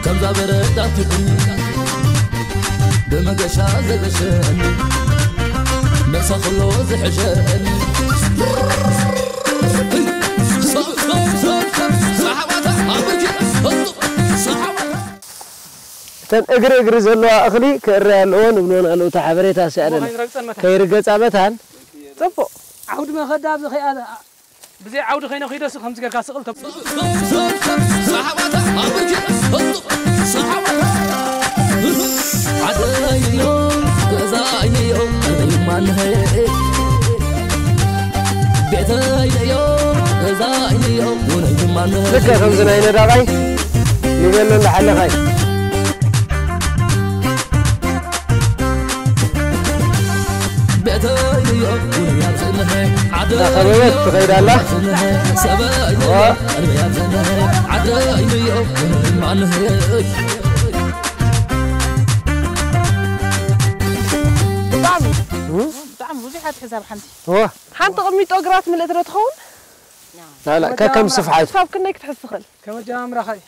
ከምዛ በረድ ኣትኹኒ ብመገሻ ዘገሸኒ መሳኽሎ ዝሕሸኒ ሰሓባታ ኣብርኪ ሰሓባታ እቲ እተን እግሪ እግሪ ዘለዋ እኽሊ ክእረያ ኣለዎ ንብልወን ኣለዉ። እታ ሓበሬታ እዚኣ ደላ ከይረግጸን መታን። ከይርገጻ መታን። ጽቡቕ። ዓውዲ መኸዳ ኣብዚ ከይኣለ ብዘይ ዓውዲ ከይነኺደስ ከምዚ ጌርካ ስቕል ተብ ልክዕ ከምዚ ናይ ነዳቓይ ንቤሎ እንዳሓለኻይ እንዳኸበበት ትኸይድ ኣላ። ብጣዕሚ ብዙሕ እያ ትሕዝ ኣብ ሓንቲ። ሓንቲ ቅሚጦ ግራት ምልእቲ ዶ ትኸውን? ላላ ከከም ስፍሓቱ ክሳብ ክንደይ ክትሕዝ ትኽእል? ከም ኣጀማምራኻ እዩ።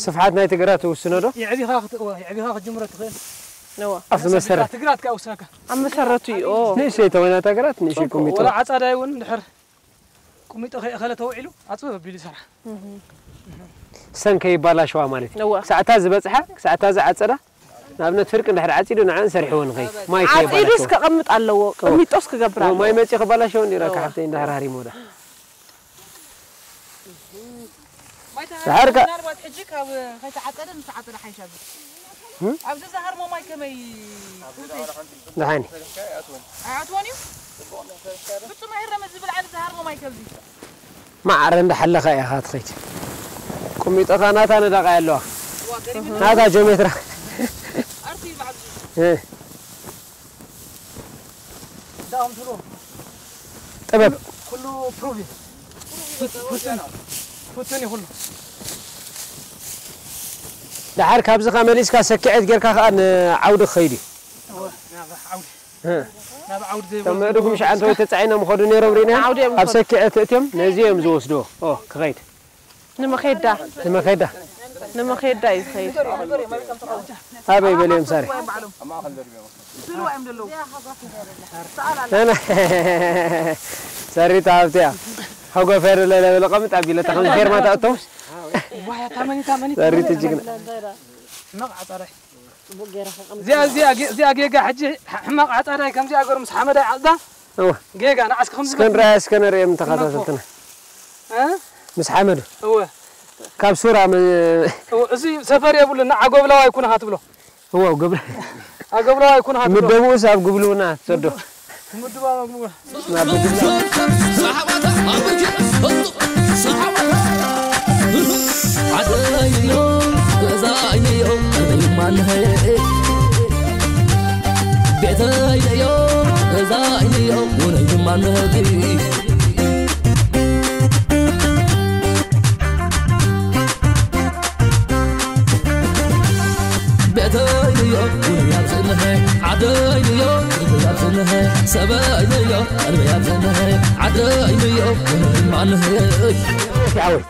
ስፍሓት ናይቲ ግራት ትውስኖ ዶ? የዕቢኻ ክት- እወ፣ የዕቢኻ ክትጅምሮ ትኽእል። እወ። ኣብቲ መሰረት እቲ ግራት ከኣ ውስነካ። ኣብ መሰረቱ እዩ። ኦ። ንእሽተይ ተኾይና እታ ግራት ንእሽተይ ቁሚጦ። ወላ ዓጻዳይ እውን እንድሕር ቁሚጦ ከይኣኸለ ተውዒሉ ኣጽብብ ኣቢሉ ይሰርሓ። ሰን ከይባላሸዋ ማለት እዩ። እወ። ክሳዕታ ዝበጽሓ ክሳዕታ ዝዓጸዳ ንኣብነት ፍርቂ እንድሕር ዓጺዱ ንዓን ሰሪሕዎ ንኸይ ማይ ዓጺዱስ ከይባላሸዋ። ከቐምጥ ኣለዎ። ቅሚጦስ ክገብር ኣለዎ። ማይ መጺኡ ክባላሸው እንዲራ እወ። ካሕብተይ እንድሕር ሃሪሞ ዳ። ማይ ተሃሪሙ ምናልባት ሕጂ ካብ ከይተዓጸደ ምስ ተዓጸደ ሓይሻ። ኣብዚ ዝሃርሞ ማይ ከመይ ደሓኒ ኣይኣትዎን እዩ? ፍጹም ኣይህረመ ዝብል ዓሊ ዝሃርሞ ማይ ከብዚ። ማዕረ እንዳሓለኻ ኢኻ ትኸይድ። ቁሚጦኻ ናታ ነዳቓይ ኣለዋ። ናታ ጀሜትራ። ጥበብ ኩሉ ፕሩቭ እዩ። ፍቱን እዩ ኩሉ። ደሓር ካብዚ ከ መሊስካ ሰኪዐት ጌርካ ከኣ ንዓውዲ ክኸይድ እዩ። ናብ ዓውዲ ዘይብሉ እቶም ኣእዱግ ምሽ ዓንተ ወይ ተጻዒኖም ይኸዱ ነይሮም ርኢና። ዓውዲ እዮም ኣብ ዝኸዱ። ሰኪዐት እትዮም ነዚ እዮም ዝወስድዎ። ኦ ክኸይድ። ንመኼዳ ንመኼዳ ንመኼዳ እዩ ዝኸይድ። ኣበይ በልዮም ሳሪ። ሰሪት ሃብትያ ሓጎፈ ያደለ ለበለ ቀምጥ ኣቢለ ተኸም ፌርማታ እቶም ሰሪት ጅግና እዚኣ ጌጋ ሕጂ ሕማቕ ዓጻዳይ ከምዚኣ ገሩ ምስ ሓመዳይ ዓጽዳ እወ ጌጋ ንዓስኪ ከምዚ እስከ ንርኣያ እስከ ነርእዮም ተኸታተልትና እ? ምስ ሓመዱ እወ ካብ ሱራ መ- እወ፣ እዚ ሰፈር የብሉን ንዓ ጎብላዋይ ኩንኻ ትብሎ እወ ግብሪ ኣገብረዋይ ኩንኻ ትብሎ ምደብኡስ ኣብ ግብልውና ትሰዶ ምድባ መግቡ ናብ ግብላ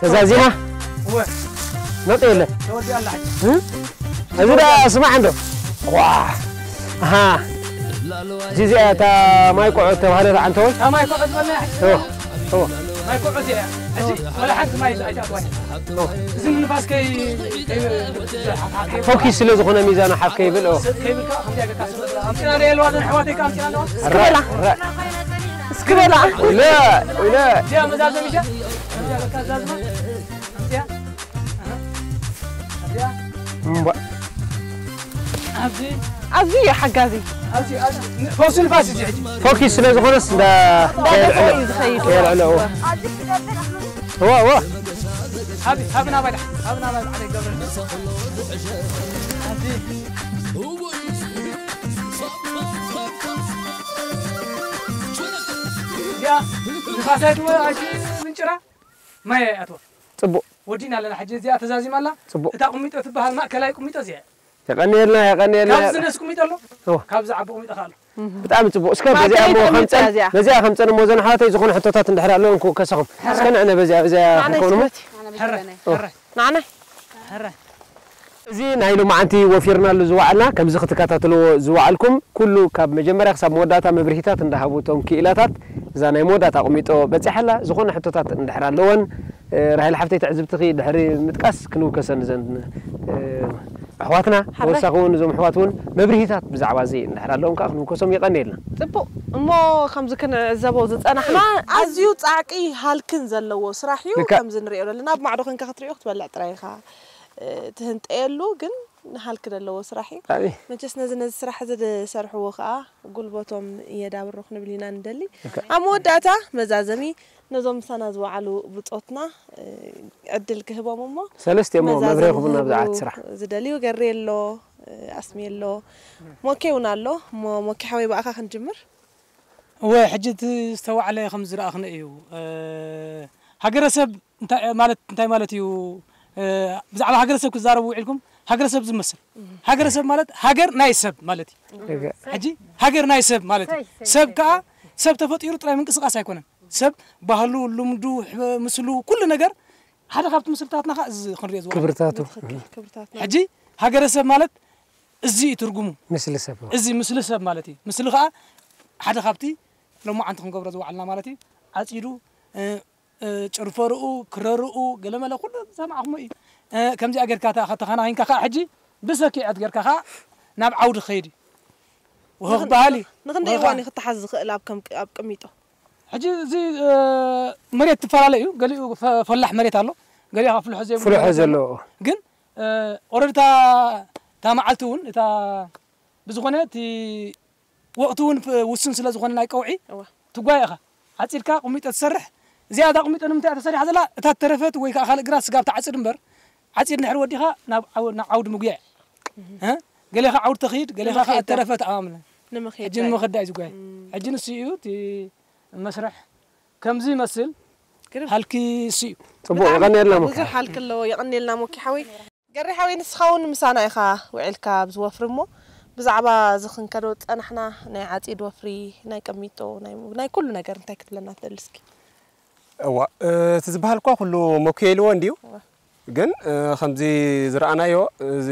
ተዛዚማ መጠ የለ እዚ ዳ ስማዕ እንዶ ዋ ኣሃ ጅዚኣ እታ ማይ ቆዖ ተባህለት ዓንተወይ እታ ማይ ቆዖ ዝበልና እዎ እዎ ማይ ቆዖ እዚኣ ሕጂ ወላ ሓንቲ ማይ ኣይትኣትዋይ እዚ ንፋስ ከይ ፎኪስ ስለ ዝኾነ ሚዛኑ ሓፍ ከይብል እዎ ከይብልካ ከምዚኣ ገካ ስለ ኣምፅና ዶ የለዋ ዘን ኣሕዋተይ ከ ኣምፅና ኣለዋ እስክበላ ለ ለ እዚኣ መዛዘሚሻ እዚኣ ገካ ዛዝማ ኣዝዩ ሓጋዚ ፎኪስ ስለ ዝኾነስ እንዳ ከየልዕሎ እዋ እዋ ንፋሳይ ድወ ኣሽ ምንጭራ ማይ ኣይኣትዋ ጽቡቕ ወዲና ኣለና ሕጂ እዚኣ ተዛዚማ ኣላ። ጽቡቕ። እታ ቁሚጦ ትበሃል ማእከላይ ቁሚጦ እዚኣ እያ። የቐንየልና የቐንየልና። ካብዚ ዝነስ ቁሚጦ ኣሎ። እወ። ካብዚ ዓቢ ቁሚጦ ከ ኣሎ። ብጣዕሚ ጽቡቕ። እስከ በዚኣ እሞ ከምጸን ነዚኣ ከምጸን እሞ ዘን ኣሕዋተይ ዝኾነ ሕቶታት እንድሕር ኣለወን ክውከሰኹም። እስከ ንዕነ በዚኣ በዚኣ ኣነ ክኸውን እሞ። ይስበት። ሕረ ሕረ። ንዓናይ። ሕረ። እዚ ናይ ሎማዓንቲ ወፊርናሉ ዝወዓልና ከምዚ ክትከታተልዎ ዝወዓልኩም ኩሉ ካብ መጀመርያ ክሳብ መወዳእታ መብርሂታት እንዳሃቡ እቶም ክኢላታት እዛ ናይ መወዳእታ ቁሚጦ በጺሓላ ዝኾነ ሕቶታት እንድሕር ኣለወን ራሄል ሓፍተይ ትዕዝብትኺ ድሕሪ ምጥቃስ ክንውከሰን ዘን ኣሕዋትና፣ ሓራይ። ተወሳኺ እውን እዞም ኣሕዋት እውን መብርሂታት ብዛዕባ እዚ እንድሕር ኣለዎም ከዓ ክንምከሶም የቐንየልና። ጽቡቕ። እሞ ከምዚ ክንዕዘቦ ዝጸናሕና ኣዝዩ ጻዕቂ ሃልክን ዘለዎ ስራሕ እዩ። ልክዕ። ከምዚ ንሪኦ ዘለና ኣብ ማዕዶ ኮንካ ክትሪኦ ክትበልዕ ጥራይ ኢኻ፣ እ፣ ትህንጠየሉ፣ ግን ንሃልክ ዘለዎ ስራሕ እዩ። ኣሜን። መቸስ ነዚ፣ ነዚ ስራሕ እዚ ዝሰርሕዎ ከዓ ጉልበቶም የዳብሮ ክንብል ኢና ንደሊ። ልክዕ። ኣብ መወዳእታ መዛዘሚ ነዞም ምሳና ዝወዓሉ ብጾትና፣ እ፣ ዕድል ክህቦም እሞ ሰለስተ እሞ መብርሂ ክቡና ብዛዕባ እቲ ስራሕ። ዝደልዩ ገሬ ኣሎ፣ እ፣ ኣስሜ ኣሎ፣ ሞኬ እውን ኣሎ። እሞ ሞኬ ሓወይ ብኣኻ ክንጅምር። እወ፣ ሕጂ እቲ ዝተዋዕለ ከም ዝረኣኽንኦ እዩ። እ፣ ሃገረሰብ እንታይ ማለት፣ እንታይ ማለት እዩ? እ፣ ብዛዕባ ሃገረሰብ ክዛረቡ ውዒልኩም፣ ሃገረሰብ ዝመስል። ሃገረሰብ ማለት ሃገር ናይ ሰብ ማለት እዩ። እገ። ሕጂ ሃገር ናይ ሰብ ማለት እዩ። ሰብ፣ ሰብ፣ ሰብ፣ ከኣ ሰብ ተፈጢሩ ጥራይ ምንቅስቃስ ኣይኮነን። ሰብ ባህሉ፣ ልምዱ፣ ሕ-፣ ምስሉ፣ ኩሉ ነገር ሓደ ካብቲ ምስልታትና ከኣ እዚ ክንሪኦ ዝወዓለ። ክብርታቱ። ብትኽክል፣ ክብርታትና። ሕጂ ሃገረሰብ ማለት እዚ እዩ ትርጉሙ። ምስሊ ሰብ። እዚ ምስሊ ሰብ ማለት እዩ። ምስሊ ከኣ ሓደ ካብቲ ሎማዓንቲ ክንገብሮ ዝወዓልና ማለት እዩ። ዓጺዱ፣ እ፣ እ፣ ጭርፈርኡ፣ ክረርኡ፣ ገለመለ ኩሉ ዝሰማዕኹሞ እዩ። እ፣ ከምዚኣ ጌርካ እታ ከተኸናኺንካ ከኣ ሕጂ ብሰኪዐት ጌርካ ከኣ ናብ ዓውዲ ክኸይድ እዩ። ወኸ ንኽን-፣ ክበሃል እዩ። ንኽንደይ ወኸ እዋን እዩ ክተሓዝ ዝኽእል ኣብ ከም፣ ኣብ ቅሚጦ? ሕጂ እዚ፣ እ፣ መሬት ትፈላለ እዩ። ገሊኡ ፈ-፣ ፈላሕ መሬት ኣሎ፣ ገሊኡ ከኣ ፍልሖ ዘይብሉ ፍልሖ መሬት ኣሎ። ዘለዎ። ግን፣ እ፣ ኦረዲ እታ፣ እታ መዓልቲ እውን እታ ብዝኾነ እቲ ወቕቲ እውን ፍ-፣ ውሱን ስለ ዝኾነ ናይ ቀውዒ እዋ። ትጓየ ኢኻ። ዓጺድካ ቁሚጦ ትሰርሕ። እዚኣ እታ ቁሚጦ ንምንታይ እያ ተሰሪሓ ዘላ? እታ እተረፈት ወይ ከኣ ካልእ ግራት ስጋብ ትዓጽድ እምበር፣ ዓጺድ እንድሕር ወዲኻ ናብ ዓው-፣ ናብ ዓውዲ ምጉያይ። እህ። እ? ገሌኻ ዓውዲ ተኽይድ፣ ገሌኻ ከኣ ንምኽያድ። እተረፈት ኣማምለ። ንምኽያድ ሕጂ ጥራይ። ንምኽዳይ ዝጓየ። እም። ሕጂ ንሱ እዩ እቲ መስርሕ ከምዚ ይመስል። ግርም። ሃልኪ እሱ እዩ። ጽቡቕ፣ ብጣዕሚ የቐንየልና ሞኪ። ብዙሕ ሃልኪ ኣለዎ። የቐንየልና ሞኪ ሓወይ። ገሬ ሓወይ፣ ንስኻ እውን ምሳና ኢኻ ውዒልካ ኣብዚ ወፍሪ እሞ፣ ብዛዕባ እዚ ክንከዶ ዝጸናሕና ናይ ዓጺድ ወፍሪ፣ ናይ ቅሚጦ፣ ናይ፣ ናይ ኩሉ ነገር እንታይ ክትብለና ትደሊ እስኪ? እዋ፣ እ፣ እቲ ዝበሃል እኳ ኩሉ ሞኬ ኢልዎ እንድዩ። እዋ። ግን፣ እ፣ ከምዚ ዝረኣናዮ፣ እዚ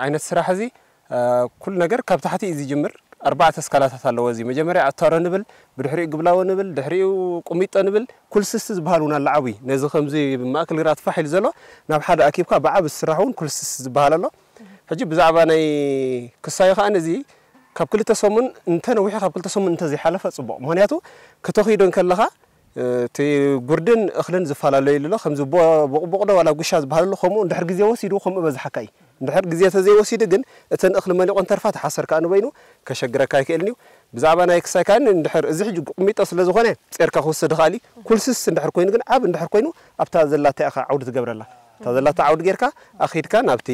ዓይነት ስራሕ እዚ፣ እ፣ ኩሉ ነገር ካብ ታሕቲ እዩ ዝጅምር። ኣርባዕተ ስካላታት ኣለዎ። እዚ መጀመርያ ኣታሮ ንብል፣ ብድሕሪኡ ግብላዎ ንብል፣ ድሕሪኡ ቁሚጦ ንብል። ኩልስስቲ ዝበሃል እውን ኣሎ ዓብዪ። ነዚ ከምዚ ብማእከል ግራት ፋሕ ኢሉ ዘሎ ናብ ሓደ ኣኪብካ ብዓቢ ዝስራሕ እውን ኩልስስቲ ዝበሃል ኣሎ። ሕጂ ብዛዕባ ናይ ክሳዩ ከኣ ነዚ ካብ ክልተ ሰሙን እንተ ነዊሑ፣ ካብ ክልተ ሰሙን እንተ ዘይሓለፈ ጽቡቕ። ምኽንያቱ ከተኺዶ እንከለኻ፣ እ፣ እቲ ጉርድን እኽልን ዝፈላለየሉ ኣሎ። ከምዚ ቦ-፣ ቦቕቦቕ ዶ ዋላ ጉሻ ዝበሃል ኣሎ፣ ከምኡ እንድሕር ግዜ ወሲዱ ከምኡ በዝሓካ እዩ። እንድሕር ግዜ ተዘይወሲዱ ግን እተን እኽሊ መሊቖን ተርፋ ተሓሰር ከኣ ንበይኑ ከሸግረካ ኣይክእልን እዩ። ብዛዕባ ናይ ክሳይ ከኣ እንድሕር እዚ ሕጂ ቁሚጦ ስለ ዝኾነ ጼርካ ክውሰድ ይኽእል እዩ። ኩልስስ እንድሕር ኮይኑ ግን ዓቢ እንድሕር ኮይኑ ኣብታ ዘላታ ኢኻ ዓውዲ ትገብረላ። እታ ዘላታ ዓውዲ ጌርካ ኣኺድካ ናብቲ፣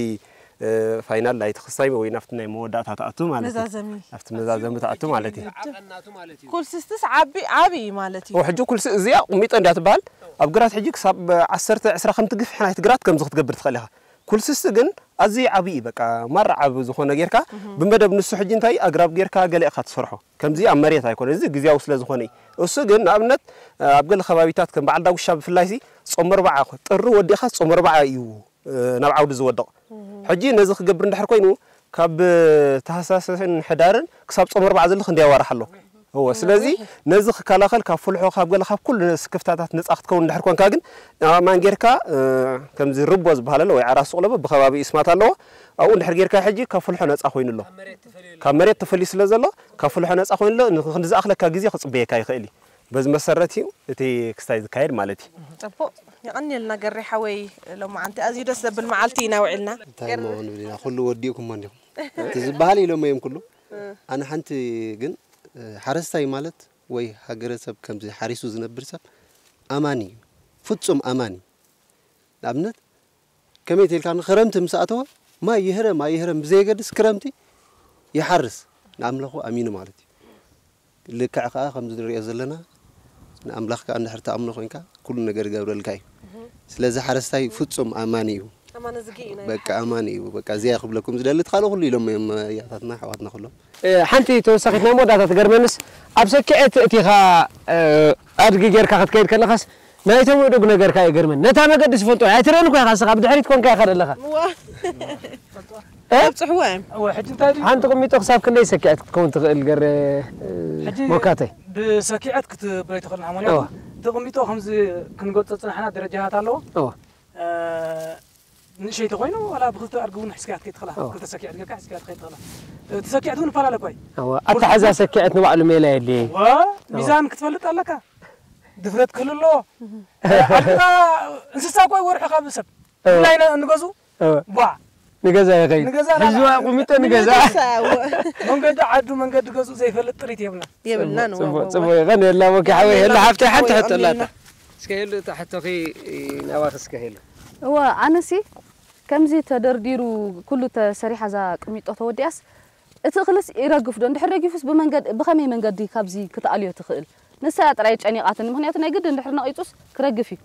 እ፣ ፋይናል ናይቲ ክሳይ ወይ ናብቲ ናይ መወዳእታ ትኣቱ ማለት እዩ። መዛዘሚ። ናብቲ መዛዘሚ ትኣቱ ማለት እዩ። ዓቐናቱ ማለት እዩ። ኩልስስትስ ዓቢ፣ ዓቢ እዩ ማለት እዩ። ሕጂ ኩልስ እዚኣ ቁሚጦ እንዳ ትበሃል ኣብ ግራት ሕጂ ክሳብ ዓሰርተ ዕስራ ከም ትግፍሕ ናይቲ ግራት ከምዚ ክትገብር ትኽእል ኢኻ። ኩልስስቲ ግን ኣዝዩ ዓቢ እዩ። በቃ ማራ ዓቢ ዝኾነ ጌርካ እህ። ብመደብ ንሱ ሕጂ እንታይ ኣግራብ ጌርካ ገለ ኢኻ ትሰርሖ። ከምዚ ኣብ መሬት ኣይኮነ። እዚ ግዝያዊ ስለ ዝኾነ እዩ። እሱ ግን ንኣብነት ኣብ ገለ ከባቢታት ከም በዓል ዳጉሻ ብፍላይሲ ጾም ኣርብዓ ጥሪ ወዲእኻ ጾም ኣርብዓ እዩ፣ እ፣ ናብ ዓውዲ ዝወድቕ። እህ። ሕጂ ነዚ ክገብር እንድሕር ኮይኑ ካብ ታህሳስን ሕዳርን ክሳብ ጾም ኣርብዓ ዘሎ ክንደይ ኣዋርሕ ኣሎ። እወ፣ ስለዚ ነዚ ክከላኸል ካብ ፍልሖ ካብ ገለ ካብ ኩሉ ስክፍታታት ነጻ ክትከውን እንድሕር ኮንካ ግን ኣማን ጌርካ፣ እ፣ ከምዚ ርቦ ዝበሃል ኣሎ ወይ ዓራሱ ቁለበ ብከባቢ እስማት ኣለዎ። ኣብኡ እንድሕር ጌርካ ሕጂ ካብ ፍልሖ ነጻ ኮይኑ ኣሎ። ካብ መሬት ተፈልዩ ስለ ዘሎ ካብ ፍልሖ ነጻ ኮይኑ ኣሎ። ንኽ-፣ ንዝኣኽለካ ግዜ ክጽበየካ ይኽእል እዩ። በዚ መሰረት እዩ እቲ ክስታይ ዝካየድ ማለት እዩ። ጽቡቕ። የቐንየልና ገሬ ሓወይ፣ ሎማዓንቲ ኣዝዩ ደስ ዘብል መዓልቲ ኢና ውዒልና። እንታይ እሞ ክንብል ኢና፣ ኩሉ ወዲእኩሞ እንዲኹም። እቲ ዝበሃል ኢሎም እዮም ኩሉ። ኣነ ሓንቲ ግን፣ እ፣ ሓረስታይ ማለት ወይ ሃገረሰብ ከምዚ ሓሪሱ ዝነብር ሰብ ኣማኒ እዩ። ፍጹም ኣማኒ። ንኣብነት ከመይ ተልካ ክረምቲ ምስ ኣተወ ማይ ይህረም ኣይህረም ብዘየገድስ ክረምቲ ይሓርስ ንኣምላኹ ኣሚኑ ማለት እዩ። ልክዕ ከኣ ከምዚ ንሪኦ ዘለና ንኣምላኽ ከኣ እንድሕር ትኣምኖ ኮይንካ ኩሉ ነገር ይገብረልካ እዩ። ስለዚ ሓረስታይ ፍጹም ኣማኒ እዩ። ኣማኒ ዝጊ እዩ ናይ በቃ ኣማኒ እዩ። በቃ እዚኣ ክብለኩም ዝደሊ እቲ ካልእ ኩሉ ኢሎም እዮም ኣያታትና ኣሕዋትና ኩሎም። እ፣ ሓንቲ ተወሳኺት ናይ መወዳእታ ትገርመንስ ኣብ ሰኪዐት እቲኻ፣ እ፣ ኣድጊ ጌርካ ክትከይድ ከለኻስ ናይቶም እዱግ ነገርካ ይገርመን። ነታ መገዲ ዝፈልጦ ኣይትርእን እኮ ኢኻ፣ ንስኻ ብድሕሪት ኮንካ ኢኻ ዘለኻ። እዋ። እ? ኣብጽሕዎ እዮም። እወ፣ ሕጂ እንታይ ድዩ? ሓንቲ ቁሚጦ ክሳብ ክንደይ ሰኪዐት ክትከውን ትኽእል ገረ፣ እ፣ ሕጂ ሞካተይ? ብሰኪዐት ክትብሎ ኣይትኽእልን፣ ሓሞኒ። እወ። እቲ ቁሚጦ ከምዚ ክንገልጾ ዝጸናሕና ደረጃታት ኣለዎ። እወ። እ፣ ንእሸይ ተኮይኑ ዋላ ብክልተ ኣድጊ እውን ሒዝካያ ትከይድ ትኽእላ። ክልተ ሰኪዕ ኣድጊ ሒዝካያ ትከይድ ትኽእላ። እቲ ሰኪዕ እውን ይፈላለ እኮ እዩ። ኣታሓዛ ሰኪዐት ንባዕሉ ሜላ የድልየ። ሚዛን ክትፈልጥ ኣለካ። ድፍረት ክህሉ ኣለዎ። ኣድግኻ እንስሳ እኮ ይወርሑ ካብ ሰብ። ብፍላይ ንገዝኡ ቧዕ ንገዛ ይኸይድ። ንገዛ ሒዝዋ ቁሚጦ ንገዛ። መንገዲ ዓዱ መንገዲ ገዝኡ ዘይፈልጥ ጥሪት የብልና። የብልና ነው። ጽቡቅ ጽቡቅ። የቀንየልና ወኪ ሓወይ። ሄሉ ሓፍተይ ሓንቲ ሕቶ ኣላታ። እስከ ሄሉ እታ ሕቶኺ ናባኺ እስከ ሄሉ። እወ ኣነሲ ከምዚ ተደርዲሩ ኩሉ ተሰሪሓ እዛ ቅሚጦ ተወዲኣስ እቲ እኽልስ ይረግፍ ዶ? እንድሕር ረጊፉስ ብመንገድ ብኸመይ መንገዲ ካብዚ ክትኣልዮ ትኽእል? ንሳ እያ ጥራይ ጨኒቓትኒ። ምኽንያቱ ናይ ግድን እንድሕር ነቒጹስ ክረግፍ እዩ።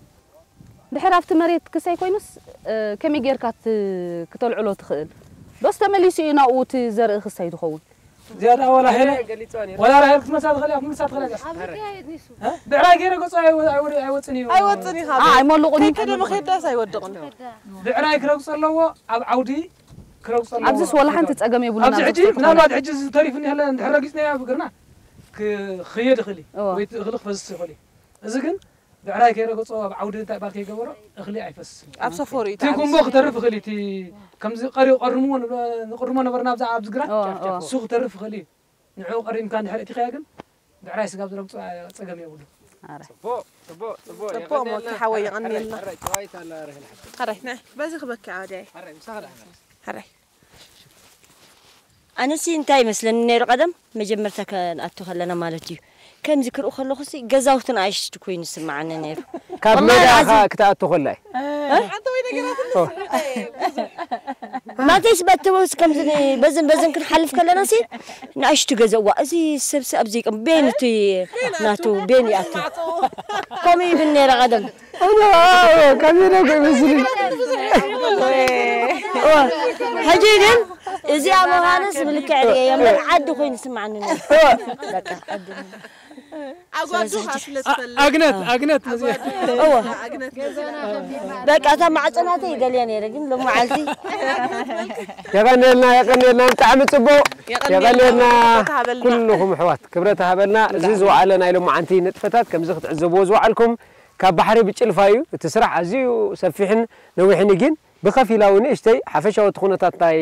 ድሕር ኣብቲ መሬት ክሳይ ኮይኑስ ከመይ ጌርካ ክተልዕሎ ትኽእል? ዶስ ተመሊሱ እዩ ናብኡ እቲ ዘርኢ ክሳይ ዝኸውን? ዝያዳ ዋላ ሄለ ዋላ ራሄል ክትመሳ ትኽእል እያ ክትመሳ ትኽእል እያ። ብዕራይ ገይረ ገጹ ኣይወፅን እዩ። ኣይወፅን እዩ። ኣይመልቑን እዩ። ከይከደ መኼዳስ ኣይወድቕን። ብዕራይ ክረግጾ ኣለዎ ኣብ ዓውዲ ክረግጾ ኣለዎ። ኣብዚስ ዋላ ሓንቲ ጸገም የብሉን። ኣብዚ ሕጂ ምናልባት ሕጂ ተሪፉ እንዲህለ እንድሕር ረጊጽናዮ ብግርና ክኽየድ ይኽእል እዩ ወይ እኽሊ ክፈስስ ይኽእል እዩ። እዚ ግን ብዕራይ ከይረገጾ ኣብ ዓውዲ እንታይ ባር ከይገበሮ እኽሊ ኣይፈስስን። ኣብ ሰፈሩ እዩ እቲ ጉንቦ ክተርፍ ይኽእል እዩ። እቲ ከምዚ ቀሪቡ ቀርምዎ ንብሎ- ንቅርሞ ነበርና ኣብዛ ኣብዚ ግራት እዋ፣ እዋ። እሱ ክተርፍ ይኽእል እዩ። ንዕኡ ቀሪምካ እንድሕር እቲኻዮ ግን ብዕራይ ስጋብ ዝረግጾ ጸገም የብሉ። ኣረ። ጽቡቕ፣ ጽቡቕ፣ ጽቡቕ። ጽቡቕ፣ የቐንየልና። ሞኪ ሓወይ፣ የቐንየልና። ሕራይ፣ ሕራይ፣ ጨዋይታ ኣላ፣ ርህን ሓፍተይ። ሕራይ፣ ንዕ፣ በዚ ክበኪ ዓወደይ። ሕራይ፣ ምሳኻ ደኣ ሕራይ። ሕራይ። ኣነሲ እንታይ ይመስለኒ ነይሩ ቀደም መጀመርታ ከንኣቱ ከለና ማለት እዩ ከምዚ ክርኢ ከለኹሲ ገዛውቲ ንኣሽቱ ኮይኑ ይስምዓኒ ነይሩ ካብ ወላሂ ሜዳ ኣዚ- ኸ- ክትኣቱ ከላይ ሓንቲ ወይ ነገራት ማለተይስ በቲ በዚ ከምዚ በዝን በዝን ክንሓልፍ ከለና ሲ ንኣሽቱ ገዛ እዋ እዚ ሰብሲ ኣብዚ ይቅም ቤን እቲ ናቱ ቤን ይኣቱ ከምኡ ይብል ነይረ ቀደም ከቢረ ይመስል ሕጂ ግን እዚኣ ምዃንስ ብልክዕ ርእየዮ እምበር ዓዲ ኮይኑ ይስምዓኒ ነይሩ። በቃ ዓዲ ኣጓዱኻ ስለ ትፈልጥ ኣግነት ኣግነት እወ ኣግነት በቃ እታ ማዕፀናተይ ይደልያ ነይረ ግን ሎመዓልቲ የቐንየልና የቐንየልና ብጣዕሚ ፅቡቕ የቐንየልና ኩልኹም ኣሕዋት ክብረት ሃበልና እዚ ዝወዓለ ናይ ሎመዓንቲ ንጥፈታት ከምዚ ክትዕዘብዎ ዝወዓልኩም ካብ ባሕሪ ብጭልፋ እዩ። እቲ ስራሕ ኣዝዩ ሰፊሕን ነዊሕን እዩ፣ ግን ብኸፊላዊ ንእሽተይ ሓፈሻዊ እቲ ኩነታት ናይ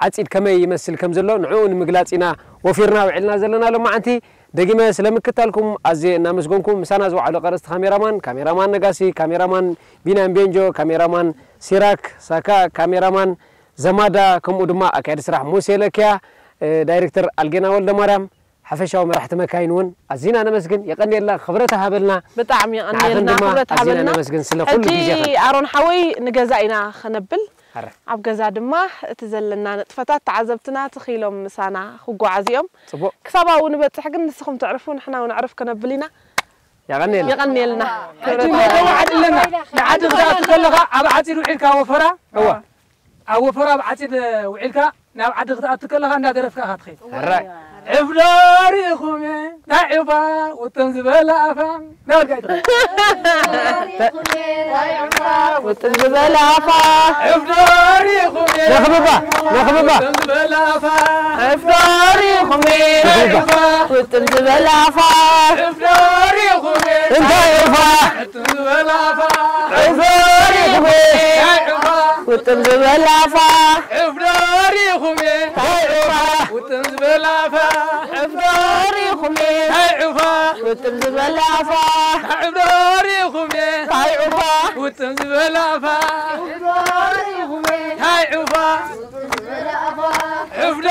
ዓጺድ ከመይ ይመስል ከም ዘሎ ንዕኡ ንምግላጽ ኢና ወፊርና ውዒልና ዘለና ሎማዓንቲ። ደጊመ ስለ ምክታልኩም ኣዝየ እናመስገንኩ፣ ምሳና ዝወዓሉ ቀረጽቲ ካሜራማን፣ ካሜራማን ነጋሲ፣ ካሜራማን ቢንያም ቤንጆ፣ ካሜራማን ሲራክ ሳካ፣ ካሜራማን ዘማዳ፣ ከምኡ ድማ ኣካያዲ ስራሕ ሙሴ ለኪያ፣ እ፣ ዳይሬክተር ኣልጌና ወልደማርያም፣ ሓፈሻዊ መራሕቲ መካይን እውን ኣዚና ነመስግን። የቐንየልና፣ ክብረት ሃበልና። ብጣዕሚ ንዓኽን የቐንየልና፣ ድማ ክብረት ኣዚና ሃበልና። ነመስግን ስለ ኩሉ ሕጂ ግዜኽን። ኣሮን ሓወይ ንገዛ ኢና ከነብል። ኣረ። ኣብ ገዛ ድማ እቲ ዘለና ንጥፈታት ተዓዘብትና ትኽ ኢሎም ምሳና ክጓዓዙ እዮም። ጽቡቕ። ክሳብ ኣብኡ ንበጽሕ ግን ንስኹም ተዕርፉ፣ ንሕና እውን ኣዕርፍ ከነብል ኢና። የቐንየልና። የቐንየልና። ሕጂ መእተዊ ዓዲ ኣለና። ንዓዲ ክትኣቱ ከለኻ ኣብ ዓጺድ ውዒልካ ወፈራ። እወ። ኣብ ወፈራ ኣብ ዓጺድ ውዒልካ ናብ ዓዲ ክትኣቱ ከለኻ እንዳደረፍካ ኢኻ ትኸይድ። ሕራይ። ዕፍ ዶ ሪኢኹም እየ፣ እንታይ ዑፋ ውጥም ዝበለ ኣፋ። እንዳበልካ ኢኻ ትኸይድ። ውጥም ዝበለ ኣፋ። ዕፍ ዶ ሪኢኹም እየ፣ ነኽብባ፣ ነኽብባ። ውጥም ዝበለ ኣፋ። ዕፍ ዶ ሪኢኹም እየ፣ እንታይ ዑፋ ውጥም ዝበለ ኣፋ። ዕፍ ዶ ሪኢኹም እየ፣ እንታይ ዑፋ። ውጥም ዝበለ ኣፋ። ዕፍ ዶ ሪኢኹም እየ፣ እንታይ ዑፋ። ውጥም ዝበለ ኣፋ። ዕፍ ዶ ሪኢኹም እየ፣ እንታይ ዑፋ። ውጥም ዝበለ ኣፋ። ዕፍ ዶ ሪኢኹም እየ፣ እንታይ ዑፋ። ውጥም ዝበለ ኣፋ። ዕፍ ዶ ሪኢኹም እየ፣ እንታይ ዑፋ። ውጥም ዝበለ ኣፋ። ዕፍ ዶ ሪኢኹም እየ፣ እንታይ ዑፋ። ዕፍ ዶ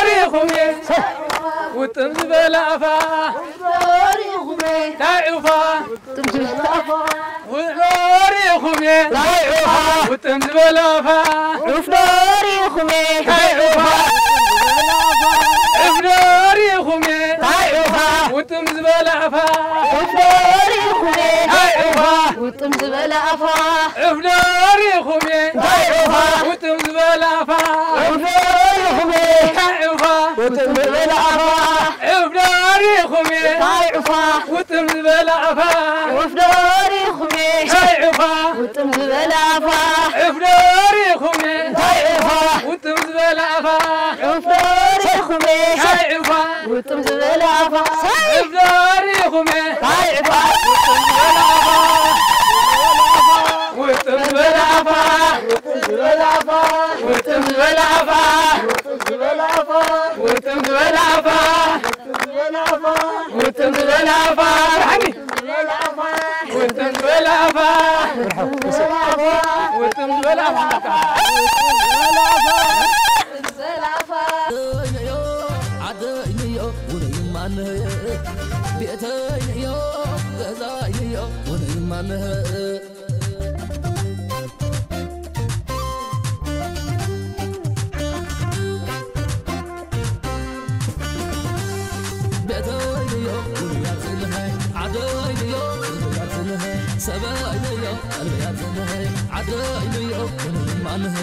ሪኢኹም እየ፣ ውጥም ዝበለ ኣፋ። እንታይ ዑፋ። ውጥም ዝበለ ኣፋ። ሪኢኹም እየ፣ እንታይ ዑፋ። ውጥም ዝበለ ኣፋ። ዑፍ ዶ ሪኢኹም እየ፣ እንታይ ዑፋ። ዕፍ ዶ ሪኢኹም እየ፣ እንታይ ዑፋ። ውጥም ዝበለ ኣፋ። ዑፍ ዶ ሪኢኹም እየ፣ እንታይ ዑፋ። ውጥም ዝበለ ኣፋ። ዕፍ ዶ ሪኢኹም እየ፣ እንታይ ዑፋ። ውጥም ዝበለ ኣፋ። ዕፍ ዶ ሪኢኹም እየ፣ እንታይ ዑፋ። ውጥም ዝበለ ኣፋ። ዕፍ ዶ ሪኢኹም እየ፣ እንታይ ዑፋ። ውጥም ዝበለ ኣፋ። ዕፍ ዶ ሪኢኹም እየ፣ እንታይ ዑፋ። ውጥም ዝበለ ኣፋ። ዕፍ ዶ ሪኢኹም እየ፣ እንታይ ዑፋ። ውጥም ዝበለ ኣፋ። ዕፍ ዶ ሪኢኹም እየ፣ እንታይ ዑፋ። ውጥም ዝበለ ኣፋ። ዕፍ ዶ ሪኢኹም እየ፣ እንታይ ዑፋ። ውጥም ዝበለ ኣፋ። ውጥም ዝበለ ኣፋ። ውጥም ዝበለ ውጥም ዝበላ ኣፋ፣ ውጥም ዝበላ ኣፋ፣ ውጥም ዝበላ ኣፋ፣ ውጥም ዝበላ ኣፋ፣ ውጥም ዝበላ ኣፋ፣ ውጥም ዝበላ ኣፋ። ዓደይንዮ ውነይማንህ ቤተይንዮ ገዛይንዮ ውነይማንህ ቤተይንዮ ውኑያትንህ ዓደይንዮ ውኑያትንህ ሰበይንዮ ቀልብያትንህ ዓደይንዮ ውኑይማንህ